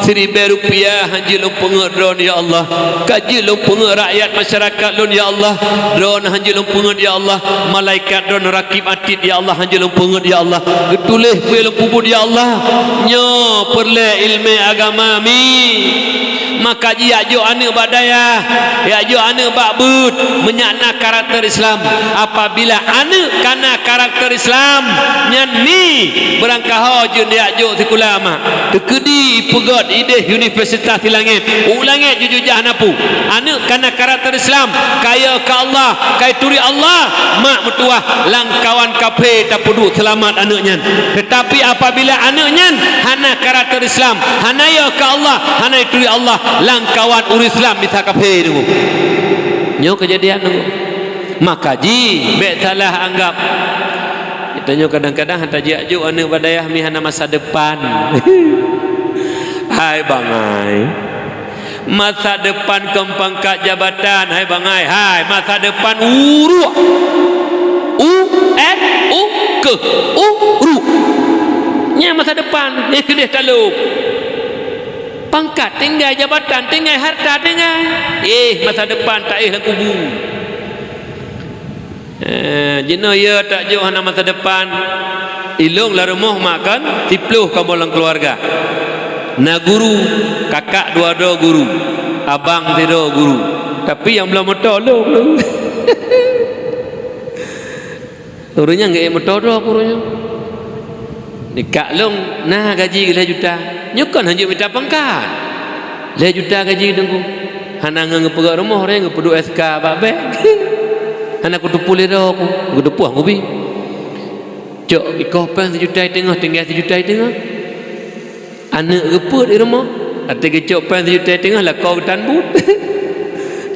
siribée rupiah han jeuet lôn peungeut droen, ya Allah. Ka jeuet lôn peungeut rakyat masyarakat lôn, ya Allah. Droen han jeuet lôn peungeut, ya Allah. Malaikat droen rakib atid, ya Allah, han jeuet lôn peungeut, ya Allah. Geutuléh peue lôn peubuet, ya Allah. Nyoe peureulée iéleumé agama mi. Maka jih jak jok aneuëk bak dayah, jak jok aneuëk bak beuet, meunyak na karakter Islam. Apabila aneuëk ka na karakter Islam, nyan mi beurangkaho jeuet jak jok sikula mak. Teukeudi ipeugét idéh Universitas Silangét, u langét jujak hana pu. Aneuëk ka na karakter Islam, kaya keu Allah, ka ituri Allah, mak meutuwah, lam kawan kafé tapeuduek seulamat aneuëk nyan. Teutapi apabila aneuëk nyan hana karakter Islam, hana ya keu Allah, hana ituri Allah, lam kawan ureuëng Islam bisa kafé teungku. Nyoe keujadian teungku. Maka jih bék salah anggap. Tanyoe kadang-kadang hana tajak jok aneuëk bak dayah mi hana masa depan. Hai bangai. Masa depan kon pangkat jabatan, hai bangai, hai, masa depan uruek. U, eh, u, keuh, uruek. Nyan masa depan, eh, keudeh talop. Pangkat tinggai, jabatan tinggai, harta tinggai. Eh, masa depan taéh lam kubu. Eh, jinoe ya tajok hana masa depan. Ilôn lam rumoh mak kon, siploh kamoe lam keuluwarga. Na guru, kakak dua droe guru, abang sidroe guru. Tapi nyang bloe moto lôn. Ureuëng nyan geuék moto droe ureuëng nyan. Dikak lôn na gaji lhée juta. Nyoe kon hanjeuet mita pangkat. Lhée juta gaji teungku. Hana ngon geupeugét rumoh, reng geupeuduek S K bak bank. Hana kuteupeu lé droe ku, geuteupeue kubi. Cok ikoh péng sijuta teungoh, tinggai sijuta teungoh. Aneuëk geupeuet di rumoh, até geucok péng sijuta teungoh lakoe geutanbut.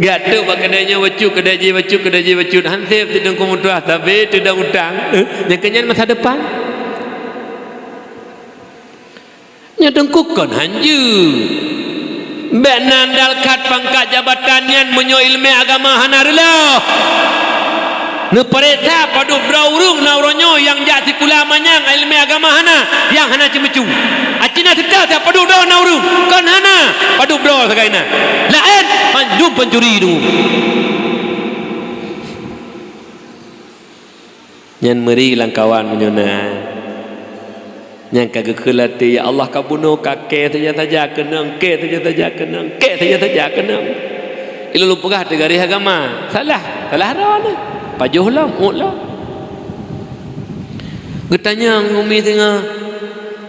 Geujak bak keudée nyoe bacut, keudée jih bacut, keudée jih bacut. Hanseb teungku meutuah, sabe teudong utang. Nyang keunyan masa depan. Nyoe teungku kon hanjeuet. Bék na andalkan pangkat jabatan nyan meunyoe iéleumé agama hana reuloh. Neupareksa padub droe ureuëng na uroe nyoe nyang jak sikula manyang iéleumé agama hana, nyang hana ceumeucue. Aci na teuka that padub droe na ureuëng, kon hana, padub droe sagai na. Laén mandum pancuri tu. Nyan meuri lam kawan meunyoe na. Nyang ka geukheun até, "Ya Allah, ka bunoe ka kée saja-saja keunong, kée saja-saja keunong, kée saja-saja keunong." Ilôn lôn peugah teugaréh agama. Salah, salah droe neuh. Pajoh lom, uet lom. Geutanyong umi singoh,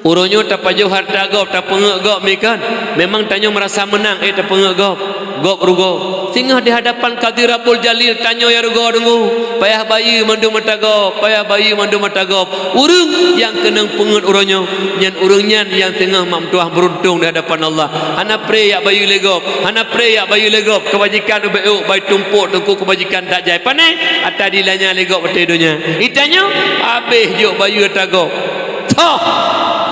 Uroe nyoe tapajoh hareuta gob, tapeungeut gob, mi kan? Memang tanyoe meurasa meunang, eh, tapeungeut gob. Gob rugoe. Singoh di hadapan Qadhi Rabbul Jalil, tanyoe nyang rugoe deungoe. Payah bayeue mandum ata gob, payah bayeue mandum ata gob. Ureuëng nyang keunong peungeut uroe nyoe, nyan ureuëng nyan nyang singoh mak meutuah beuruntung di hadapan Allah. Hana pré jak bayeue lé gob, hana pré jak bayeue lé gob. Keubajikan ubé ôk bai tumpôk teungku, keubajikan that jai. Pané ata dilanya lé gob ateueh donya. Di tanyoe habéh jok bayeue ata gob. Toh,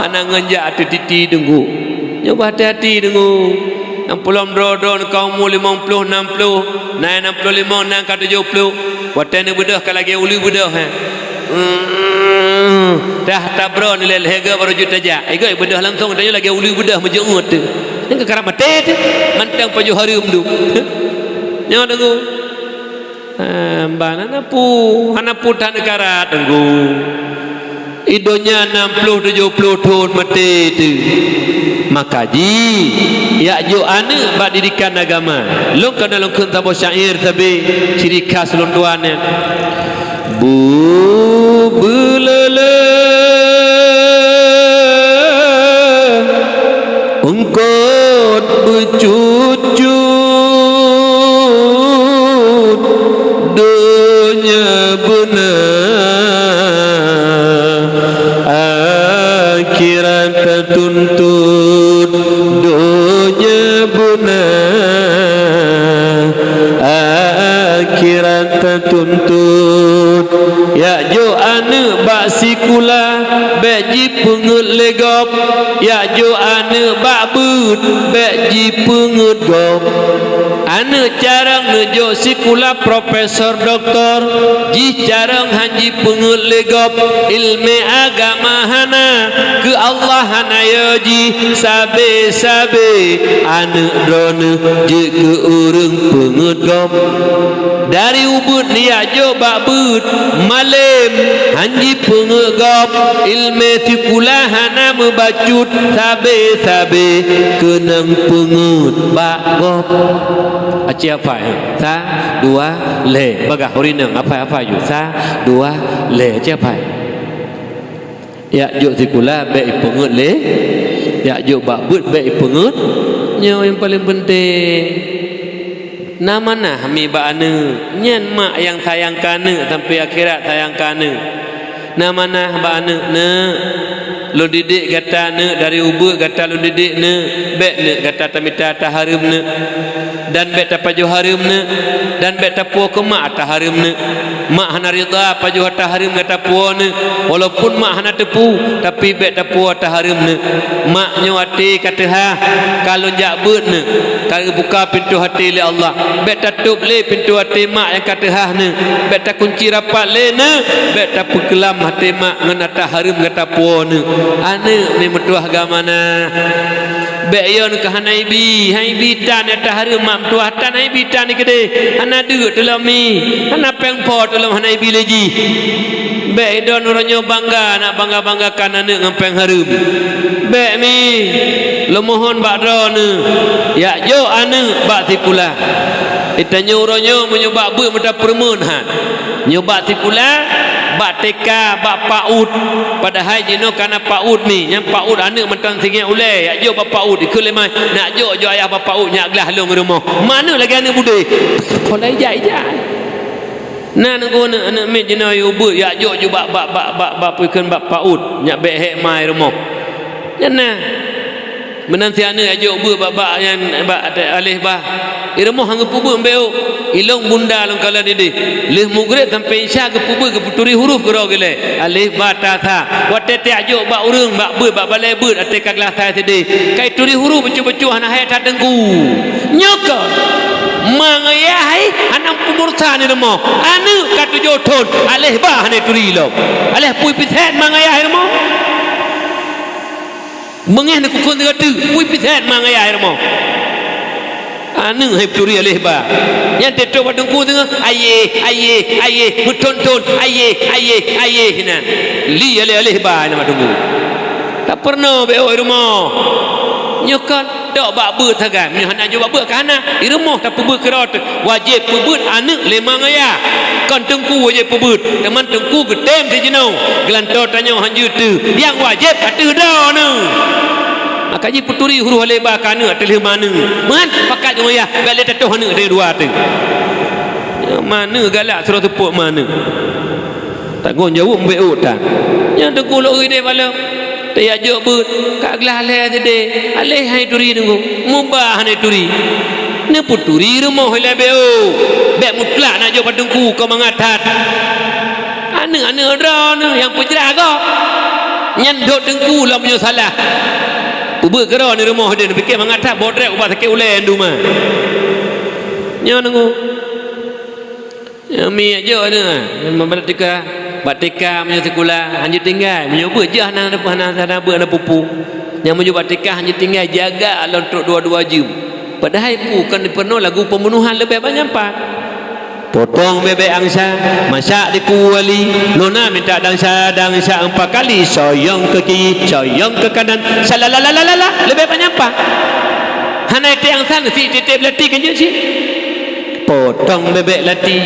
hana ngon jak ateueh titi deungoe. Nyoe bah hati-hati deungoe. Nyang peulom droe-droe ka umu limong ploh, nam ploh, na nyang nam ploh limong, na nyang ka tujoh ploh. Watée neubeudôh ka lagée uleue beudôh, he. Hmm, dah tabroe nilai lhée goe barô jeuet tajak. Igoe beudôh langsong tanyoe lagée uleue beudôh meujeuet teuh. Nyang ka karab maté teuh, mantong pajoh hareuem dum. Nyoe deungoe. Ah, ban hana pu, hana pu that neukarat deungoe. Di donya nam ploh tujoh ploh thon maté teuh. Maka jih, jak jok aneuëk bak didikan agama. Lôn kana lôn kheun saboh syair sabe ciri khas lôn tuan nyan. Bu beuleuleu eungkot beucut-cut, donya beuna, akhirat tatuntut. Donya beuna, akhirat tatuntut. Jak jok aneuëk bak sikula, bék jipeungeut lé gob. Jak jok aneuëk bak beuet, bék jipeungeut gob. Aneuëk carông neujok sikula profesor, doktor, jih carông han jipeungeut lé gob. Iéleumé agama hana, keu Allah hana yo jih. Sabe-sabe aneuëk droeneueh jeuet keu ureuëng peungeut gob. Dari ubeuet neujak jok bak beuet, malém han jipeungeut gob. Iéleumé sikula hana meubacut, sabe-sabe keunong peungeut bak gob. Aci hafai, ha? Sa, dua, lhée. Bagah ureuëng inong hafai-hafai ju. Sa, dua, lhée. Aci hafai. Jak jok sikula bék jipeungeut lé, jak jok bak beuet bék jipeungeut. Nyoe nyang paleng peunteng. Na manah mi bak aneuëk, nyan mak nyang sayang keu aneuëk sampai akhirat sayang keu aneuëk. Na manah bak aneuëk, neuk, lôn didik gata neuk, dari ubeuet gata lôn didik neuk, bék neuk gata tamita ata hareuem neuk. Dan bék tapajoh hareuem neuk, dan bék tapuwoe keu mak ata hareuem neuk. Mak hana ridha pajoh ata hareuem gata puwoe neuk, walaupun mak hana teupeue, tapi bék tapuwoe ata hareuem neuk. Mak nyoe até ka teuhah, ka lôn jak beuet neuk, ka geubuka pintoe até lé Allah. Bék tatôb lé pintoe até mak nyang ka teuhah neuk, bék takunci rapat lé neuk, bék tapeukeulam até mak ngon ata hareuem gata puwoe neuk. Aneuëk meutuah agama na. Bék yon keu hana ibi, hana ibi tan ata hareuem mak meutuah, tan hana ibi tan keudeh, hana deuk tulom mi, hana péng po tulom hana ibi lé jih. Bék idon uroe nyoe bangga, nak bangga-banggakan aneuëk ngon péng hareuem. Bék mi, lôn mohon bak droeneueh, jak jok aneuëk bak sikula. Di tanyoe uroe nyoe meunyoe bak beuet meuta peureumeun han. Nyoe bak sikula, bak TK, bak PAUD. Padahai jinoe kana PAUD mi, nyang PAUD aneuëk mantong singoh ulée, jak jok bak PAUD, ikheun lé ma, nak jok, jok ayah bak PAUD, nyak glah lôn rumoh. Ma aneuëk lagée aneuëk budé. Pola ijak-ijak. Na neugô aneuëk, aneuëk miet jinoe yue beuet, jak jok ju bak, bak, bak, bak, bak, peue kheun bak PAUD, nyak bék hék ma i rumoh. Nyan na. Meunan si aneuëk jak jok beuet bak, bak nyan, bak aleh ba. I rumoh han geupeubuet mbéuk, ilong bunda lôn kalon idéh. Lheueh mugreb sampoe isya geupeubuet, geupeuturi huruf keudroe geuh lé. Aleh ba ta sa. Watée tajak jok bak ureuëng, bak beuet, bak balée beuet, até ka glah sai sidéh. Ka ituri huruf bacut-bacut hana hai that teungku. Nyoe keuh. Ma ngon yah hai hana peumursa ni rumoh. Aneuëk ka tujoh thon, aleh ba hana ituri lom. Aleh pui pisét ma ngon yah hai rumoh. Beungéh neukukon sigoe teuk, pui pisét ma ngon yah hai rumoh. Aneuëk hai peuturi aleh ba. Nyan teutrok bak teungku teungoh, ayeh, ayeh, ayeh, meuthon-thon, ayeh, ayeh, ayeh, nyan. Li aleh-aleh ba nyan bak teungku. Tapeurunoe bék ôk i rumoh. Nyoe kon, Tok bak beuet sagai, meunyoe hana jok bak beuet ka hana, i rumoh tapeubeuet keudroe teuh. Wajéb peubeuet aneuk lé ma ngon yah. Kon teungku wajéb peubeuet, teuma teungku geutem sijinoe. Geulantoe tanyoe hanjeuet teuh, nyang wajéb ateueh droeneuh. Maka jih peuturi huruf aleba keu aneuk ateueh lheueh ma aneuk. Meuhan pakat ngon yah, bèk lé tatoh aneuk dua teuh. Ma aneuk galak sidroe seupôt ma aneuk. Tanggong jaweueb bèk ôt tan. Nyang teungku lôn ri deh balom. Tajak jok beuet, ka glah lhèe sideh, aléh hai turi teungku, muba hana turi. Neupeuturi rumoh ilèe bèk ôt, bèk mutlak na jok bak teungku keu mangat that. Aneuk-aneuk droeneuh nyang peujrah gob. Nyan dok teungku lom meunyoe salah. Peubeuet keudroe ni rumoh deh, neupiké mangat that, bodrek ubak sakét ulèe duma. Nyoe teungku. Nyang miet jok nyoe, memang bak tika, bak tika meunyoe sikula, hanjeuet tinggai. Meunyoe beuet jah na, na, na, na beuet na pupu. Nyang meunyoe bak tika hanjeuet tinggai, jaga lôn trok dua-dua jeuem. Padahai peue kon peunoh lagu pembunuhan leubeh banyak pat. Potong bebek angsa, masak di kuali, lona minta dangsa, dangsa empat kali, soyong ke kiri, soyong ke kanan, salalalalala, leubeh banyak pat. Hana ité angsa, si titik belati kan jeuet si. Potong bebek lati.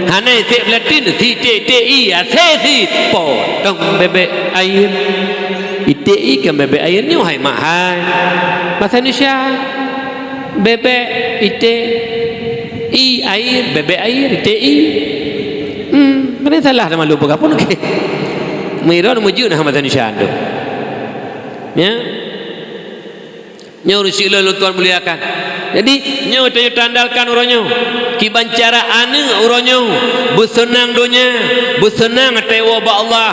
Hana iték belatin, si iték-iték i, asai si. Potong bebek air. Iték i kan bebek air nyoe hai mak hai. Bahasa Indonesia. Bebek, iték, i, air, bebek air, iték i. Hmm, mana salah sama lupa kapun ke? Mira meujeuet nah bahasa Indonesia tu. Ya. Nyoe ureueng syedara lôn tuan muliakan. Jadi, nyoe tanyoe taandalkan uroe nyoe. Kiban cara aneuk uroe nyoe beuseunang donya, beuseunang watèe woe bak Allah.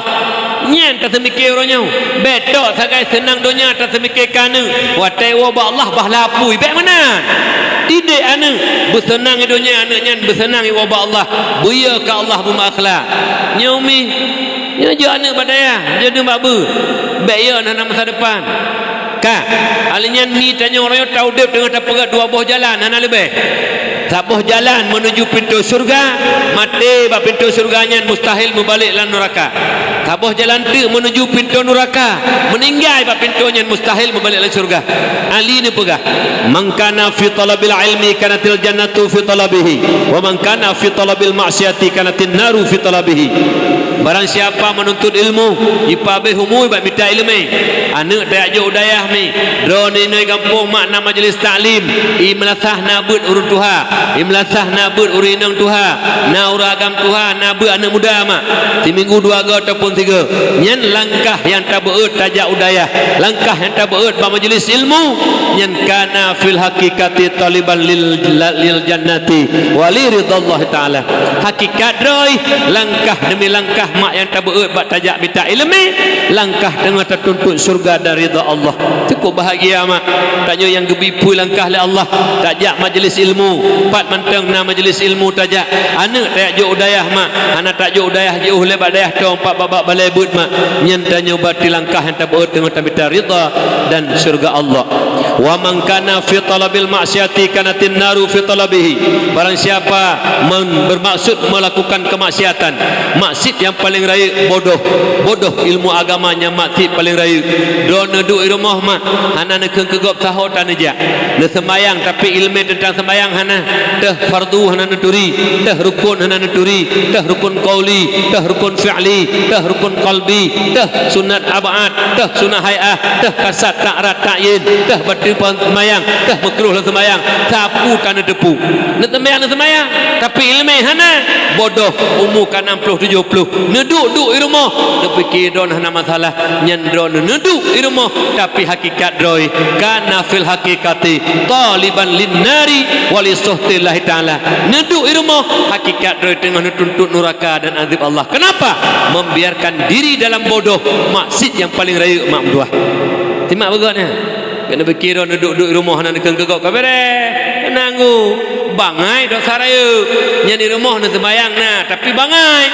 Nyan taseumike uroe nyoe. Bèk tok sagai seunang donya taseumike keu aneuk. Watèe woe bak Allah bah lapui. Bèk meunan. Didik aneuk beuseunang i donya, aneuk nyan beuseunang i woe bak Allah. Beuyo keu Allah beumakhlak. Nyoe mi, nyoe jok aneuk bak dayah, jok aneuk bak beuet. Bèk yo hana masa depan. Ka, alèh nyan mi tanyoe uroe nyoe taudép teungoh tapeugah dua boh jalan, hana leubeh. Saboh jalan meunuju pintoe syeuruga, maté bak pintoe syeuruga nyan mustahil meubalek lam nuraka. Saboh jalan teuk meunuju pintoe nuraka, meuninggai bak pintoe nyan mustahil meubalek lam syeuruga. Ali neupeugah, "Man kana fi talabil ilmi kanatil jannatu fi talabihi, wa man kana fi talabil maksiati kanatin naru fi talabihi." Barang siapa menuntut ilmu, jipabéh umu bak mita ileumèe. Aneuk tajak jok u dayah mi, droeneuh inoe gampông mak na majlis taklim, i meulasah na beuet ureueng tuha, i meulasah na beuet ureueng inong tuha, na ureueng agam tuha, na beuet aneuk muda mak, siminggu dua goe ataupun sigoe. Nyan langkah nyang tabeuet tajak u dayah, langkah nyang tabeuet bak majlis ilmu, nyan kana fil haqiqati taliban lil, lil jannati wa li ridhallahi ta'ala. Hakikat droe, langkah demi langkah mak nyang tabeuet bak tajak mita ileumèe, langkah teungoh tatuntut syeuruga dan ridha Allah. Cukup bahagia mak, tanyoe nyang geubri peue langkah lé Allah, tajak majlis ilmu, pat mantong na majlis ilmu tajak. Aneuk tajak jok u dayah mak, hana tajak jok u dayah, jiôh lé bak dayah tông pat bak, bak balèe beuet mak. Nyan tanyoe berarti langkah nyang tabeuet teungoh tamita ridha dan syeuruga Allah. Wa man kana fi talabil maksiati kanatin naru fi talabihi. Barang siapa men-, bermaksud melakukan kemaksiatan, maksiat nyang paleng rayeuk bodoh, bodoh ilmu agama nyan maksiat paleng rayeuk. Droeneuh duek i rumoh mak, hana neukheun keu gob saho taneujak. Neuseumayang tapi ileumèe teuntang seumayang hana. Teuh fardu hana neuturi, teuh rukun hana neuturi, teuh rukun qauli, teuh rukun fi'li, teuh rukun qalbi, teuh sunat ab'ad, teuh sunat hai'ah, teuh kasat ta'rad ta'yin, teuh bateue pon seumayang, teuh meukruh lam seumayang, sapeue ka neuteupeue. Neuseumayang, neuseumayang, tapi ileumèe hana, bodoh, umu ka nam ploh tujoh ploh, neuduek-duek i rumoh, neupike droeneuh hana masalah, nyan droeneuh neuduek i rumoh, tapi hakikat droe, kana fil haqiqati taliban lin nari wa li sukhtillahi ta'ala. Neuduek i rumoh, hakikat droe teungoh neutuntut nuraka dan azab Allah. Kenapa? Membiarkan diri dalam bodoh, maksiat nyang paleng rayeuk mak meutuah. Simak beugöt nyan. Keuneuk pikir droe neuduek-duek i rumoh hana neukheun keu gob ka bèrèh. Nanggu. Bangai dosa rayeuk, nyan di rumoh neuseumbayang na, tapi bangai.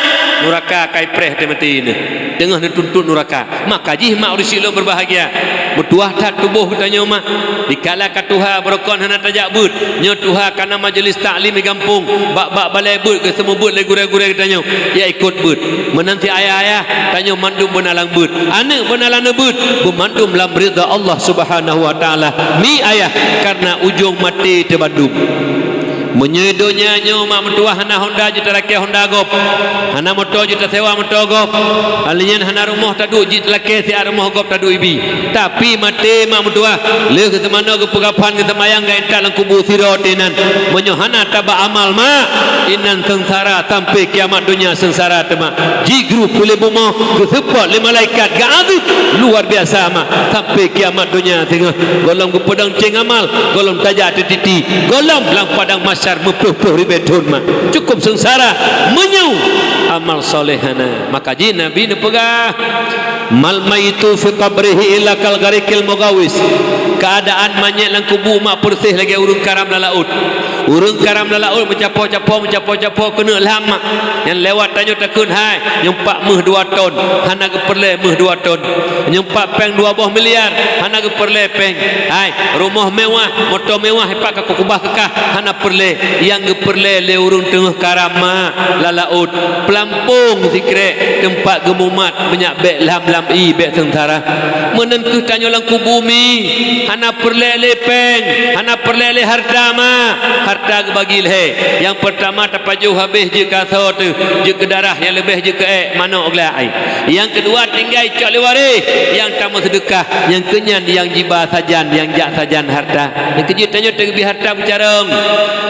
Nuraka kai preh teuh maté neuh. Teungoh neutuntot nuraka. Maka jih mak ureueng syiek lôn berbahagia. Meutuwah that tuboh geutanyoe mah. Dikala ka tuha beurukon hana tajak beuet. Nyoe tuha ka na majelis taklim di gampông. Bak-bak balée beuet geuseumeubeuet lé gurée-gurée geutanyoe. Ya ikot beuet. Meunan cit ayah-ayah, tanyoe mandum beuna lam beuet. Aneuk beuna lam neubeuet. Beumandum lam ridha Allah Subhanahu wa Ta'ala. Mi ayah, karena ujong maté teuh bandum. Meunyoe donya nyoe mak meutuwah hana honda jeuet talakée honda gob, hana moto jeuet tasewa moto gob, alinyan hana rumoh taduek jeuet talakée siat rumoh gob taduek ibi. Tapi maté mak meutuwah, lheueh geuseumanoe geupeugaphan geuseumayang geuintat lam kubu sidroe teuh inan. Meunyoe hana tabak amal mak, inan seungsara sampai kiamat donya seungsara teuma. Jigru peuleubeumoh geuseupôt lé malaikat geuazeueb luar biasa mak sampai kiamat donya teungoh. Gohlom geupeudong ceng amal, gohlom tajak teutiti, gohlom lam padang mahsyar meuploh-ploh ribée thon mak. Cukup seungsara meunyoe amal soleh hana. Maka jih Nabi neupeugah, "Mal maitu fi qabrihi illa kal ghariqil mughawis." Keuadaan manyét lam kubu mak peureuseh lagée ureuëng karam lam laôt. Ureuëng karam lam laôt meucapo-capo, meucapo-capo keuneuk lham mak. Nyang lewat tanyoe takheun hai, nyumpak méuh dua ton, hana geupeureulée méuh dua ton. Nyumpak péng dua boh miliar, hana geupeureulée péng. Hai, rumoh mewah, moto mewah, ipak ka keubah keukah, hana peureulée. Nyang geupeureulée lé ureuëng teungoh karam mak lam laôt, peulampong sikrek teumpat geumumat meunyak bék lham-lham ié bék seungsara. Meunan kheueh tanyoe lam kubu mi, hana peureulée lé péng, hana peureulée lé hareuta mak. Hareuta geubagi lhée. Nyang peurtama tapajoh habéh jeuet keu asoe teuh, jeuet keu darah, nyang leubeh jeuet keu ék, manok glai. Nyang keudua tinggai cok lé waréh, nyang tameuseudeukah, nyang keunyan nyang jiba sajan, nyang jak sajan hareuta. Nyang keujeuet tanyoe teugeubri hareuta beucarông.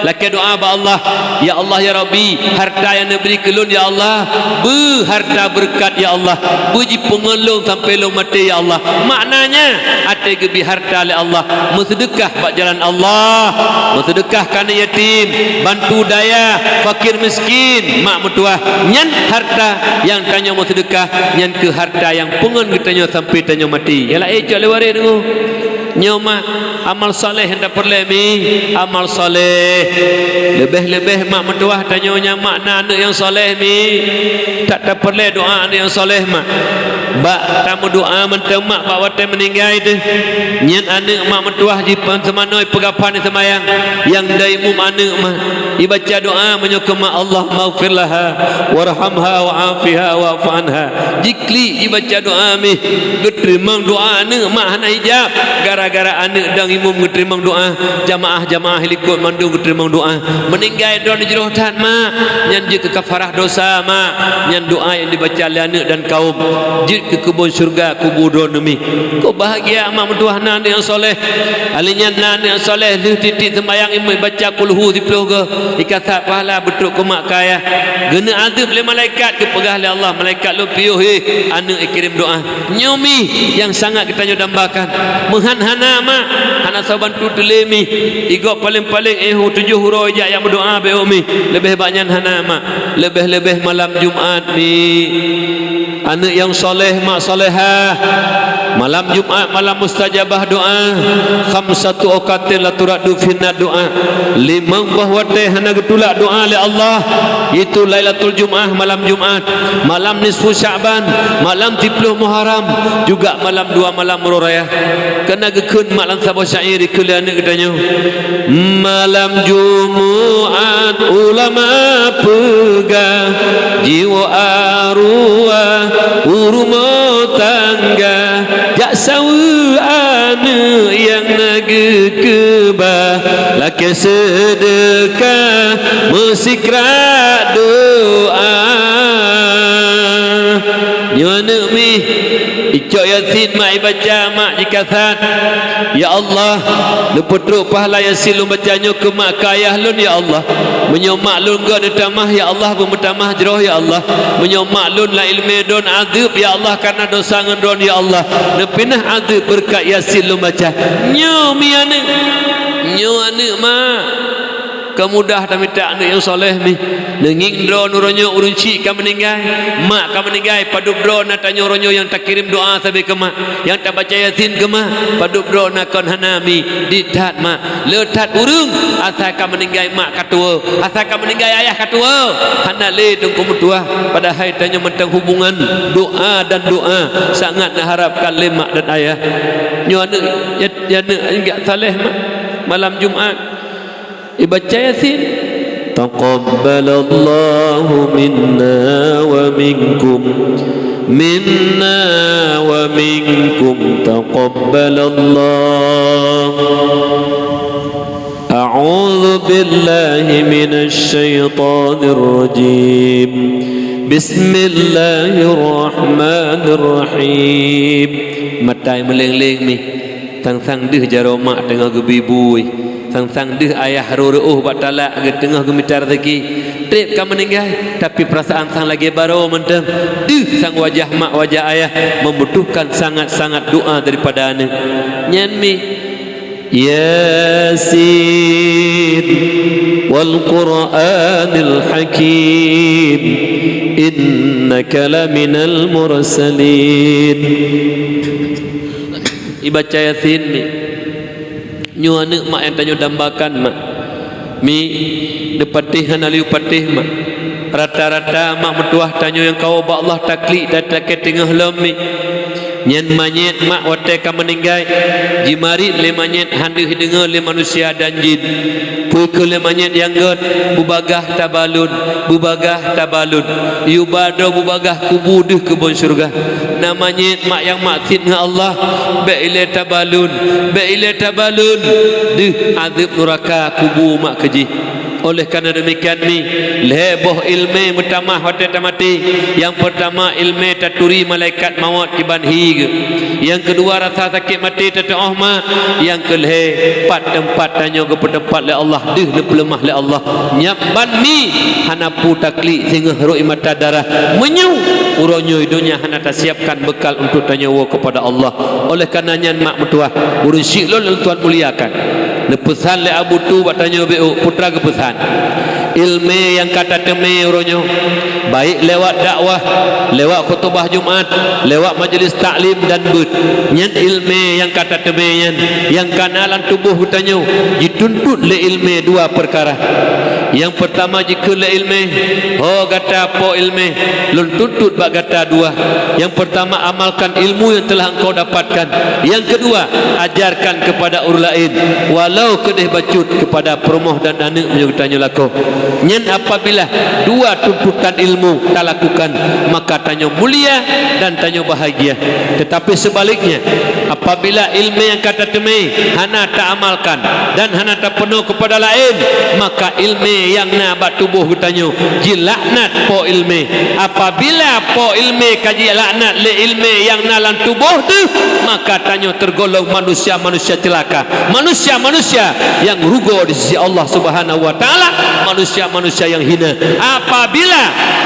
Lakée doá bak Allah, "Ya Allah, ya Rabbi, hareuta nyang neubri keu lôn, ya Allah, beu hareuta beureukat, ya Allah, beu jipeungon lôn sampai lôn maté, ya Allah." Maknanya, até geubri hareuta lé Allah, meuseudeukah bak jalan Allah, meuseudeukah keu aneuk yatim, bantu dayah, fakir miskin, mak meutuwah, nyan hareuta nyang tanyoe meuseudeukah, nyan keuh hareuta nyang peungon geutanyoe sampai tanyoe maté. Nyang laén cok lé waréh deungoe. Nyoe mak, amal saleh nyang tapeureulée mi, amal saleh. Leubeh-leubeh mak meutuwah tanyoe nyang mak na aneuk nyang saleh mi. That tapeureulée doá aneuk nyang saleh mak. Bak tameudoá mantong mak bak watée meuninggai teuh. Nyan aneuk mak meutuwah jipan seumanoe peugaphan di seumayang, nyang dai mum aneuk mak. Ibaca doá meunyoe keu mak, "Allahummaghfir laha warhamha wa'afiha wa'fu anha." Jiklik jibaca doá mi. Geuteurimong doá aneuk mak hana hijab. Gara-gara aneuk dang imum geuteurimong doá, jamaah-jamaah likot mandum geuteurimong doá. Meuninggai droe jroh that mak, nyan jeuet keu kafarah dosa mak, nyan doá nyang jibaca lé aneuk dan kaum, jeuet keu keubon syeuruga kubu droe neuh mi. Kok bahgia mak meutuwah na aneuk nyang saleh. Alinyan na aneuk nyang saleh lheueh tieb-tieb seumayang imum baca kulhu siplôh goe, ikasat pahala beutrok keu mak keu ayah. Geuneuk azeueb lé malaikat, geupeugah lé Allah, "Malaikat lôn piôh hé aneuk ikirém doá." Nyoe mi nyang sangat geutanyoe dambakan. Meuhan hana mak, hana saban tu teulé mi. Igob paleng-paleng éh tujoh uroe jak nyang meudoá bék mi. Leubeh bak nyan hana mak. Leubeh-leubeh malam Jumat mi. Aneuk nyang saleh, mak salehah. Malam Jumat malam mustajabah doá. Khamsatu auqatin la turaddu fihinna doá. Limong boh watée hana geutulak doá lé Allah. Itu Lailatul Jumaah, malam Jumat, malam nisfu Sya'ban, malam siplôh Muharram, juga malam dua malam Uroe Raya. Kana geukheun mak lam saboh syair dikheun lé aneuk geutanyoe. Malam Jumat ulama peugah, jiwoe aruwah u rumoh tangga, jak saweue aneuk nyang na geukeubah, lakée seudeukah meusikrak doá. Nyoe aneuk mi, icok Yasin mak ibaca mak jikasat. Ya Allah, neupeutrok pahala Yasin lôn baca nyoe keu mak keu ayah lôn, ya Allah. Meunyoe mak lôn göt neutamah, ya Allah, beumeutamah jroh, ya Allah. Meunyoe mak lôn lam ileumé droen azeueb, ya Allah, kareuna dosa ngon droen, ya Allah. Neupinah azeueb beureukat Yasin lôn baca. Nyoe mi aneuk. Nyoe aneuk mak. Keumudah tamita aneuk nyang saleh mi. Neungieng droe uroe nyoe ureueng chik ka meuninggai, mak ka meuninggai, padub droe na tanyoe uroe nyoe nyang takirém doa sabe keu mak, nyang tabaca Yasin keu mak, padub droe na kon hana mi. Di that mak, le that ureueng, asai ka meuninggai mak ka tuwoe, asai ka meuninggai ayah ka tuwoe, hana lé teungku meutuwah. Padahai tanyoe mantong hubungan doa dan doa sangat neuharapkan lé mak dan ayah. Nyoe aneuk, ya, ya aneuk inggak saleh mak, malam Jumat ibaca Yasin. Taqabbalallahu minna wa minkum, minna wa minkum taqabbalallah. A'udzu billahi minasy syaithanir rajim. Bismillahirrahmanirrahim. Matai meuleng-leng mi. Sang-sang deuh jaroe mak teungoh geubi bui, sang-sang deuh ayah reuôh-reuôh bak talak geuteungoh geumita raseuki. Treb ka meuninggai, tapi peurasaan sang lagée barô mantong. Deuh sang wajah mak, wajah ayah membutuhkan sangat-sangat doa daripada aneuk. Nyan mi, Yasin wal Qur'anil Hakim, innaka laminal mursalin. Ibaca Yasin mi. Nyoe aneuk mak nyang tanyoe dambakan mak. Mi, neupatéh hana liyue patéh mak. Rata-rata mak meutuwah tanyoe nyang kawoe bak Allah taklik dan takée teungoh lom mi. Nyan manyét mak watée ka meuninggai, jimarit lé manyét han deuh jideungoe lé manusia dan jin. Peue keuh lé manyét nyang gét, beubagaih tabalon, beubagaih tabalon. Yue ba droe beubagaih kubu deuh keu bon syeuruga. Na manyét mak nyang maksiet ngon Allah, bék ilée tabalon, bék ilée tabalon. Deuh azeueb nuraka kubu mak keu jih. Oleh karena demikian mi, lhée boh ileumé meutamah watée tamaté. Nyang peurtama ileumé taturi malaikat mawöt kiban hi geuh. Nyang keudua rasa sakét maté tateuôh mak. Nyang keulhée pat teumpat tanyoe geupeuteumpat lé Allah deuh neupeuleumah lé Allah. Nyan ban mi hana peue taklik singoh rhot mata darah. Meunyoe uroe nyoe donya hana tasiapkan beukal untuk tanyoe woe keupada Allah. Oleh karena nyan mak meutuwah, ureueng syiek lôn nyang Tuhan muliakan. Neupeusan lé Abu Tu bak tanyoe B O, putra geupeusan. Ileumé nyang ka tateumé uroe nyoe, baik lewat dakwah, lewat khutubah Jumat, lewat majelis taklim dan beuet. Nyan ileumé nyang ka tateumé nyan, nyang ka na lam tuboh geutanyoe, jituntot lé ileumé dua peukara. Nyang peurtama jikheun lé ileumé, "Ho gata po ileumé, lôn tuntot bak gata dua. Nyang peurtama amalkan ilmu nyang teulah engkau dapatkan. Nyang keudua, ajarkan keupada ureueng laén, walau keudeh bacut keupada peurumoh dan aneuk meunyoe geutanyoe lakoe." Nyan apabila dua tuntutan ilmu talakukan, maka tanyoe mulia dan tanyoe bahagia. Tetapi sebaliknya, apabila ileumé nyang ka tateumé hana taamalkan dan hana tapeunoh keupada laén, maka ileumé nyang na bak tuboh geutanyoe jilaknat po ileumé. Apabila po ileumé ka jilaknat lé ileumé nyang na lam tuboh teuh, maka tanyoe tergolong manusia-manusia ceulaka, manusia-manusia nyang rugoe di sisi Allah Subhanahu wa Ta'ala, manusia-manusia nyang hina. Apabila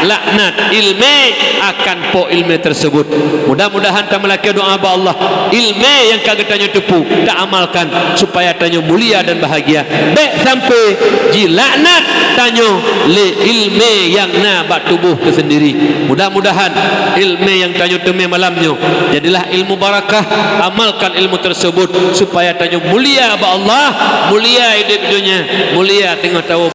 laknat ileumé akan po ileumé tersebut. Mudah-mudahan tameulakée doa bak Allah, ileumé nyang ka geutanyoe teupeu taamalkan supaya tanyoe mulia dan bahagia. Bék sampai jilaknat tanyoe lé ileumé nyang na bak tuboh teusendiri. Mudah-mudahan ileumé nyang tanyoe teumé malam nyoe jadilah ilmu barakah, amalkan ilmu tersebut supaya tanyoe mulia bak Allah, mulia idéh donya, mulia teungoh tawoe